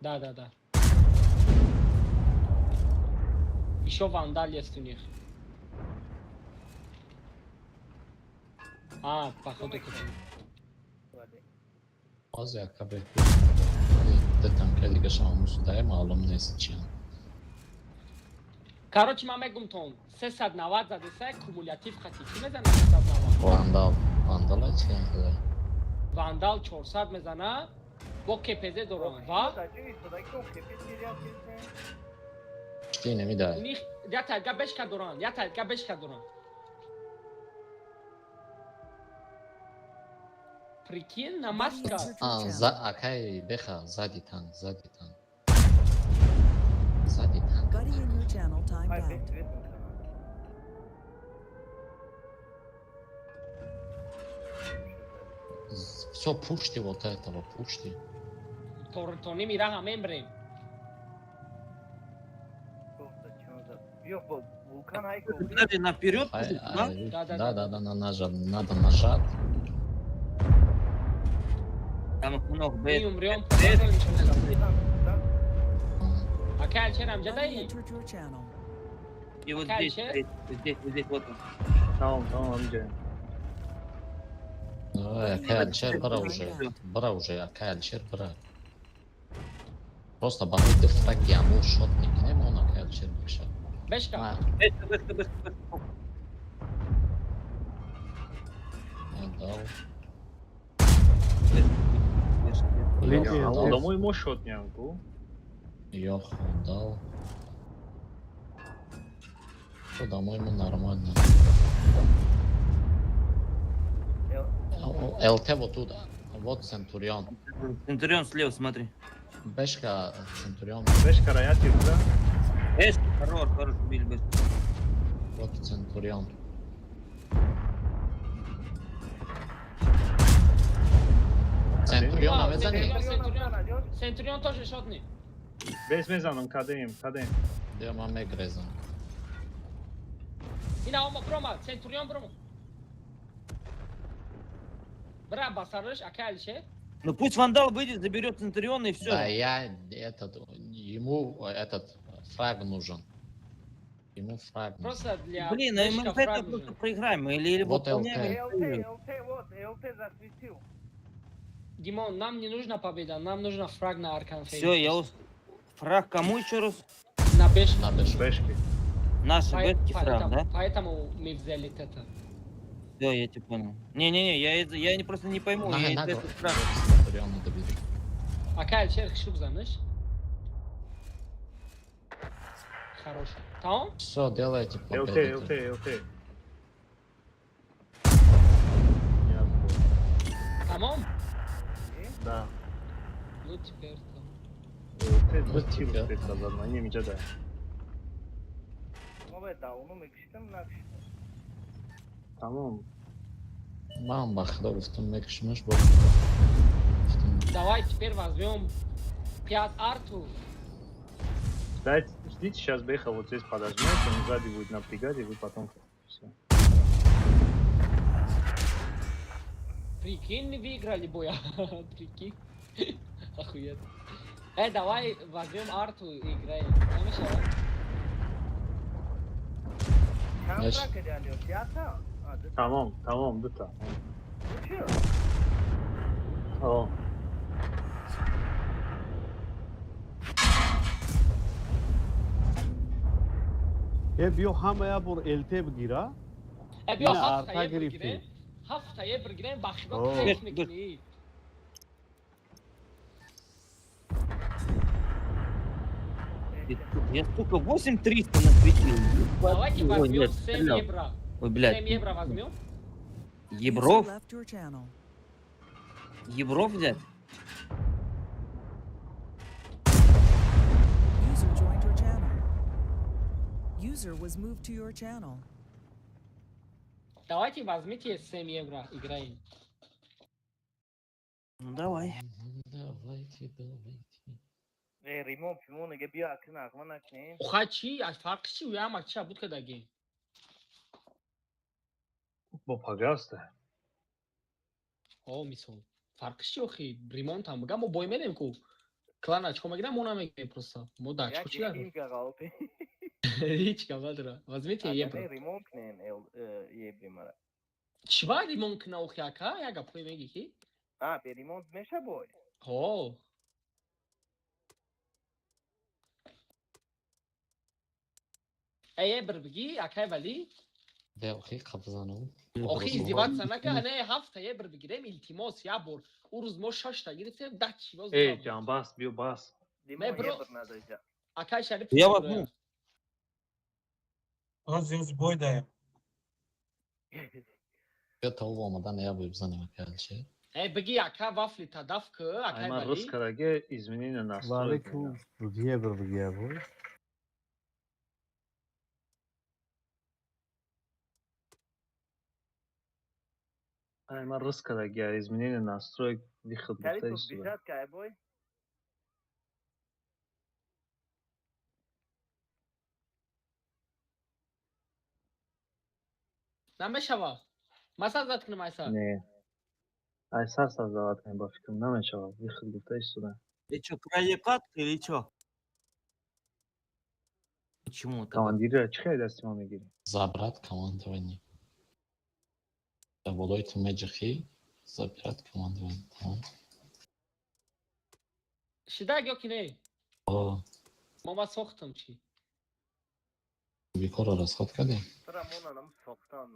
Да. Еще вандал есть у них. А, походу купил.
Ози ака бе. Ду танка дига шама мусудай маълум нест чиан.
Короче, ман мегум тон. 390 задеса кумулятив хати. Ки мезана 390?
Вандал. Вандала чиан?
Вандал 400 мезана. Бо КПЗ дорам. Ва?
Чӣ намедай?
У них я тайга бешка доран. Я тайга бешка доран. Прикинь, на маска.
А, за акай беха, сзади танк, сзади танк. Сзади танк.
Buddy in your channel timed out.
Все, пушьте вот этого, пушьте.
Тони мира ҳамем брем.
Подожди, наперед?
Ай,
Да?
ай, да, да, на нажать, надо нажать.
Там их много.
Мы
Б,
умрем.
Б,
Акай Алишер ҳамҷа
Buddy
даи?
entered your channel.
И вот
Какая
здесь,
часть?
здесь, здесь, вот здесь, вот он.
Тамом, тамом, ҳамиҷа.
Ой, акай Алишер, бара уже. Бара уже, акай Алишер, бара. Просто барои ду фраг яму шот мекунем, он акай Алишер мекушад.
Бешка.
Бешка, бешка, бешка, бешка.
дал.
Лин
Ё
ЛТ.
Одамои мо шотнян ку.
Ё дал. Что, домой мы нормально. ЛТ вот тут. Вот Центурион.
Центурион слева, смотри.
Бешка, Центурион.
Бешка рояти буда.
Бешка, хорош, хорош, убили Бешку.
Вот Центурион. Центурион, а мезани?
Центурион, Центурион тоже шотни.
Без мезанам, кадем, кадем.
Де ма мегрезам.
Ина ома брома, Центурион брома. Бра, басарыш, ака Алишер.
Ну пусть Вандал выйдет, заберет Центуриона и все.
Да, я этот, ему этот фраг нужен. Ему фраг нужен.
Просто для
Блин, а мы
Бешка
это
фраг
просто
нужен.
проиграем. Или
Вот
выполняем,
ЛТ.
или
ЛТ, ЛТ, вот, ЛТ засветил.
Димон, нам не нужна победа, нам нужна фраг на Аркан
Все, я Фраг кому еще раз?
На Бешку.
На Бешку.
Бешки.
Наши Бешки фраг, да?
Поэтому мы взяли это.
Все, я тебя понял. Не-не-не, я не просто не пойму.
На,
я
на,
это фраг.
Центуриона добери.
Ака Алишер хшуб занеш. Хорош. Тамом?
Все, делайте
ЛТ,
победу.
ЛТ, ЛТ. Я понял.
Тамом?
Да.
Ну теперь там.
ЛТ,
Ну,
ду тир
теперь.
успеть назад, на нем иҷа да.
Мо бе дауну мекиштам, накиштам.
Тамом.
Ман ба худо гуфтам мекушмаш бо. Гуфтам
Давай теперь возьмем 5 арту.
Ждать, ждите, сейчас Беха вот здесь подожмет, он сзади будет напрягать, и вы потом... Все.
Прикинь, мы выиграли боя. Прикинь. Охуенно. Давай возьмем арту и играем. Знаешь,
Чанд
Знаешь-
фраг кардӣ, Алиёш? Якта? А, дута.
Тамом, тамом, дута.
Ну чё?
О,
Э, биё ҳама як бор ЛТ бигира.
биё
Не,
ҳафта
арта
ебр
гирифтем.
гирем. Ҳафта ебр гирем, ба худо
О.
кайф мекунӣ.
Я, сука, 8300 насветил.
Давайте
Ой,
возьмем
нет,
7
стрелял.
евро.
Ой, блядь.
7 евро возьмем.
User
Ебров?
left your channel.
Ебров взять?
User joined your channel. User was moved to your channel.
Давайте возьмите 7 евро, играем.
Ну давай.
Давайте, давайте.
Э, римон, пимон, дига биё акн нағма накунем.
Уха чи? А фарқ чи? Уяма ча буд кадаги?
бо пожалуйста.
О, мисол. Фарқ чи охи? Ремонт ҳам бигам, мо бой мерем ку. Клан очко мегирам, мо намегирем просто. Мо да очко
Як
чи надорем?
химка ғалти.
Ҳеч гап надора. Возьмите
Ага,
евро.
не, ремонт кунем, ебри мара.
Чӣ ба ремонт куна охи ака? Як гапҳое мегӣ ки?
А, бе ремонт меша бой?
Ҳо. Э, ебр бигӣ, акай валӣ?
Де охи қабзанам.
Охи издеваться нака, не, ҳафта ебр бигирем, илтимос, як бор. Ӯ рӯз мо шашта гирифтем, да чи боз.
Эй, ҷанбас, биё бас.
Димон,
бро-
ебр надоҷа.
Акай Шариф.
Я возьму.
Оз оз бой даем.
Биё то омадан я бой бизанем ака Алишер.
Э, бигӣ ака вафли тадаф ку, акай
Ай, ман
валӣ.
рус кардаге изменение настроек.
Валейкум. Евро бигира бой.
Ай, ман рус кардаге изменение настроек выход гуфта
Шарипов,
истода.
бижат кай бой?
Намешава. Ма создать кунам айса.
Не. Ай, сар создавать кунем, ба фикрам намешавад. Выход гуфта истода.
Ты чё, крайекат или чё? Почему так?
Командирро чӣ хел дасти мо мегирӣ?
Забрать командование. Дар болои ту меҷихӣ, забирать командование. Тамом.
Шидаг ё ки не?
О,
Мо ма сохтам чи?
бикорро расход кардем.
Тура монанам сохтан.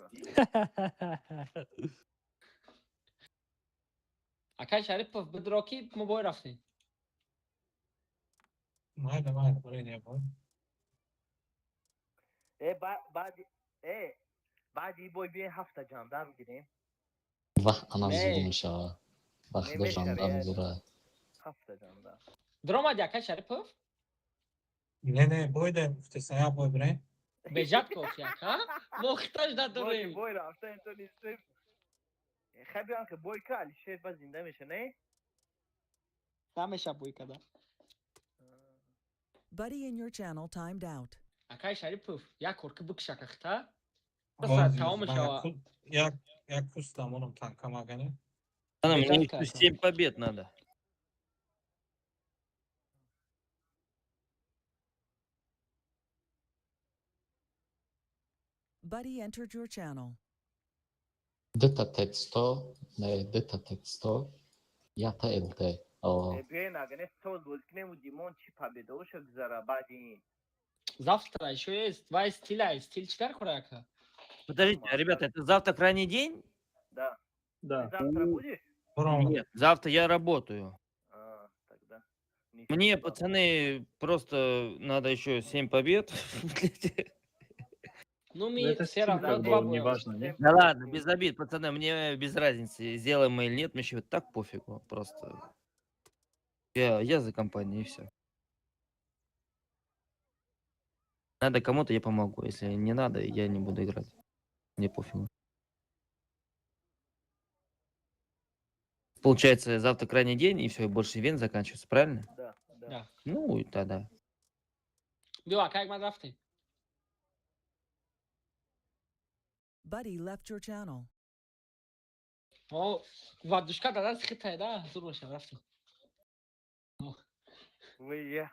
Акай Шарипов, бидро ки мо бой рафтем.
Майли, майли, барои не бой.
Э, баъди э баъди бой биёен ҳафта ҷандар гирем.
Вах, ана
Не.
зур мешава. Ба худо
Намешава,
жандар
я.
зура.
Ҳафта ҷандар.
Даромади, акай Шарипов?
Не, не, бой даем, гуфтеса, як бой бирем.
Бежат кофи, ака. Мо хиташ
Бой
надорем.
Бой рафта инто нистем. Хай биён ки бой ка Алишер ба зинда меша, не?
Намеша бой када.
Buddy in your channel timed out.
Акай Шарипов, як корки бикша кахта.
Боз
Тамом
ман
мешава.
як куст дамонам танка магане.
Ладно, мне
Бежать
еще
как?
7 побед надо.
Buddy entered your channel.
Дта тетсто, не, дта тетсто, ята ЛТ. О,
Э, биёен агане соз бозӣ кунем Димон чӣ победаоша гузара баъди ин.
Завтра еще есть два стиля. Стиль чикар кора, ака?
Подождите, а, ребята, это завтра крайний день?
Да.
Да.
Ты завтра будешь?
Буром.
Нет, завтра я работаю.
А, тогда. Не
Мне,
всегда.
пацаны, просто надо еще 7 побед. Блядь.
Ну,
Ну,
ми
это
все
стиль,
равно
как
два
бы,
боя.
неважно, не?
Да ладно, без обид, пацаны, мне без разницы, сделаем мы или нет, мне еще так пофигу, просто. Я за компанию, и все. Надо кому-то, я помогу. Если не надо, я не буду играть. Мне пофигу. Получается, завтра крайний день, и все, и больше ивент заканчивается, правильно?
Да, да.
Да.
Ну, и тогда.
Биё, акай, ман рафтем.
Buddy left your channel.
О, вадушка дада хитай да, зур боша, рафтем.
Вы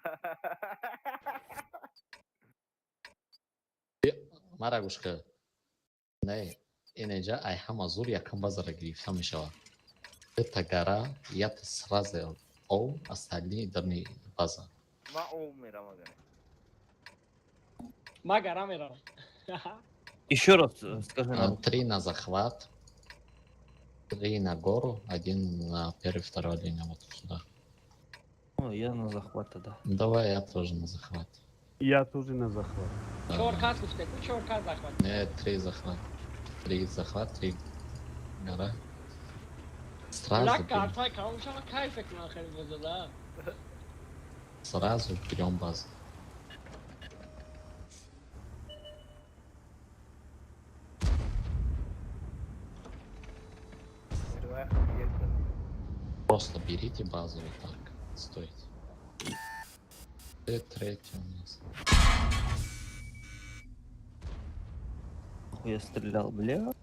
мара гӯш кар. Не, инеҷа ай ҳама зур якам базара гирифта мешавад. Дта гара, ята сразу ов, остальные дарни база.
Ман ов мерам агане.
Ма гара мерам.
Еще раз скажи нам.
Три на захват, три на гору, один на первый, второй линия, вот сюда.
О, я на захват тогда.
Давай я тоже на захват.
Я тоже на захват.
Да.
Чор кас гуфте, ку чор кас захват.
Не, три захват. Три захват, три гора. Сразу,
Лак
берем,
картай кам шама кайф кунам хеле бозада.
сразу берем базу.
Давай, як
Просто берите базу вот так. Стойте. Ты третий у нас.
Нахуй я стрелял, бля.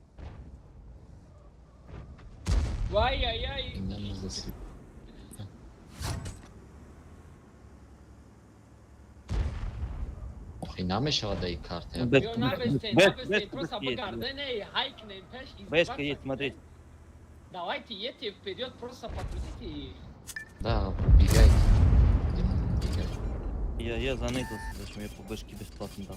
Вай ай ай.
Меня не засвет. Ох, и намешава да и карта.
Бэшка,
Биё набестен,
бэшка,
набестен,
бэшка,
просто
бэшка есть,
бигарде не, хайкнем пеш.
Бэшка есть, смотрите.
Давайте, едьте вперед, просто покрутите их.
Да, убегайте. Димон, убегай.
Я заныкался, зачем я по бэшке бесплатно дал.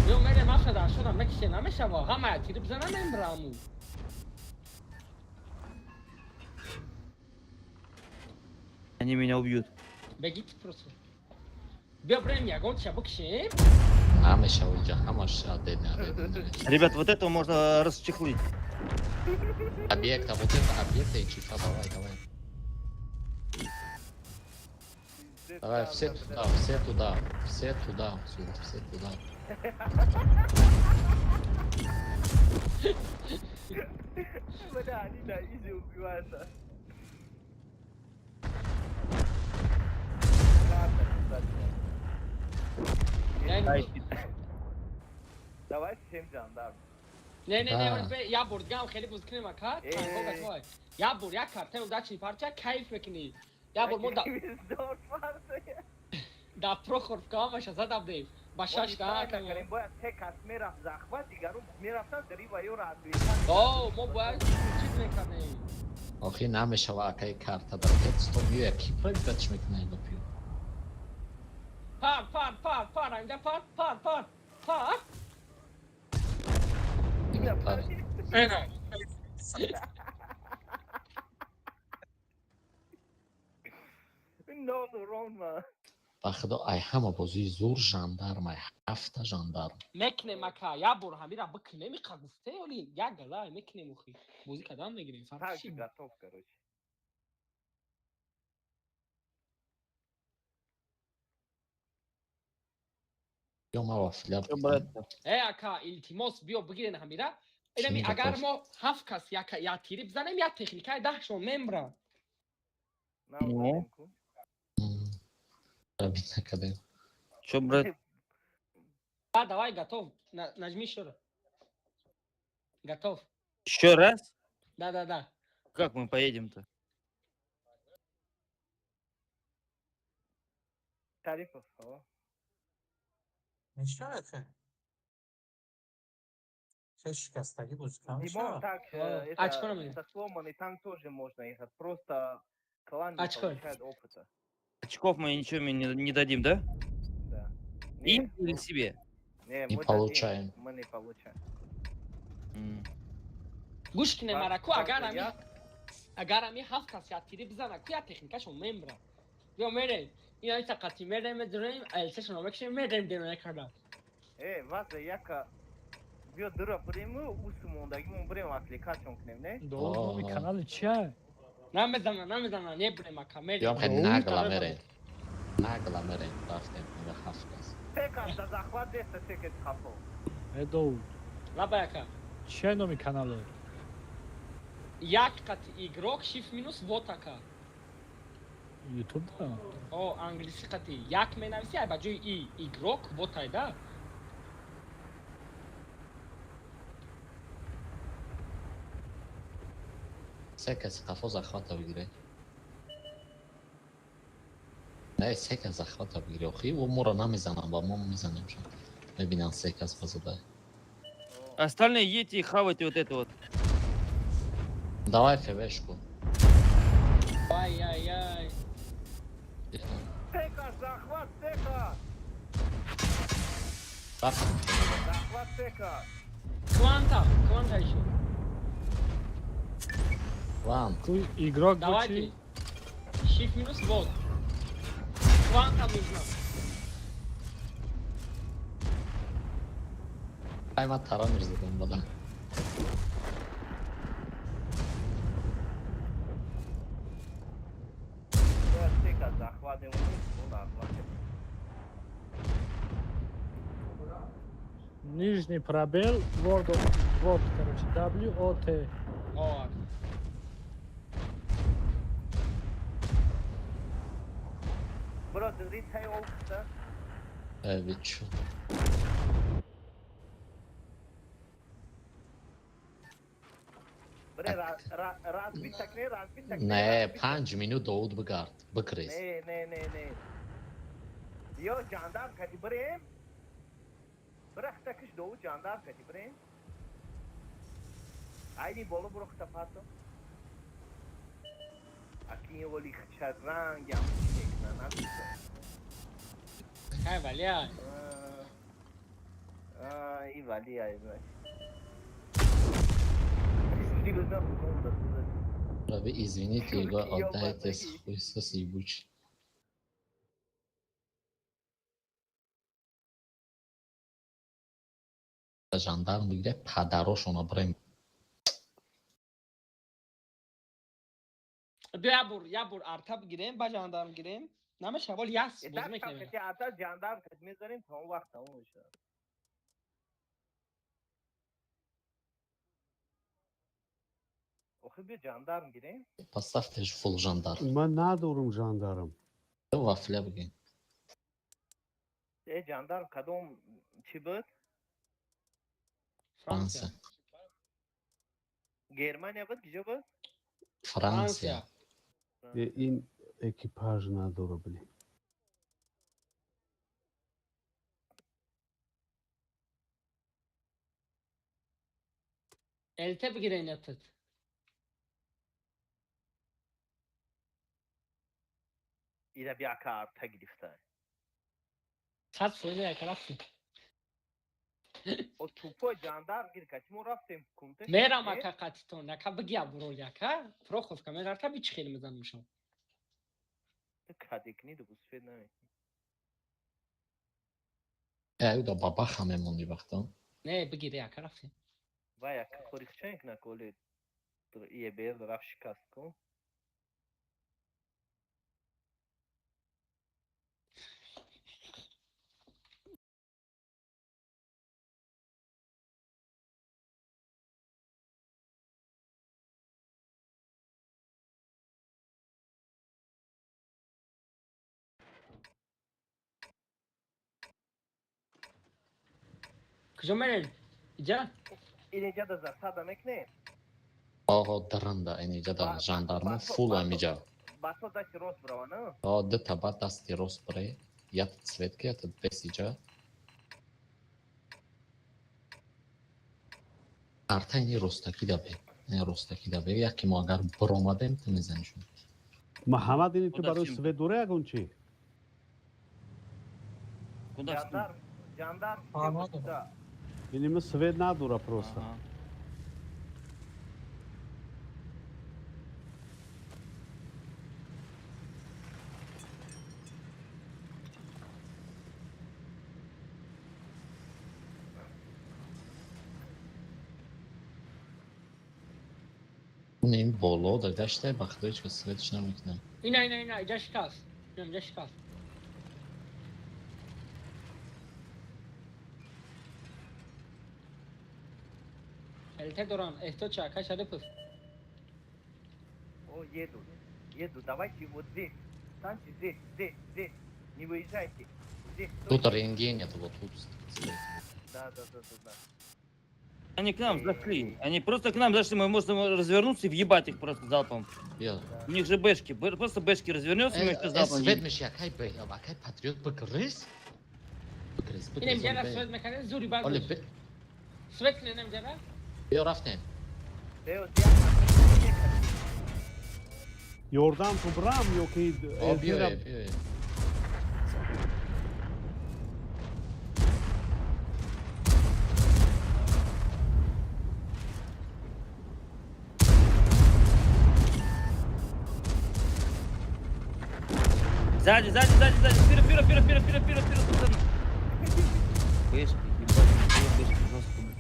Биё мерем афшада, ашуда мекише намешава. Ҳама тири бизана мембраму.
Они меня убьют.
Бегите просто. Биё брем ягон ча бикшем.
Намешава иҷа ҳамаш отдельно, отдельно.
Ребят, вот этого можно расчехлить.
Объект, а вот это объекта и чифа, давай, давай. Давай, все туда, все туда, все туда, сюда, все туда.
Бля, они на изи убиваются. Карта, кстати.
Не,
Давай всем жандарм.
не, не, не,
Да.
бе, я бурдгам хеле боз кунем ака.
Э.
Танко готовай. Я бур, як карта удачный парча кайф мекунӣ. Я бур мо да да Прохоровка ҳамаша задабдем. Ба шаш да
Накарем, бояд се кас мерафт захват, дигарон мерафтан дари ва ёра ответ.
О, мо бояд чиз мекардем.
Охи намешава акай карта дар тет стоп миёя ки проиграть мекунад инро пиё.
Пар, пар, пар, пар, инда пар, пар, пар, пар.
Ина
Паре.
Нол урон ма.
Ба худо, ай ҳама бозии зур жандарм, ай ҳафта жандарм.
Мекунем, ака, як бор ҳамира бикунем, иқа гуфте, оли як гала мекунем, охи. Бозӣ кардан мегирем, фарқ
Так
чи?
готов, короче.
Ё ма вафля.
Чё брать-то?
Э, ака, илтимос, биё бигирен ҳамира. Инами
Чӣ
агар
готов?
Мо ҳафт кас як як тири бизанем, як техникаи даҳшон мемра.
На,
Ну?
задем ку.
Рабит накардем.
Чё брать?
А, давай, готов. Нажми ещё раз. Готов.
Еще раз?
Да, да, да.
Как мы поедем-то?
Шарипов, о.
Мешавад хе? Хе шикастагӣ бозӣ кам
Димон,
мешавад?
так,
О,
это,
очко мне.
со сломанный танк тоже можно ехать. Просто клан не
Очко.
получает опыта.
Очков мы ничего не дадим, да?
Да.
Им
Не,
или себе?
не,
Не
мы дадим,
получаем.
мы не получаем.
Гӯш кунем, араку, агар ами
я-
агар ами ҳафт кас як тири бизана, ку як техникашон мемра. Биё мерем. Ин ами тақати мерем, медурем, элсашон мекшем, мерем дероя карда.
Э, ваза яка биё дура бирему, усу мондагимон бирем аппликацион кунем, не?
Довуд, номи
Аа.
канали чия?
Намезана, намезана, небурем, ака, мерем.
Ём хе
Довуд?
нагла мерем. Нагла мерем. Рафтем ина ҳафт кас.
Се кас да захват деста, се кас хафо.
Э, Довуд,
Лабай, ака.
чия номи канале?
Як қати игрок shift минус вот, ака.
Ютуб да?
О, англиси қати як менависи, ай ба ҷои и игрок вот ай да.
Се каси қафо захвата бигире. Не, се кас захвата бигире. Охи, о моро намезанам, ба мо мезанем шон. Мебинан се кас базадай.
Остальные едьте и хавайте вот это вот.
Давай ФБшку.
Ай ай ай.
Се кас захват, се кас!
Рафтем.
Захват се кас!
Кванта, кванта ещё.
Ван.
Ку игрок бо
Давайте.
чи?
Shift минус вот. Кванта нужна.
Ай ма таранер задам бада.
Бояд се кас захват демонем, о захват.
Нижний пробел, World of Вот, короче, W O T.
О, ака.
Бро, дори тай олкта.
Э, бичу.
Бре, разбитак не, разбитак не.
Не,
разбитак.
5 минут Довуд бигард. Бикрез.
Не, не, не, не. Ё ҷандар кади бирем. Бирахта киш доу ҷандар кади бирем. Айни боло бурохта пато. Акин воли хчаранг ям мекна набиса.
Хай, валя.
А, и вали ай, значит. Сильно много.
Раби, извините, его
Ёбаный.
отдайте с хуй сос ебучий. Жандарм бигире, падарошона бирем.
Биё як бор, як бор арта бигирем, ба жандарм гирем. Намеша, вол яс бозӣ
Так,
мекунем.
так, ата ҷандар кад мезанем, то он вақт тамом мешавад. Охи биё ҷандарм гирем.
Поставьте ж фул жандарм.
Ман надорум жандарм.
Вафля бигин.
Э, ҷандарм кадом чӣ буд?
Франция.
Германия буд, киҷо буд?
Франция.
Э, ин экипаж надора, блин.
ЛТ бигирен ятат.
Ира бия ака арта гирифта.
100% як рафтем.
О тупой ҷандар гир кати мо рафтем кунта.
Мерам ака қатитон, ака бигия буроли ака. Проховка мегарта би чӣ хел мезанамшон.
Кадекни ду успед наме.
Уда бабаха мемонди вақто.
Не, бигире ака рафтем.
Вай ака кори хчанк наколи. ЕБР рафт шикаст кун.
Куҷо мерем? Иҷа?
Инҷа да засада мекунем.
Оҳо, даранда, инҷа да жандарма фул амиҷа.
Ба то дасти рост брава, на?
О, дта ба дасти рост бре, ята цветка, ята бес иҷа. Арта ини ростаки да бе. Ини ростаки да бе, яке мо агар биромадем, ту мезанишон.
Муҳаммад, ини ту
Куда
барои
сим?
свет дора ягон чи?
Куда сим?
Ҷандар, ҷандар.
А, надо.
Да.
Ини ми свет надора просто.
Ага.
Ин боло да гашта, ба худо ҳеч кас светш намекунад.
Ина, ина, ина, иҷа шикаст. Ина, иҷа шикаст. ЛТ дорам, эҳтиёт ша, ака Шарипов.
О, еду. Еду, давайте вот здесь. Станьте здесь, здесь, здесь. Не выезжайте. Здесь.
Тут
стойте.
рентген, это вот тут свет.
Да, да, да, да, да.
Они к нам зашли. Они просто к нам зашли. Мы можем развернуться и въебать их просто залпом.
Бия.
У них же бэшки. Просто бэшки развернется, мы их залпом.
Свет
въебем.
меши, акай бе, акай патриот бигриз? Бигриз,
Ина
бигриз,
иҷара
оле
свет
бе.
мекунем, зури
Оле
бардош.
бе,
Свет кунем иҷара?
биё рафтем.
Бео, диа.
Ёрдам ту брам ё ки
О,
ЛТ-ра
биёе, биёе.
Сзади, сзади, сзади, сзади. Вперед, вперед, вперед, вперед, вперед, вперед, вперед, пацаны. Бэшки, ебать, две бэшки жестко, блядь.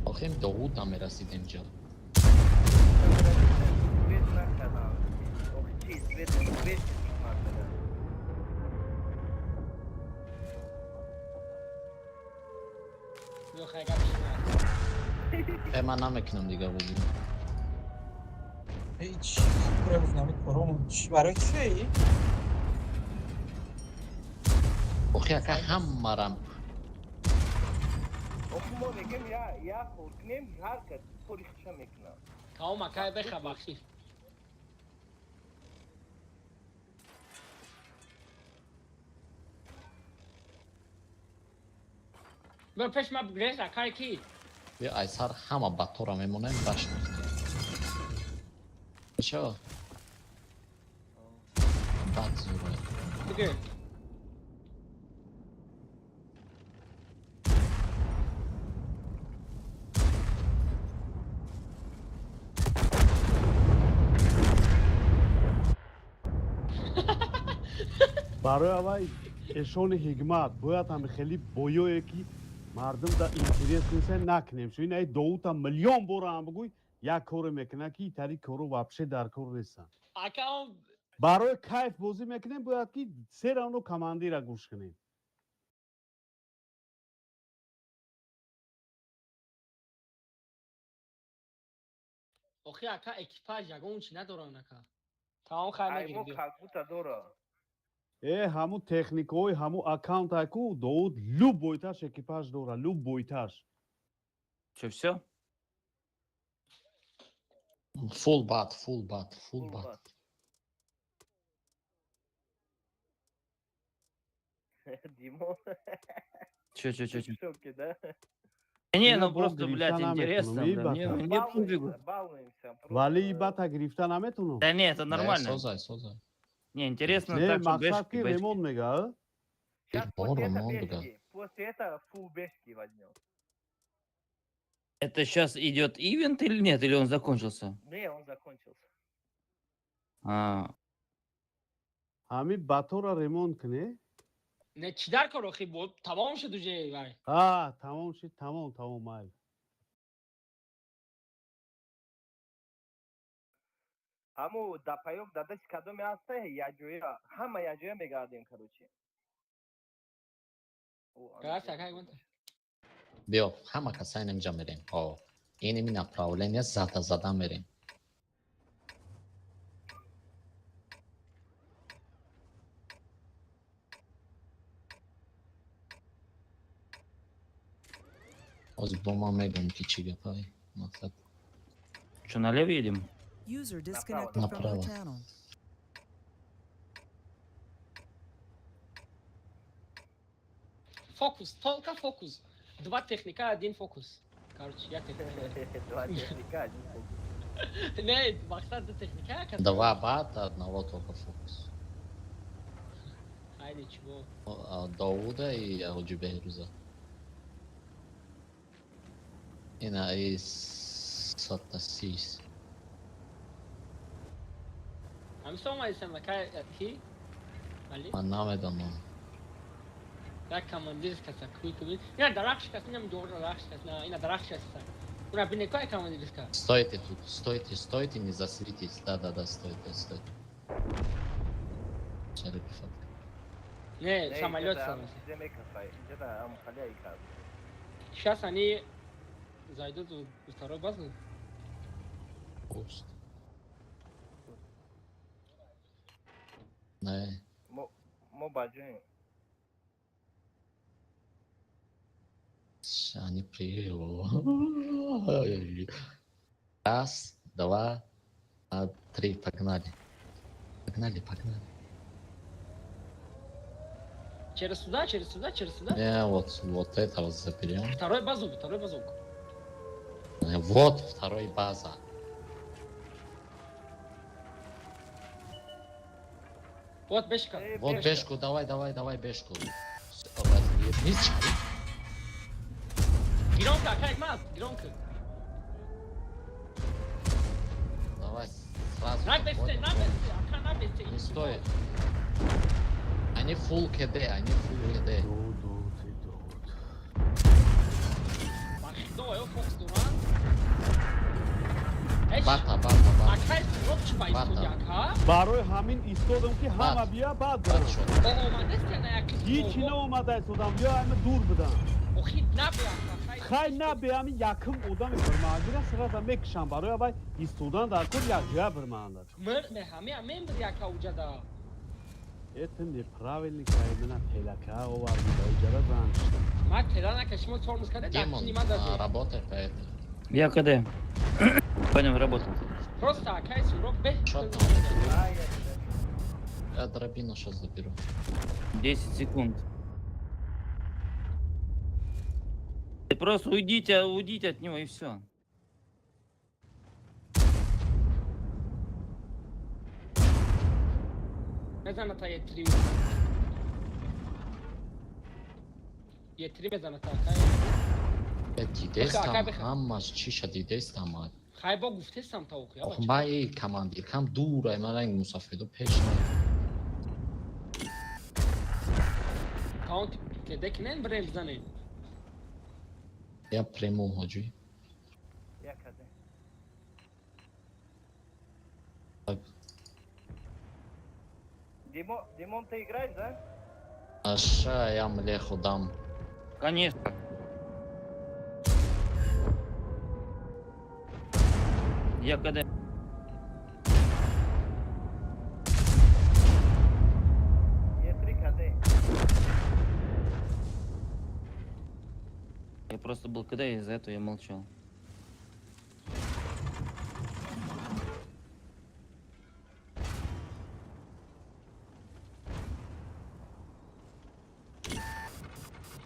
Охем Довуд намерасидем ҷа.
Свет накардам. Ох, чи, свет, свет накардам.
Ё хай гап шуна.
Ман намекунам дига бозӣ.
Ҳеҷ кура кором чӣ барои чӣ?
Охи ака ҳамарам.
Ох, мо мегем я, я хор кунем, ҳар кас кори хиша мекунам.
Тамом ака беха бахшиш. Бё пеш ма бигрез акай ки?
Биё ай сар ҳама батора мемонем, раш мекунем. Чо? Бад зура.
Бигир.
Барои аввал эшони ҳикмат бояд ҳами хеле боёе ки мардум да интерес неса накунем. Шу ин ай Довудам миллион бора ҳам бигӯй, як коре мекунад ки итари коро вообще дар кор нестанд.
Ака он
Барои кайф бозӣ мекунем, бояд ки се равно командира гӯш кунем.
Охи ака экипаж ягон чи надоран ака. Тамом хай
Ай, мо
мегирем.
как будто дора.
Ҳамун техникаҳои ҳамун аккаунт ку Довуд любойташ экипаж дора, любойташ.
Че, все?
Фул бад, фул бад, фул
Фул
бад.
бад. Димон,
Че, че, че, че?
в шоке, да?
Не,
Ина
ну
бо
просто,
гирифта
блядь,
наметунам,
интересно,
и
бля, мне,
бата.
мне пофигу.
Балуемся, балуемся. Просто
Вале и бата гирифта наметунам.
Да не, это
Не,
нормально.
созай, созай.
Не, интересно
Не,
так, что
мақсад
бэшки,
ки
бэшки.
ремонт мега,
Сейчас после
Бор,
это
ремонт, да.
бешки. После этого фул бешки возьмем.
Это сейчас идет ивент или нет? Или он закончился?
Не, он закончился.
А,
ҳамин батора ремонт кунӣ.
Не, чӣ дар кор охи бо тамом шуд уже вай.
А, тамом шид, тамом, тамом, майли.
Ҳаму дапаёк дадаши кадоме ҳаста, яҷоя, ҳама яҷоя мегардем, короче.
Раз, акай гонта.
Биё, ҳама каса инамҷа мерем. О, иними направление зада зада мерем. Ҳозир бо ман мегӯям ки чӣ гапай мақсад.
Что, налево едем?
User disconnected from your
Направо.
Channel.
Фокус, только фокус. Два техника, один фокус. Короче, я техника.
Два техника, один фокус.
Не, мақсад ду техника, як
Два бата, одного только фокус.
Хайде, чего?
Довуда и Ҳоҷи Беҳрӯза. Ина и сатасис.
Ҳамиса омадисам, акай ки? Али?
Ман намедонам.
Як командир каса куй куй. Ина дарахт шикаст, ина ҷор дарахт шикаст, на, ина дарахт шикаст. Уна бине кай командир ка.
Стойте тут, стойте, стойте, не засветитесь. Да-да-да, стойте, стойте. Шарипов фотка.
Не,
Не,
самолет
инҷа
сам.
чизе мекафай, инҷа да ҳам халия кард.
Сейчас они зайдут в второй базу.
Пуст. Не.
Мо ба ҷоем.
Они приехали. Раз, два, три, погнали. Погнали, погнали.
Через сюда, через сюда, через сюда.
Не, вот, вот этого заберем.
Второй базук, второй базук.
Вот второй база.
Вот бешка.
Вот бешку, давай, давай, давай бешку. Развернись.
Громко, как мат, громко.
Давай сразу.
На бесте, ака на бесте.
Не стоит. Они full КД, они full КД.
Идут, идут.
Бахидо, фокус дуран.
Бата, бата, бата.
Акай срок чӣ ба истоди, ака?
Барои ҳамин истодам ки ҳама бия баъд барам.
Омадест на як
Ҳичи наомада истодам, биё ҳама дур будам.
Охи набе ака.
Хай набе, ҳамин якум одами бирмаандира сразу мекушам. Барои аввай истодан дар кор якҷоя бирмаанда.
Мир ме ҳами амин бир яка уҷада.
Это неправильный каймена телака оварди ба иҷара зан шудам.
Ма тела накашимо тормоз карда,
Демон,
дар ма
а, работай по этому.
Я КД. Пойдем работать.
Просто акай сурок бе.
Чё там? Я дробину сейчас заберу.
10 секунд. Ты просто уйдите, уйдите от него и все.
Мезана та Е3. Е3 мезана та акай.
Дидестам, ҳамаш чиша дидестам.
Хай бо гуфтестам та охи.
Ох, ма и командир кам дура, ма ранг мусафидо пеш на.
Каунт кеде кинен брем занем.
Я пряму ҳоҷи.
Я КД.
Так.
Димон, Димон, ты играешь, да?
Аша, я млеху дам.
Конечно. Я КД.
Е3 КД.
Я просто был КД, и из-за этого я молчал.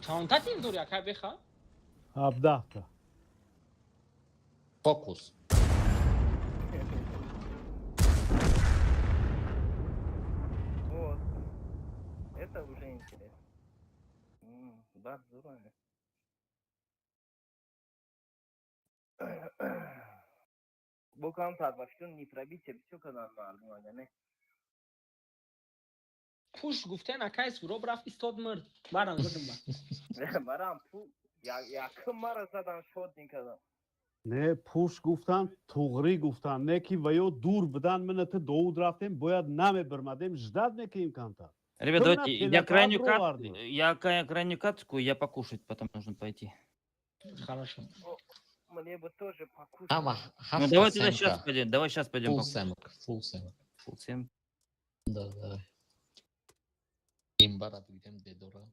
Чанд тим дори акай беха?
17-та.
Фокус.
Это уже интересно. Бад зура. Бокам тарбаштун не пробитие бисёр кадан мардум ага не.
Пуш гуфтен акай Суроб рафт истод мурд. Барам гудум ба.
Барам пу якм мара задан шод никадам.
Не пуш гуфтан, туғрӣ гуфтан, не ки ва ё дур будан, мината Довуд рафтем, бояд намебирмадем, ждать мекунем камтар.
Ребят,
Ты
давайте,
на
я крайнюю
телеграм
кат...
броварди.
Я крайнюю катку, я покушать потом нужно пойти.
Хорошо.
Мне бы тоже покушать.
Ама
Ну
ҳафта
давай тогда сейчас
семка.
пойдем, давай сейчас пойдем.
Фул семок, фул семок.
Фул семь.
Да, давай. Имбара бигирем дедора.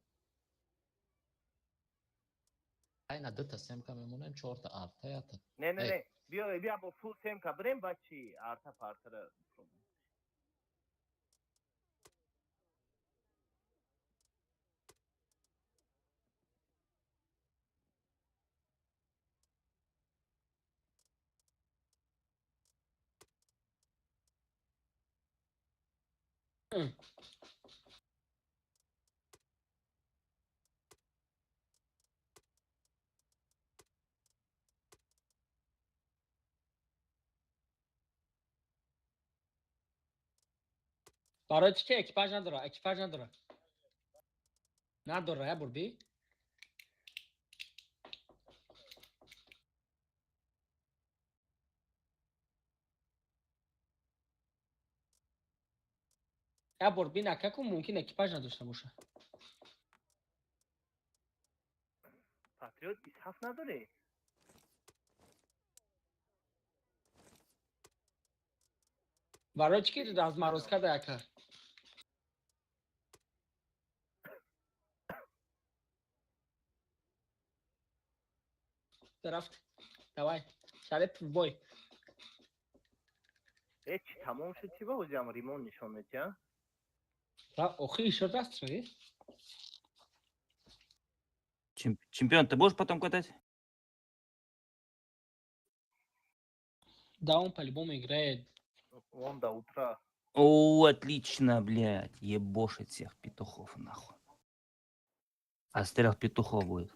Айна дута семка мемонем, чорта арта ята.
Не, не,
Эй.
не. Биё, биё бо фул семка бирем ба чи арта партара.
Барои чӣ ки экипаж надора, экипаж надора. Надора, я бурби. Я бурби накаку мумкин экипаж надошта боша.
Патриот 27 надоре?
Барои чӣ ки разморозка да яка. Рафт. Давай. Шареп в бой.
Э, чи тамом шуд чи ба ҳозиам ремонт нишон медиҳа?
Ра охи ещё раз чӣ?
Чемпион, ты будешь потом катать?
Да, он по-любому играет.
Он до утра.
О, отлично, блядь. Ебошить всех петухов, нахуй. А стрел петухов будет.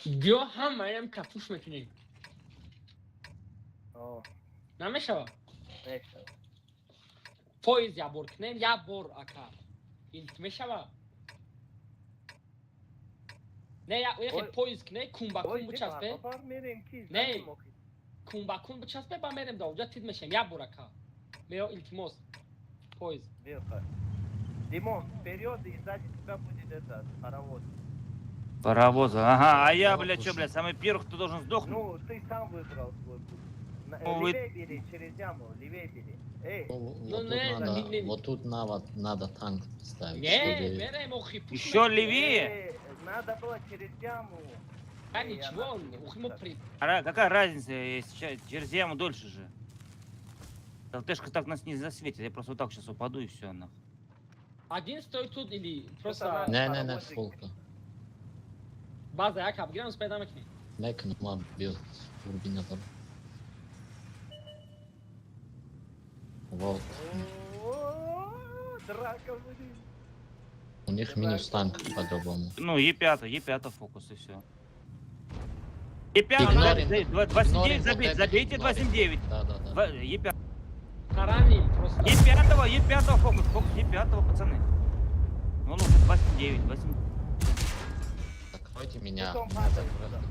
Биё ҳамаям капуш мекунем.
О,
Намешава?
мешава.
Поезд як бор кунем, як бор ака. Илт мешава? Не, я яхе
Ой.
поезд кунем, кун ба кун
Ой,
бичаспе.
бар мерем ки
Не.
занем охи.
Кун ба кун бичаспе, ба мерем да уҷа тид мешем. Як бор ака. Меё илтимос. Поезд.
Биё хай. Димон, вперед и сзади тебя будет этот паровоз.
Паровоза. Ага, а я,
Давай,
блядь, что,
слушай.
блядь, самый первый, кто должен сдохнуть?
Ну, ты сам выбрал свой путь.
Ну, вы-
Левее бери, через яму, левее бери. Эй,
Вот
Ну,
тут
не,
надо,
не, не.
вот тут надо танк ставить,
Не,
чтобы
мерем охи пуш
Ещё
мекунем.
левее?
надо было через яму.
А
Эй,
ничего,
она-
охи мо при
А какая разница, если через яму дольше же? ЛТшка так нас не засветит, я просто вот так сейчас упаду и все, нахуй.
Один стоит тут или просто
она-
Не, не, не,
Паровозик.
фулка.
база як абгирам спайда мекунем.
Мекунам, биё, турбина дорам. Вот.
О, драка будет.
У них минус танк по-другому.
Ну, Е5, Е5 фокус и все. Е5,
Игнорим.
29
Игнорим вот
забейте,
это,
забейте
игнорим.
29.
Да, да, да.
Е5.
Тараним просто.
Е5, Е5 фокус, фокус Е5, пацаны. Он уже 29, 8,
Закройте меня.
Потом
Меня
падает
закройте.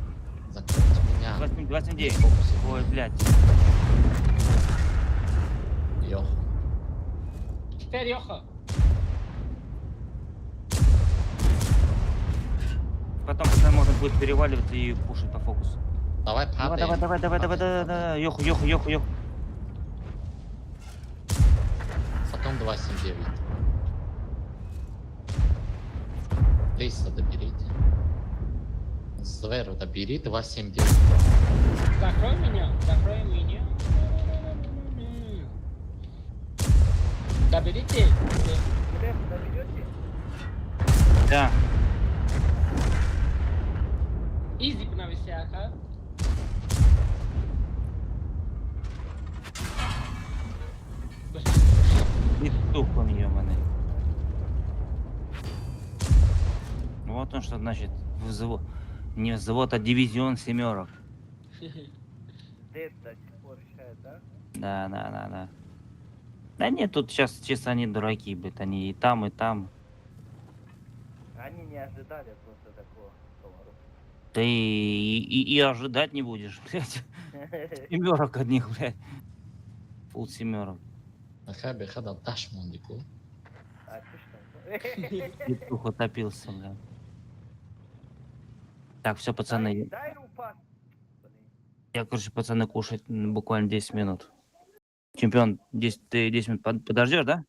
Закройте меня.
8, 29.
Фокусы.
Ой, блядь.
Йох.
Теперь Йоха.
Потом пацаны, можно будет переваливаться и пушить по фокусу.
Давай
Давай,
падаем.
давай, давай, давай, давай,
Падаем,
давай,
падаем.
давай, ёху, ёху, ёху, ёху.
Потом 279. 300 доберите. Зверу добери 279.
Закрой меня, закрой меня. Доберите.
Глеб, доберете?
Да.
Изи нависи ака.
Петух он, ёбаный. Вот он что значит взвод. Не взвод, а дивизион семерок.
Дед до сих пор решает, да?
Да. Да нет, тут сейчас, честно, они дураки, блядь. Они и там, и там.
Они не ожидали просто такого поворота.
Да и ожидать не будешь, блядь. Семерок одних, блядь. Фул семерок.
Ахай бехада даш монди ку.
А ты что?
Петух утопился, блядь. Так, все, пацаны.
Дай упасть.
Я, короче, пацаны, кушать буквально 10 минут. Чемпион, 10, ты 10 минут подождешь, да?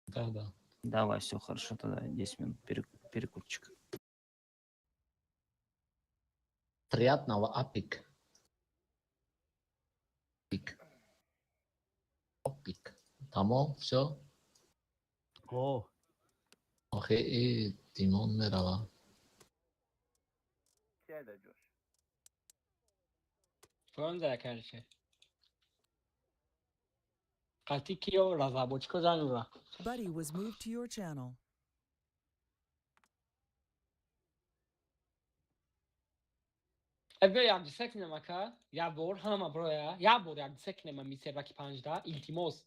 Да.
Давай, все, хорошо, тогда 10 минут перекурчик.
Приятного апик. Пик. Опик. Тамом, все.
О.
Охе, и Димон мерава.
Фронза, короче. Қатикио разработчико занура.
Buddy was moved to your channel.
Эбе як дисекнем ака, я бор ҳама броя, я бор як дисекнем ами серваки панҷда, илтимос.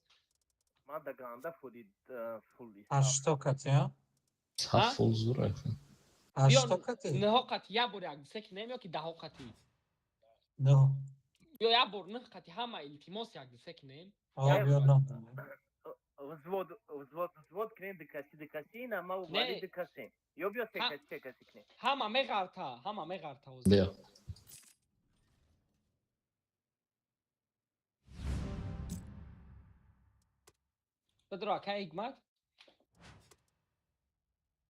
Ман да ганда фули фули.
Ҳашто кати, а?
Саф фул зура.
Ҳашто кати?
Ниҳо қати, я бор як дисекнем ё ки даҳо қати?
Ниҳо.
Ё я бор ниҳ қати ҳама илтимос як дисекнем.
А, биё ниҳ.
Взвод кнем дикаси, на ма ували дикаси. Ё биё се каси кнем.
Ҳама меғарта ҳозир.
Биё.
Бедро, акай Ҳикмат?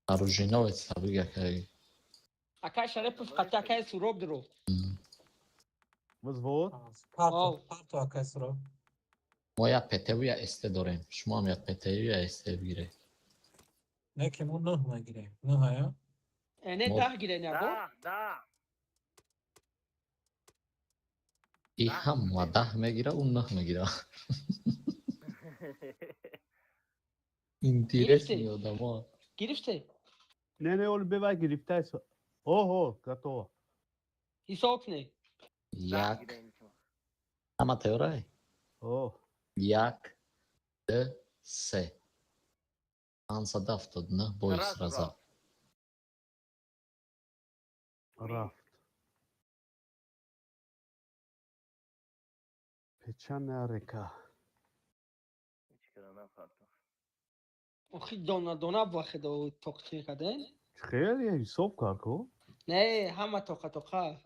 Оружейновец табиг акай.
Акай Шарипов қати акай Суроб дро.
Взвод?
Парто акай Суроб.
Мо як ПТУ я СТ дорем. Шумо ҳам як ПТУ я СТ бигиред.
Не ки мо нӯҳ мегирем. Нӯҳ ая?
Не даҳ гирем ягон?
Да.
И ҳама даҳ мегира, ӯ нӯҳ мегира. Интересни одамо.
Гирифте?
Не, оли бевай гирифтай. Охо, готово.
Ҳисоб кунед.
Як. Ҳама теорай?
О.
Як, д, се. 579 бой сраза.
Рафт. Печаная река.
Охи дона дона вахидо тоқчи каден?
Хеле ҳисоб кард ко?
Не, ҳама тоқа тоқа.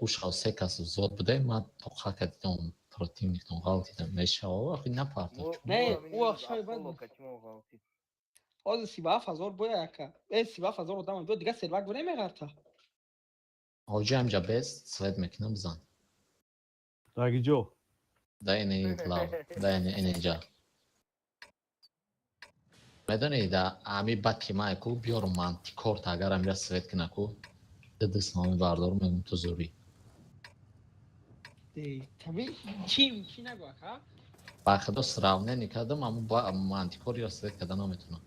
Ушав се кас взвод буде, ма тоқа кадидом противниктон ғалтидам. Мешава, охи напарто.
Не, ӯ ахшави бад. Ҳозир 37 000 боя яка. 37 000 одам биё дига сервак бире меғарта.
Ҳоҷи ҳамҷа без свет мекунам бизан.
Дагиҷо.
Да ини лав, да ини ҷа. Медони да ами бад ки ман ку биё романтикорта агар амира свет кина ку дастмами бардорум мегум ту зурӣ.
Таби чӣ нагӯ ака?
Ба худо сравнение кардам, аммо мантикор ё свет карда наметавонам.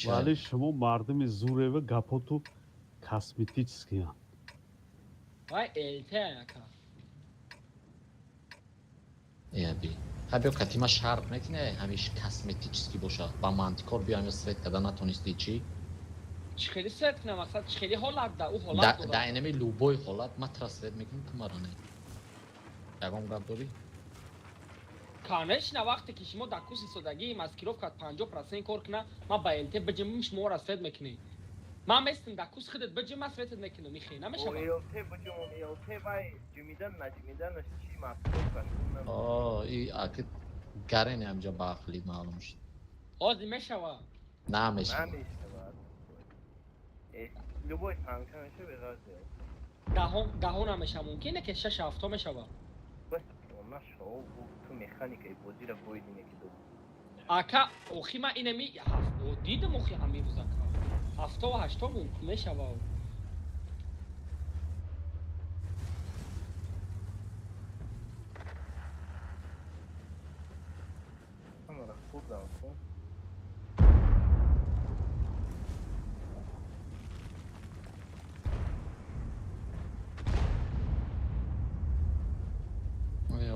Вале шумо мардуми зурева гапоту косметическиянд.
Вай ЛТ ака.
Яби. Ха биё катима шарт мекуне, ҳамиш косметически боша. Ба мантикор биё ҳамин свет карда натонисти чӣ?
Чӣ хели свет кунам, мақсад чӣ хели ҳолат да, ӯ ҳолат дорад.
Да инами любой ҳолат ма тра свет мекунам, ту мара не. Ягон гап дорӣ?
Конечно, вақте ки шумо дар курси содагии маскировка 50% кор куна, ман ба ЛТ биҷимим шуморо свет мекунӣ. Ман местам дар курс худат биҷим, ман светат мекунам, ихе намешавад.
ЛТ биҷумум, ЛТ вай ҷумидан наҷумиданаш чӣ маскировка?
О, и аки гарени ҳамҷа ба ақли маълум шуд.
Ҳозир мешавад.
Намешавад.
Намешавад. Любой танка меша беғарз.
Даҳо намешава, мумкин ки шаш ҳафто мешавад.
Нашав, ту механикаи бозиро боидине ки ду.
Ака, охи ман инами дидам охи ҳамин рӯз ака. Ҳафтову ҳашто мешава.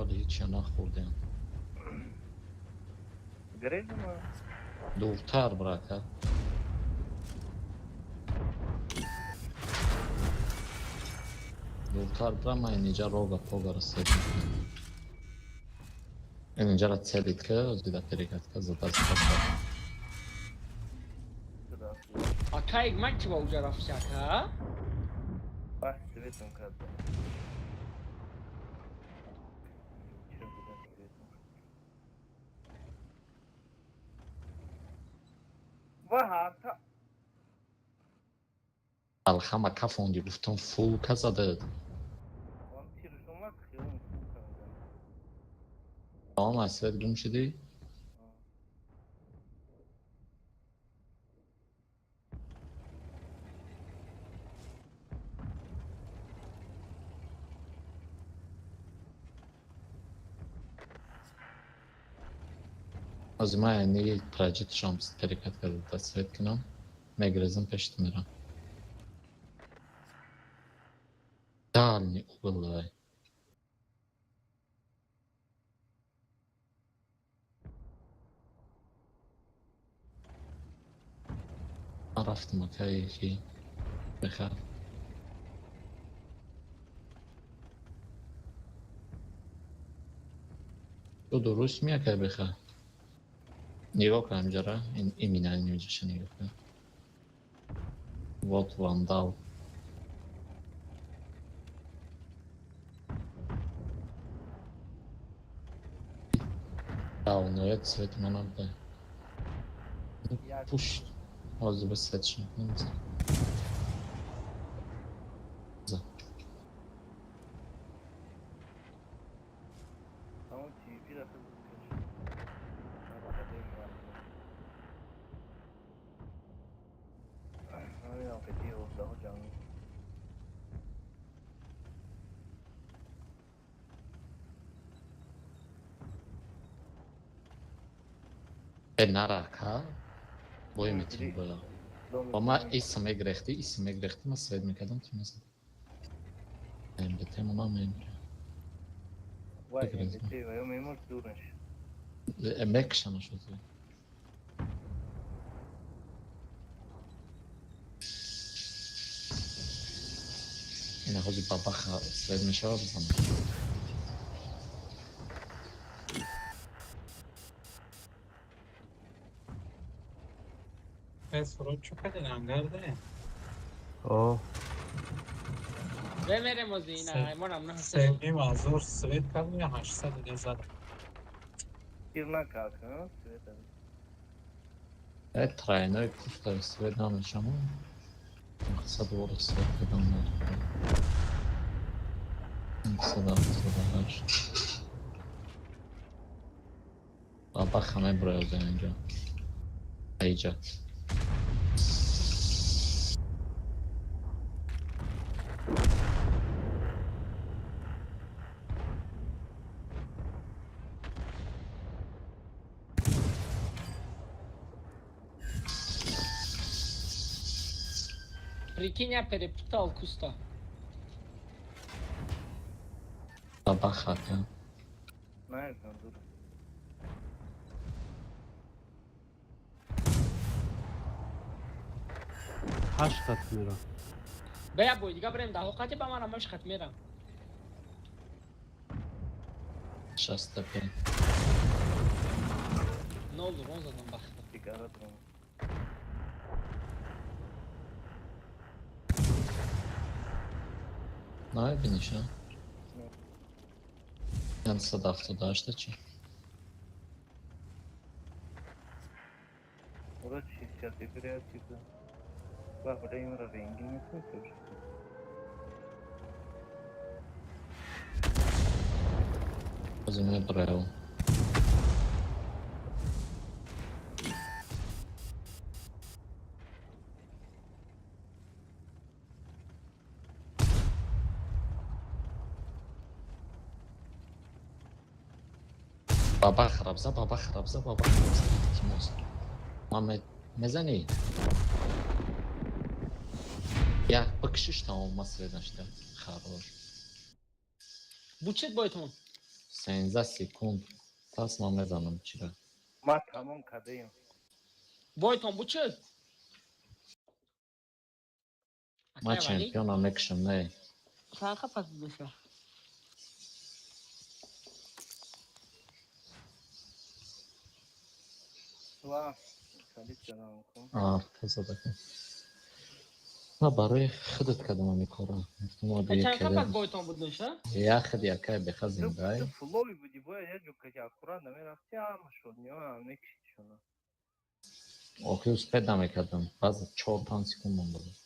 Ҳоло ҳичя нахӯрдем.
Грезима.
Дуртар, брака. Дуртар бра, ман инҷа рога погара сед мекунам. Инҷара целит ка, зида перекатка зада зада.
Ака Ҳикмат чӣ ба уҷа рафти ака?
Бах светом карда. Чиро буда светом. Ва ҳарта.
Алхама кафонди гуфтам фул ка зада.
Он тиршума хиён фул карда.
Тамом аз свет гум шудӣ? Ҳозир ман яъне проҷектшам перекат карда свет кунам, мегрезам пеши ту мерам. Дальний угол давай. Ман рафтам акаи ки бихар. Ту дуруст ми акай бихар? Нигоҳ кун инҷара, именно инҷаша нигоҳ кун. Вот вандал. Давноя цвет мана буда. Пушт. Ҳозир ба светш мекунам. За.
Тамом TVP рафта буд. Намедонам ки ёздаҳо ҷанг.
Э нара ака. Бой метим боя. Ба ма иса мегрехтӣ, иса мегрехтӣ, ма свет мекардам, ту мезадӣ. МБТ мона мемира.
Вай
Мегрезам.
МБТ ва ё мемурд дураш.
Мекшанаш ҳозир. Ина ҳозир бабаха свет мешава бизанам.
Э, сурод чӣ кардин ангарде?
О,
Бемерем ози ина, аймонам на.
3,5 ҳазор свет кардем, я 800 дига задам.
Тир накард, ҳа? Света.
Э тройной пуста свет намешавам. Мақсад вора свет кардам надорам. 178. Бабаха меброя оза инҷо. Аиҷа.
Прикинь, я перепутал куста.
Бабаха ака.
Наедам дур.
Ҳашт хат мера.
Бая бой дига брем даҳо қати ба ман ҳамаш хат мерам.
65.
Нол рон задам бахта.
Дигара дурам.
Намебиниш, а? 178 чӣ?
Ора чӣ категория типа. Ва буда имра ренги метавонӣ.
Ҳозир меброяв. Баба храбза, баба храбза, баба храбза. Илтимос. Ман мезанӣ? Як бикшиш тамом, ман свет нашидам. Хорош.
Бучет бойтон.
13 секунд пас ман мезанам чира.
Ма тамом кардаем.
Бойтон бу чӣ?
Ман чемпионам мекушам, не.
Чанқа пас меша?
Ва, калид кардам ку.
А, тазада кун. Ма барои худат кардам ҳамин корро.
Чанқа пас бойтон буд меша?
Як худ якай беха зиндай.
Ту фулови буди, бояд як ҷо каҷа аккурат намерафти, ҳама шуд, ниё мекишидшона.
Охи успеть намекардам. Баъзе 4-5 секунд монда буд.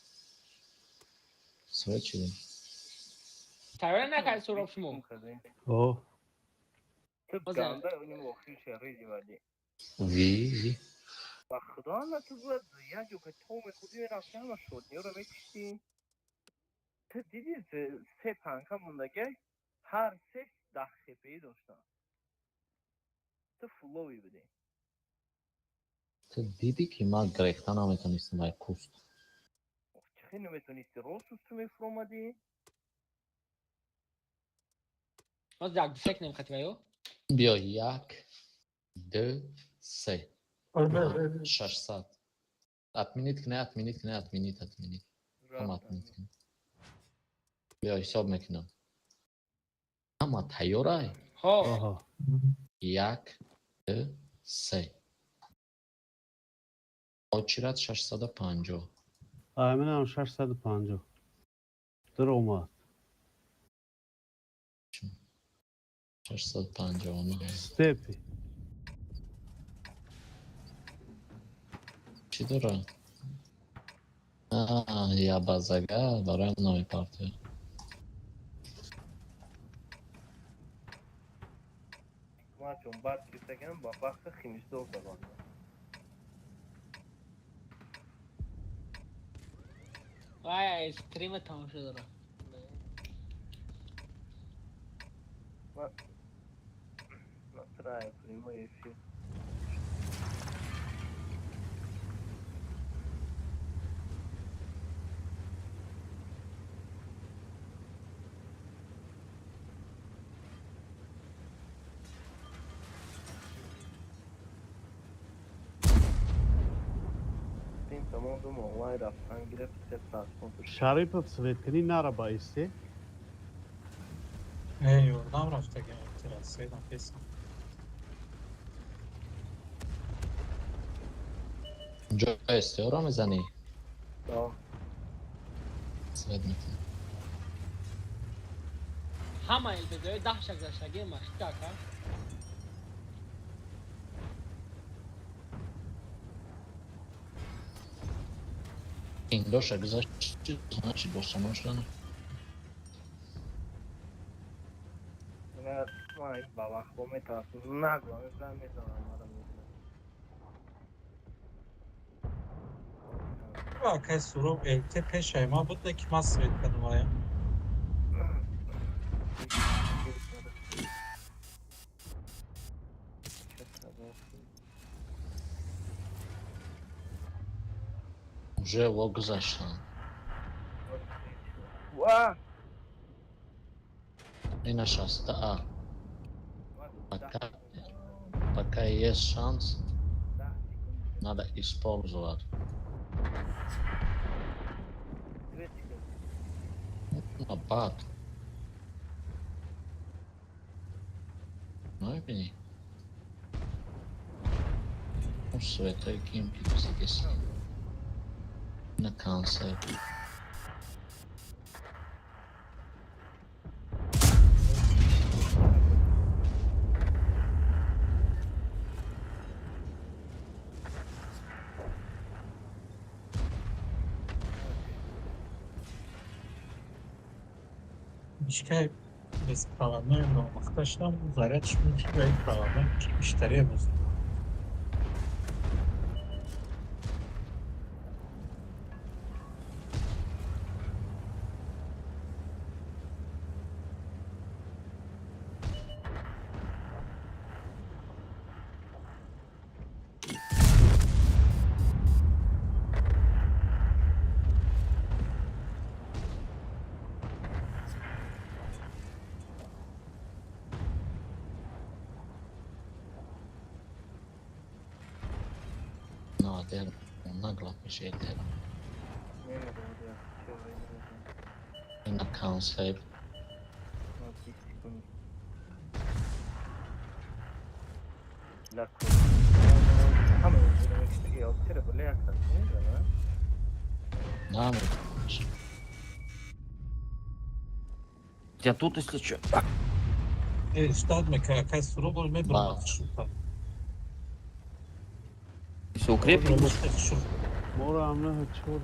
Свет чиди?
Тайёр накард суроб шумо?
О.
Ту ганда уним охирша ризи вади.
Ви, ви.
Ба худо на ту бояд як ҷо ка то мехӯрди мерафти, ҳама шуд, ниёро мекишти. Ту диди се панка мондагай, ҳар се 10 хпи доштанд. Ту фулови будӣ.
Ту дидӣ ки ман грехта наметонистам ай куст.
Чӣ наметонисти? Рост ту мефуромадӣ?
Боз як ду се кунем хатива ё?
Биё, як, ду, се. 600. Отменить кне, отменить кне, отменить, отменить. Ҳама отменить кне. Биё, ҳисоб мекунам. Ҳама тайёрай?
Ҳо.
Як, ду, се. Очират 650.
Айминам 650. Даромад.
659.
Степи.
Чӣ дора? Я базага бароям намепартояд.
Ман чун бад гирифтагам, ба бахта химисдор задам.
Вай, стрима тамошо дора.
Настраю прямой эфир. Тамом онлайн рафтан гирифт, се просмотр.
Шарипов, светкунӣ нара ба исте.
Не, ёрдам рафтагам, седам песам.
Ҷо СТО-ро мезанӣ?
Да.
Свет мекунӣ.
Ҳама ЛБД 10 ша гузаштагӣ машта ака.
Индоша гузашти, значит, босоно шудан.
Ман ба вақтбо метарсам. Нагло мезанам, мезанам, мара мезанам.
Акай суроб ЛТ пешай ма буд, ки ман свет кардам ая.
Уже во гузаштан.
Ва!
Ина шаста А. Пока есть шанс, надо использовать. Абат. Ну, бини. Светои ким ки писагеси. На концерт.
Мишкай беспроводной омӯхта шудам, зарядш мумкин ва проводной бештария боз.
На, нагло меши ЛТ.
Намедонам, чӣ намедонам.
Ина консепт.
Ма 20 секунд. Лако. Ҳама мекуши ЛТ-ра боле як кас мезана.
Намекуши.
Я тут, если что.
Э, ждать мека, кай суру мебрам шута.
Все, укрепим.
Моро ам на чор.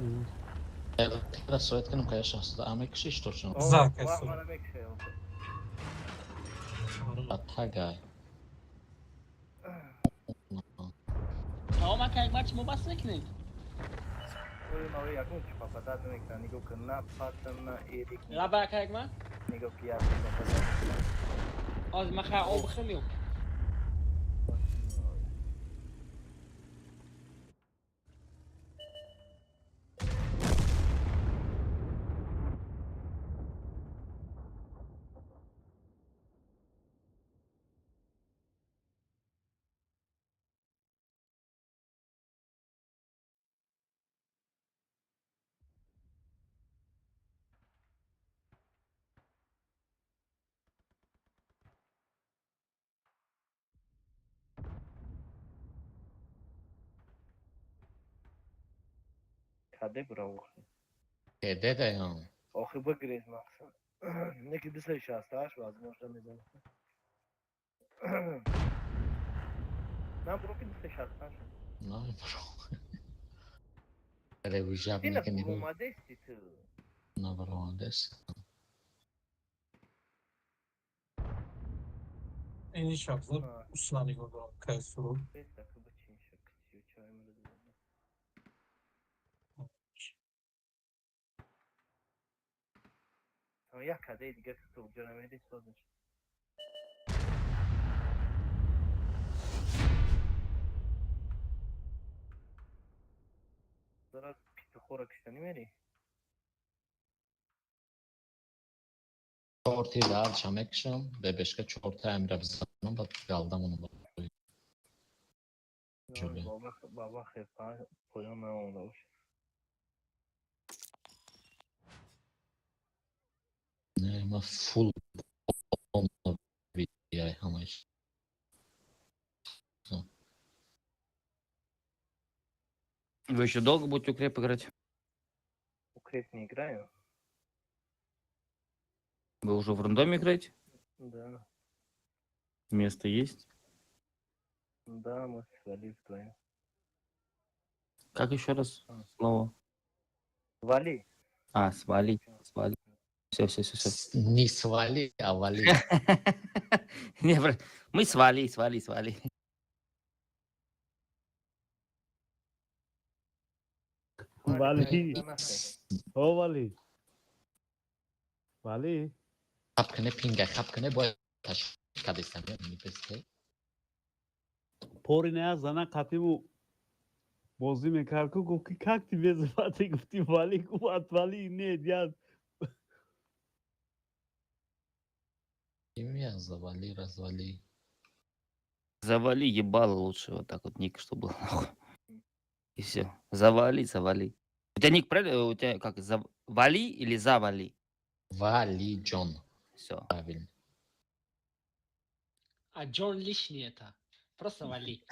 ЛТ-ра совет кунам, кая шахсда ам мекушиш точно.
За, кай суру.
Мара мекуша ЛТ.
Атагай.
Тамом ака, як матч мо бас мекунем.
Ой, ма ягон чи попадать намекунад. Нигоҳ кун, на Паттон, на Эрик.
Лаба ака, як ма?
Нигоҳ ки як попадать.
Ҳозир ман хай об бихӯрам ё.
Каде бура охи?
Кеде даям.
Охи бигрез мақсад. Неки 268 возможно мезанад. На бро ки 268.
На бро. Ревижаб
Ти на
мекунӣ.
буромадести ту.
На баромадест.
Ини шабза усла нигоҳ дорам, кай суру.
Беста ки бичин шак. Чой мурд. Як каде дига ки ту ҷо намеди соз мешад. Дора петухора киштанӣ мерӣ?
Чор тир дарча мекушам, бебешка чорта амира бизанам, баъд галдам оно.
Баба хел поён наомада бошад.
Не, ма фул бияй ҳамаиш.
Вы еще долго будете укреп играть?
Укреп не играю.
Вы уже в рандоме играете?
Да.
Место есть?
Да, мы свали вдвоем.
Как еще раз слово?
Вали.
А, свали. Свали. Все, все, все, все.
Не свали, а вали.
Не, мы свали, свали, свали.
Вали. О, вали. Вали.
Хап кне пинга, хап кне бояд ташкил кадестам, не бесте.
Пори не зана қатиму бозӣ мекард, ку гуфт ки как тебе звати, гуфти вали, гуфт отвали, нет, я
Имя завали, развали.
Завали ебало лучше, вот так вот ник, чтобы был, нахуй. И все. Завали, завали. У тебя ник правильно? У тебя как? Вали или завали?
Вали Джон.
Все.
Правильно.
А Джон лишний это. Просто вали.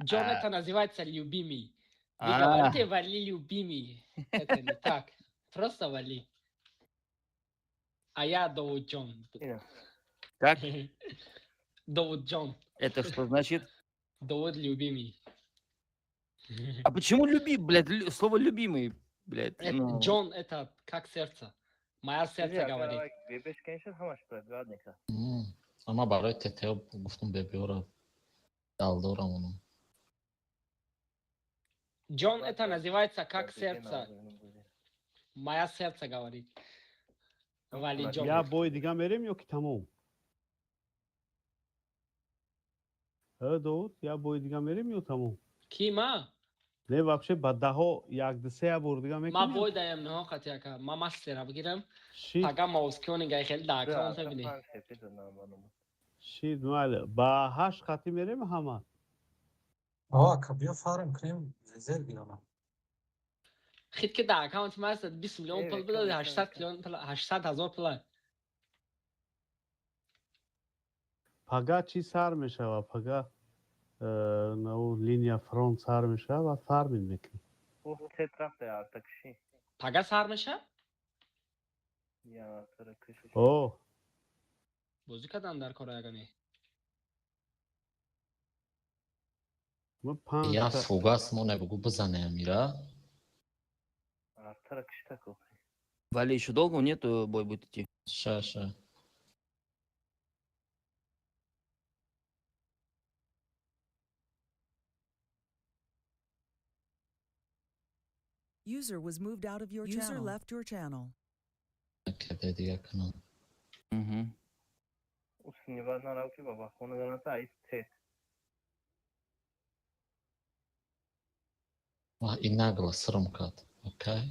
Джон это называется любимый. Вы говорите вали любимый. Это не так. Просто вали. А я Довуд Джон.
Как?
Довуд Джон.
Это что значит?
Довуд любимый.
А почему люби, блядь, слово любимый, блядь?
Это,
ну...
Джон это как сердце. Моя сердце говорит.
Ама барои ТТО гуфтум бебиора далдорам оно.
Джон это называется как сердце. Моя сердце говорит. Вали Джон.
Я бой дига мерем ё ки тамом? Ҳа, Довуд, я бой дига мерем ё тамом?
Ки ма?
Не, вообще ба даҳо як ду се бор дига мекунем.
Ма бой даем ниҳо қати ака. Ма мастера бигирам. Пага маускиони гай хеле да аккаунт бини.
Шид, майли. Ба ҳашт қати мерем ҳама?
Ака, биё фарм кунем, зер гирам.
Хит ки дар аккаунти ман аст 20 миллион пул бидади, 800 миллион пул, 800 ҳазор пул.
Пага чӣ сар мешава? Пага нав линия фронт сар мешава ва фармин мекунӣ.
Пага сар меша?
О.
Бозӣ кардан дар кора ягане.
Я фугас моне бугу бизане Амира.
Вали, еще долго нет, бой будет идти?
Ша, ша.
User was moved out of your User channel. Left your channel.
Каде дига кунам.
Угу.
Ва и нагло срм кард. Окей.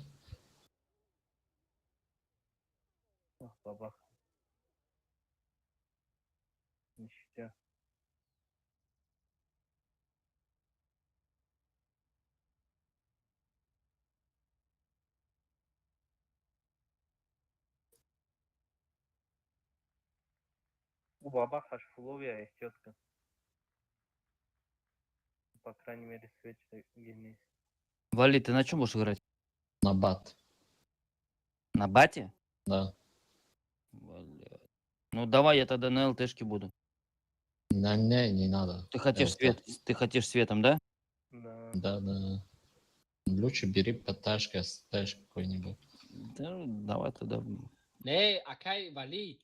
У бабаха фуловия есть тетка. По крайней мере, свечи гений.
Вали, ты на чем будешь играть?
На бат.
На бате?
Да.
Блядь. Ну давай я тогда на ЛТшке буду.
На не, не надо.
Ты хотишь свет, ты хотишь светом, да?
Да.
Да, да. Лучше бери ПТшка, СТшка какой-нибудь.
Да, давай тогда.
Не, акай, Вали.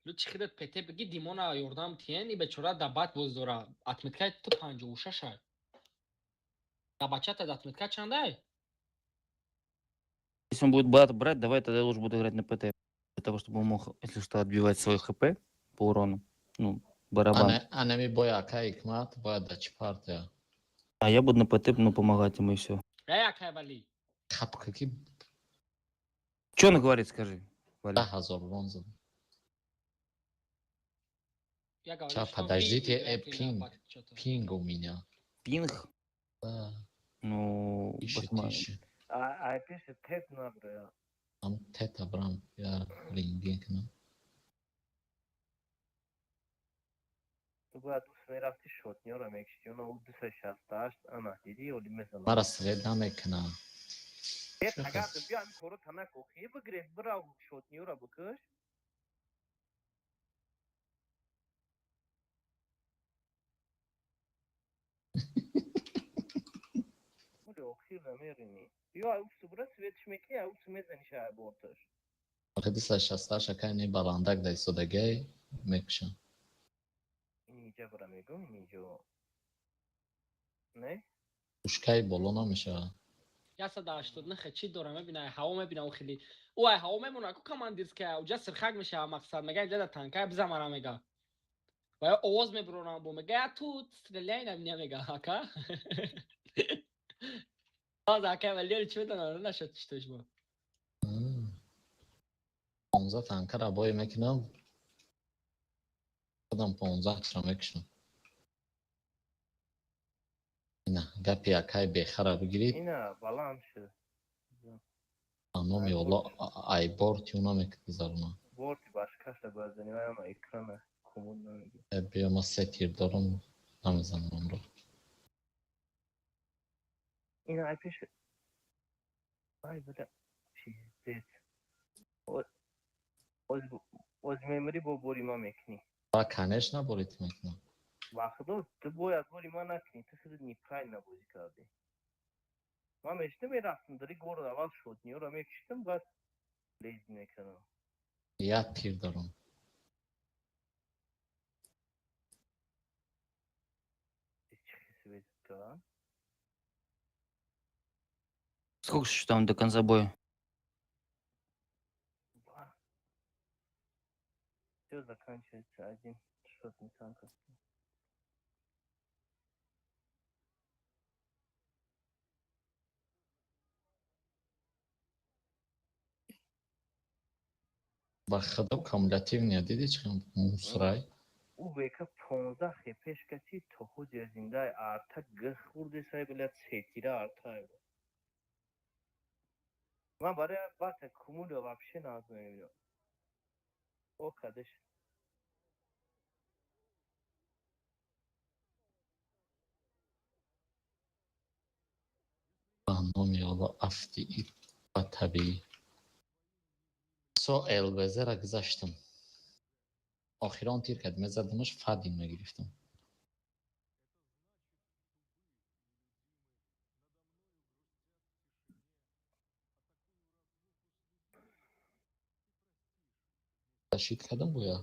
Лучше хидат ПТ беги, Димона ёрдам тиен, и бечора да бат боз дора. Отметкай ту 56 ай. Да бачата да отметка чандай?
Если он будет бат брать, давай тогда я лучше буду играть на ПТ. Для того, чтобы он мог, если что, отбивать свой ХП по урону. Ну, барабан.
Анами боя акай икмат, боя дачи партия.
А я буду на ПТ, ну, помогать ему и все.
Эй, акай, Вали.
Хап, какие...
Че он говорит, скажи? Вали.
Да, хазор, вон за.
Я говорю,
Сейчас,
что
подождите,
вы играете на
пинг.
бат, чё-то.
Пинг у меня.
Пинг?
Да.
Ну,
Ищет,
посмотри.
ищет.
А пишет тет набра.
Там тета брам, я ринг ну.
Ту бояд дӯст мерафти шотниёро мекишти, она у 268 ана диди оли мезанад.
Мара свет намекна.
Э, агар биё ҳамин коро тана кохи бигиред, бирав шотниёро бикиш. Оли охир намерини. Биё аусу бира светш мекунӣ, аусу мезани шаҳр борташ.
Охи 268 акай не баландак да истодагай мекушам.
Иниҷа бира мегӯм, иниҷо. Не?
Пушкаи боло намешавад.
189 чӣ дора мебина, ҳаво мебина, ӯ хеле. Ӯ ай ҳаво мемона ку командирская, уҷа сирхак мешава мақсад, мега инҷа да танкая биза мара мега. Ва ё овоз мебуронам бо мега, я тут стреляй на меня мега, ака. Баз ака валери чӣ медонам, нашад читош бо.
15 танкара бой мекунам. Худам 15 тра мекушам. Ина, гапи акай бехара бигирид.
Ина баланд шуд.
Номи Аллоҳ ай борти уна мекгузаронам.
Борти башкаша бояд зани, вай ама экрана комод намегирад.
Биё ма се тир дорам, намезанам онро.
Ина ай пеш. Ай бля, пиздец. Оз мемри бо бори ма мекунӣ.
Ва конечно борит мекунам.
Ва худо, ту бояд бори ма накунӣ, ту худат неправильно бозӣ кардӣ. Ман мешитам мерафтам дари город аввал шотниёро мекиштам, баъд лез мекардам.
Я тир дорам.
Чӣ хисибет ка?
Сколько еще там до конца боя?
Все заканчивается один шотный танк.
Ба худо кумулятивния диди чӣ мусрай?
Ӯ века 15 хепеш кати то ҳозир зиндаи арта г хурдесай, блядь, сетира артай. Ман барои бата кумулё вообще нағз мебинам. О кадеш.
Ба номи Алло, афти ба табиӣ. Со ЛВЗ-ра гузаштам. Охирон тир кад мезадамаш, фадин мегирифтам. Ташид кардам гӯя.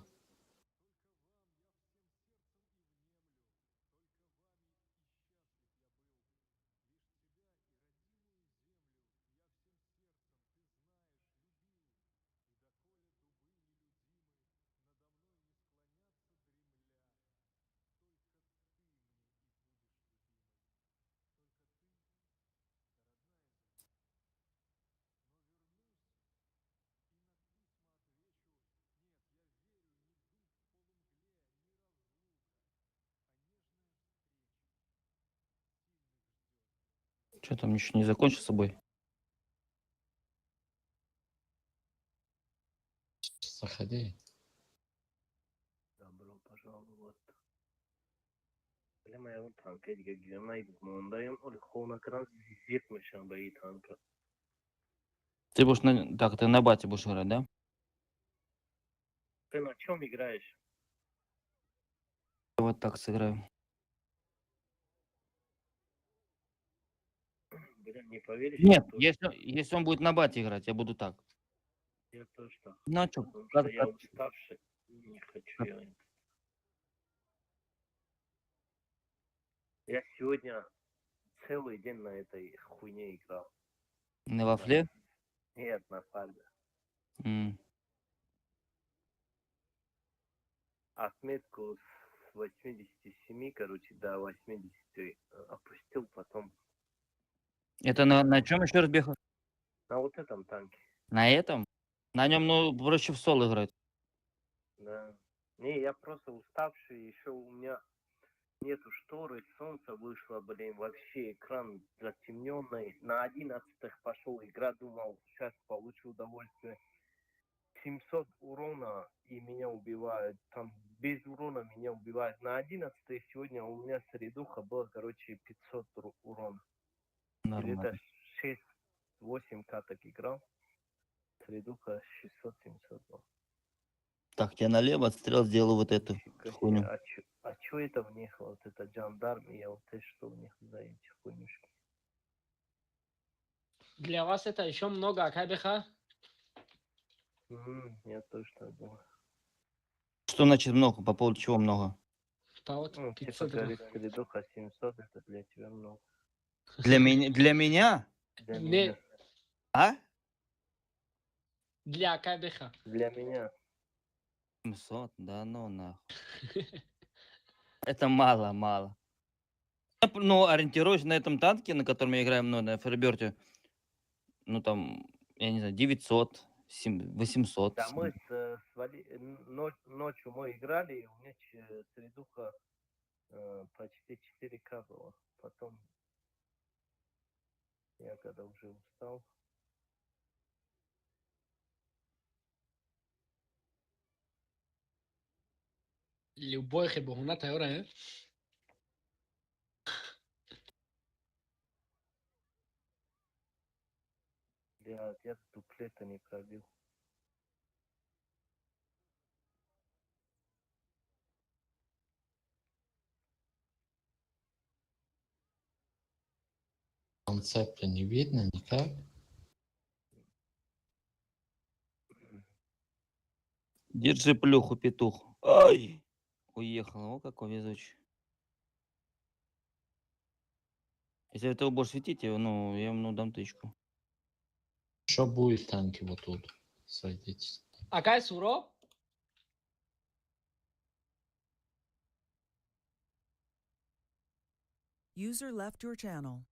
Что там еще не закончил с собой?
Заходи.
Добро пожаловать. Бля, моя танка дига гирам, най мондаем, оли хов накардам, зиқ мешам ба и танка.
Ты будешь на... Так, ты на бате будешь играть, да?
Ты на чем играешь?
Я вот так сыграю.
Бля, не поверишь,
Нет,
я тоже
если он будет на бате играть, я буду так.
Я тоже так.
Ну а чё,
Потому
как,
что я
как-
уставший, не хочу
как-
я это. Я сегодня целый день на этой хуйне играл.
На вафле?
Нет, на фарме. Отметку с 87, короче, до 80 опустил потом.
Это на чем еще раз бегал?
На вот этом танке.
На этом? На нем, ну, проще в соло играть.
Да. Не, я просто уставший, еще у меня нету шторы, солнце вышло, блин, вообще экран затемненный. На 11-х пошел игра, думал, сейчас получу удовольствие. 700 урона и меня убивают. Там без урона меня убивают. На 11-й сегодня у меня средуха была, короче, 500 урона.
Нормально.
Где-то 6-8 каток играл. Средуха 600-700 был.
Так, я налево отстрел сделаю вот эту
Нифига себе.
хуйню.
А чё это в них? Вот это джандарм и ЛТ, что у них за эти хуйнюшки?
Для вас это еще много, КБХ?
Я тоже так думаю.
Что значит много? По поводу чего много?
Да вот
Ну, типа,
500
говорит,
рублей.
средуха 700, это для тебя много.
Для меня? Для меня?
Для
Не.
меня.
А?
Для КБХ.
Для меня.
700? Да ну нахуй. Это мало, мало. Ну, ориентируюсь на этом танке, на котором я играю, ну, на Ферберте, ну, там, я не знаю, 900, 800.
Да, мы ночью мы играли, и у меня средуха почти 4К было. Потом я когда уже устал.
Любой хебуна тайора, э?
Блядь, я дуплета не пробил.
Концепта не видно никак.
Держи плюху, петух. Ай! Уехал. О, какой везучий. Если этого будешь светить, я, ну, я ему дам тычку.
Что будет в танке вот тут? Сойдитесь.
Акай Суро?
User left your channel.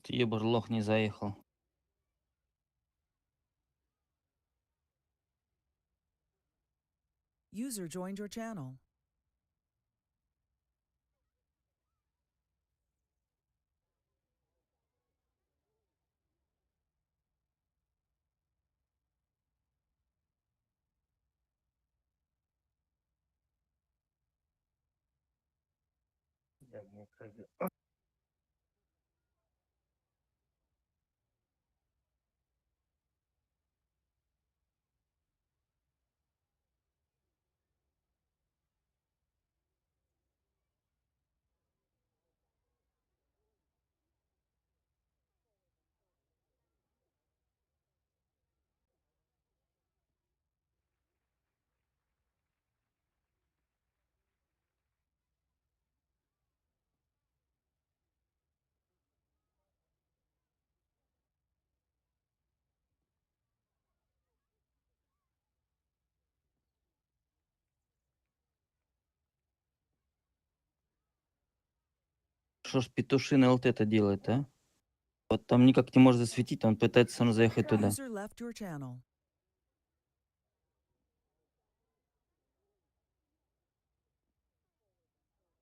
Ты, ебар, лох, не заехал.
User joined your channel.
Что ж петушиный ЛТ это делает, а? Вот там никак не может засветить, он пытается сам заехать туда.
User left your channel.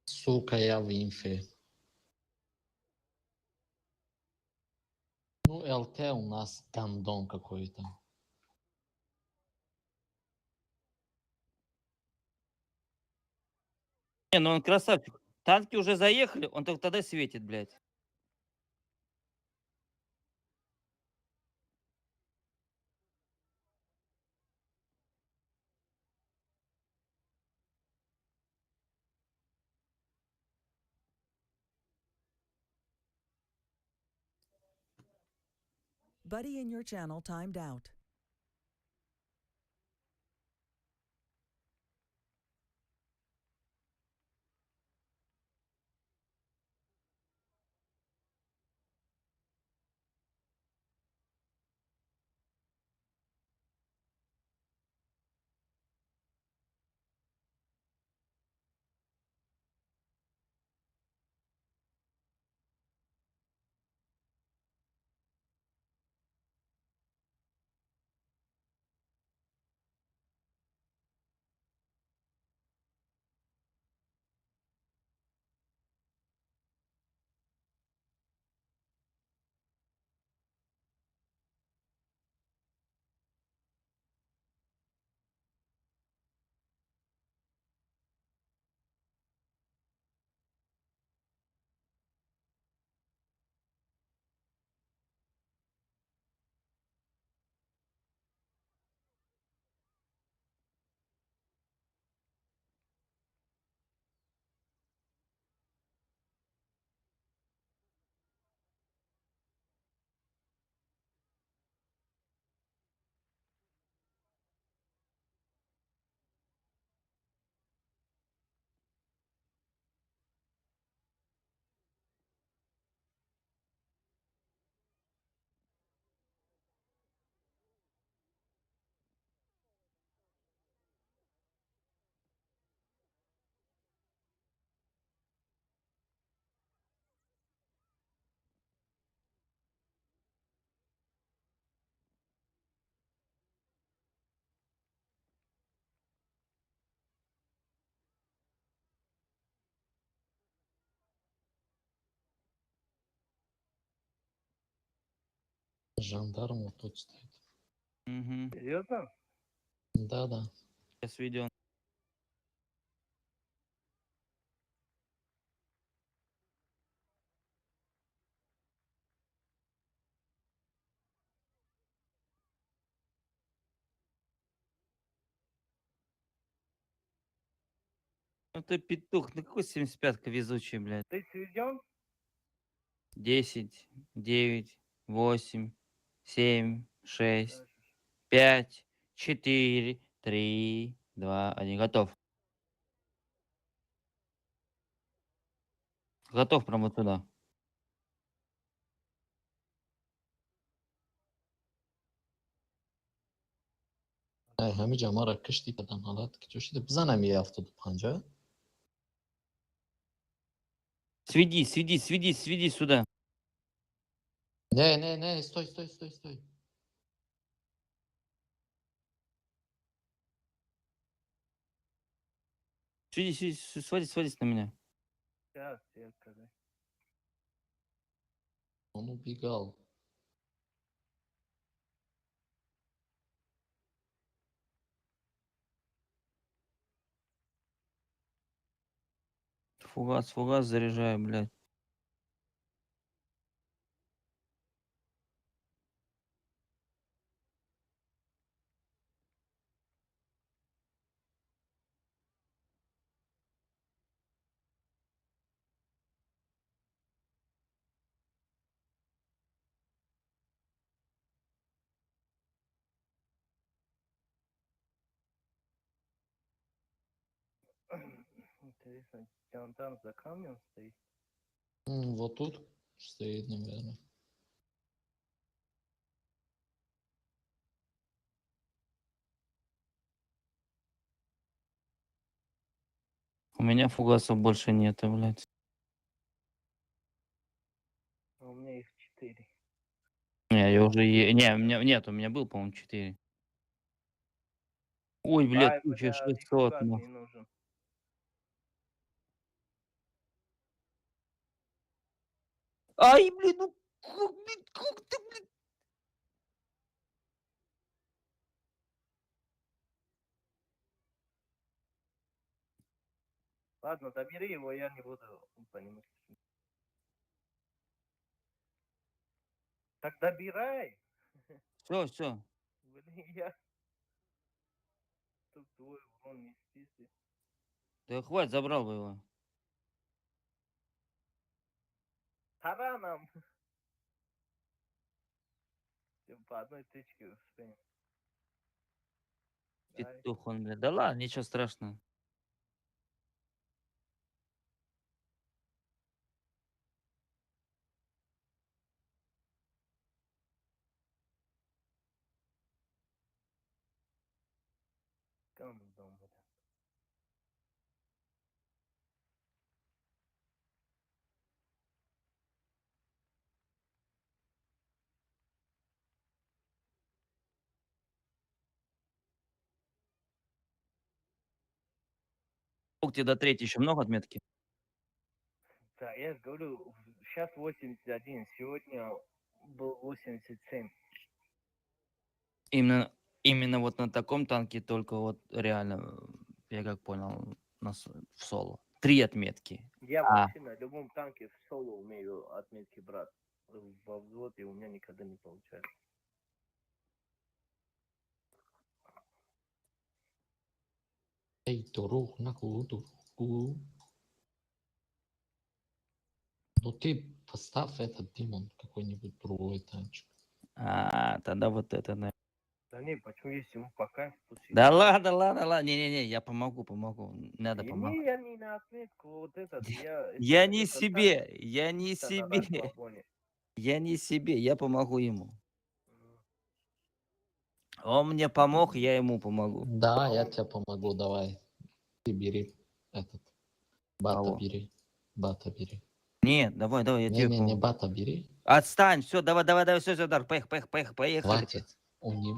Сука, я в инфе. Ну, ЛТ у нас гандон какой-то.
Не, ну он красавчик. Танки уже заехали, он только тогда светит, блядь.
Buddy in your channel timed out.
Жандарм вот тут стоит.
Угу.
Серьезно?
Да-да.
Сейчас видео. Ну ты петух, ну какой 75-ка везучий, блядь.
Ты сведен?
10, 9, 8, 7, 6, 5, 4, 3, 2, 1. Готов. Готов прямо вот сюда.
Ай, ҳамиҷа маро кишти кадан ҳолат ки чӯшида бизанам е 75.
Сведи, сведи, сведи, сведи сюда.
Не, не, не, стой, стой, стой, стой.
Сиди, сиди, сводись, сводись на меня.
Сейчас, я когда.
Он убегал.
Фугас, фугас заряжаю, блядь.
Интересно, он там за камнем стоит?
Вот тут стоит, наверное.
У меня фугасов больше нету, блядь.
А у меня их 4.
Не, я уже... Не, у меня... Нет, у меня был, по-моему, 4. Ой, блядь,
Ай, бля,
1600,
фугас
нахуй.
не нужен.
Ай, блин, ну как, блин, как ты, блин?
Ладно, добери его, я не буду по нему стрелять. Так добирай!
Все, все.
Блин, я... Тут твой урон не спиздит.
Да хватит, забрал бы его.
Тараном! По одной тычке успеем.
Петух он, блядь. Да ладно, ничего страшного.
Гандон, блядь.
Сколько тебе до третьей еще много отметки?
Да, я же говорю, сейчас 81, сегодня был 87.
Именно вот на таком танке только вот реально, я как понял, в соло. 3 отметки.
Я вообще на любом танке в соло умею отметки брать. Во взводе у меня никогда не получается.
Эй, дурух, нахуй, дуруху. Ну ты поставь этот Димон, какой-нибудь другой танчик.
А, тогда вот это, наверное.
Да не, почему есть ему по кайфу пусть
Да
идет.
ладно, ладно, ладно. Не-не-не, я помогу, помогу. Надо
Не,
помогать.
не, я не на отметку, вот этот, я,
Я
это
не
так,
себе, я не
чисто на
себе.
расслабоне.
Я не себе, я помогу ему. Он мне помог, я ему помогу.
Да, я тебе помогу, давай. Ты бери этот. Бата
Кого?
бери. Бата бери.
Нет, давай, давай, я тебе
Не-не-не,
помогу.
бата бери.
Отстань, все, давай, давай, давай, все, все, Дар, поехали, поехали, поехали, поехали.
Хватит. У меня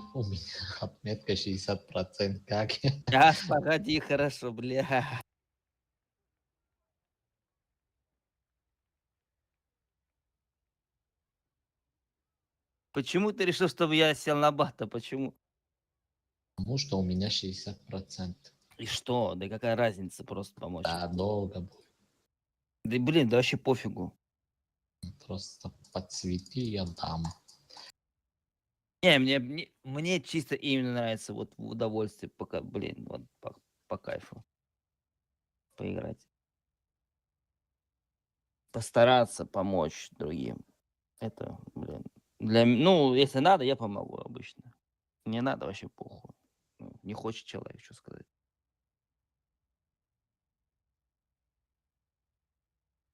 отметка 60%. Как я?
Сейчас, погоди, хорошо, бля. Почему ты решил, чтобы я сел на бата? Почему?
Потому что у меня 60%.
И что? Да какая разница просто помочь?
Да, долго будет.
Да блин, да вообще пофигу.
Просто подсвети, я дам.
Не, мне чисто именно нравится вот в удовольствие, пока, блин, вот по кайфу поиграть. Постараться помочь другим. Это, блин, ну, если надо, я помогу обычно. Не надо, вообще похуй. Ну, не хочет человек, что сказать.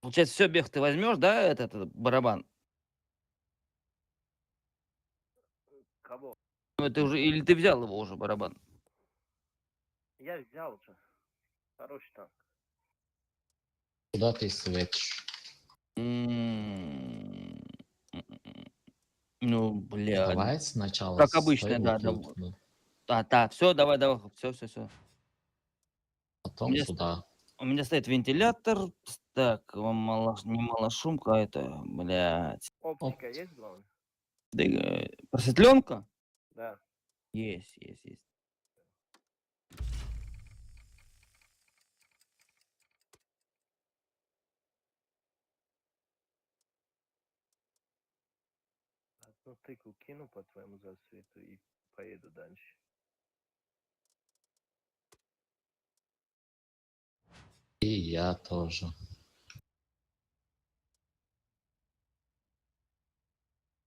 Получается, все, Бех, ты возьмешь, да, этот барабан?
Кого?
Ну, ты уже, или ты взял его уже, барабан?
Я взял уже. Хороший танк.
Куда ты светишь?
Ну, бля.
Давай сначала
Как обычно,
стой
да,
вот
да.
тут, ну,
Да, да, все, давай, давай, все, все, все.
потом
У меня
сюда.
У меня стоит вентилятор. Так, мало, не малошумка, а это, блядь.
Оптика есть, главное?
Да, просветленка?
Да.
Есть, есть, есть.
Одну тыкву кину по твоему засвету и поеду дальше.
И я тоже.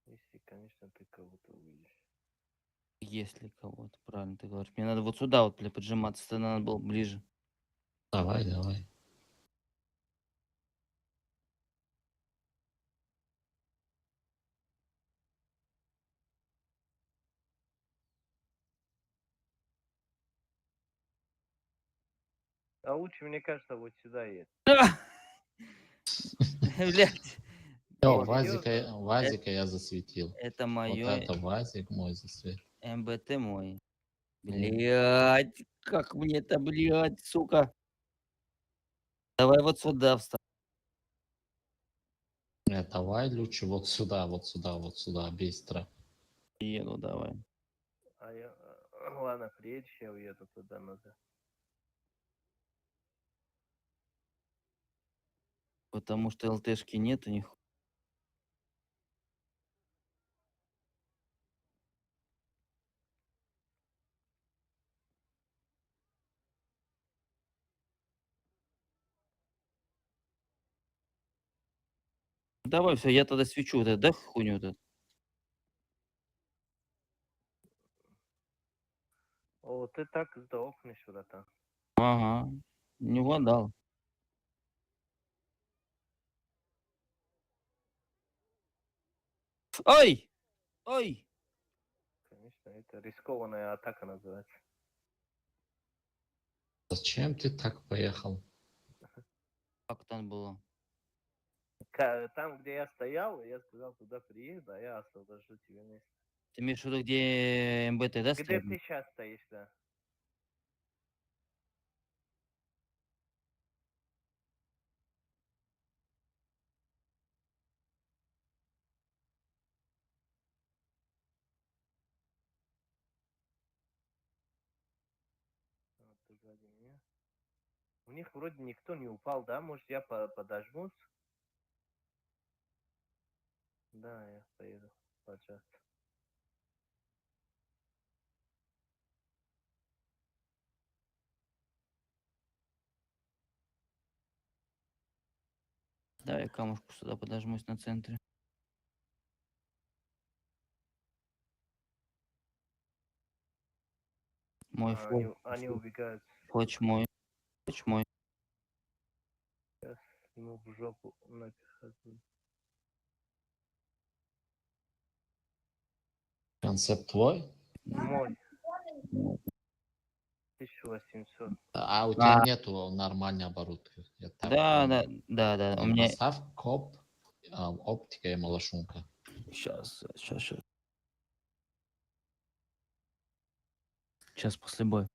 Если, конечно, ты кого-то увидишь.
Если кого-то, правильно ты говоришь. Мне надо вот сюда вот, бля, поджиматься, тогда надо было ближе.
Давай, давай.
А лучше, мне кажется, вот сюда едет.
Блядь.
Всё, Вазика я засветил.
Это
Вот
моё.
это Вазик мой засвет.
МБТ мой. Блядь, как мне это, блядь, сука. Давай вот сюда встань.
Нет, давай лучше вот сюда, вот сюда, вот сюда, быстро.
Еду, давай.
А я... Ладно, приедешь, я уеду туда назад.
Потому что ЛТшки нет у них. Давай, все, я тогда свечу вот эту, да, хуйню вот эту?
О, ты так сдохнешь, братан.
Ага, не угадал. Ой! Ой!
Конечно, это рискованная атака называется.
Зачем ты так поехал?
Как там было?
Там, где я стоял, я сказал, туда приеду, а я освобожу тебе место.
Ты имеешь в виду, где МБТ, да,
Где
стоит?
ты сейчас стоишь, да? Вот ты сзади меня. У них вроде никто не упал, да? Может, я подожмусь? Да, я поеду поджаться.
Давай я камушку сюда подожмусь на центре. Мой
А,
флот.
они убегают.
Хочешь мой? Хочешь мой?
Сейчас ему в жопу напихать.
Концепт твой?
Мой. 1800.
А у тебя
А.
нету нормальной оборудки. Я так
Да, да,
понимаю.
да, да. У меня...
Поставь коп, оптика и малошумка.
Сейчас, сейчас, сейчас. Сейчас после боя.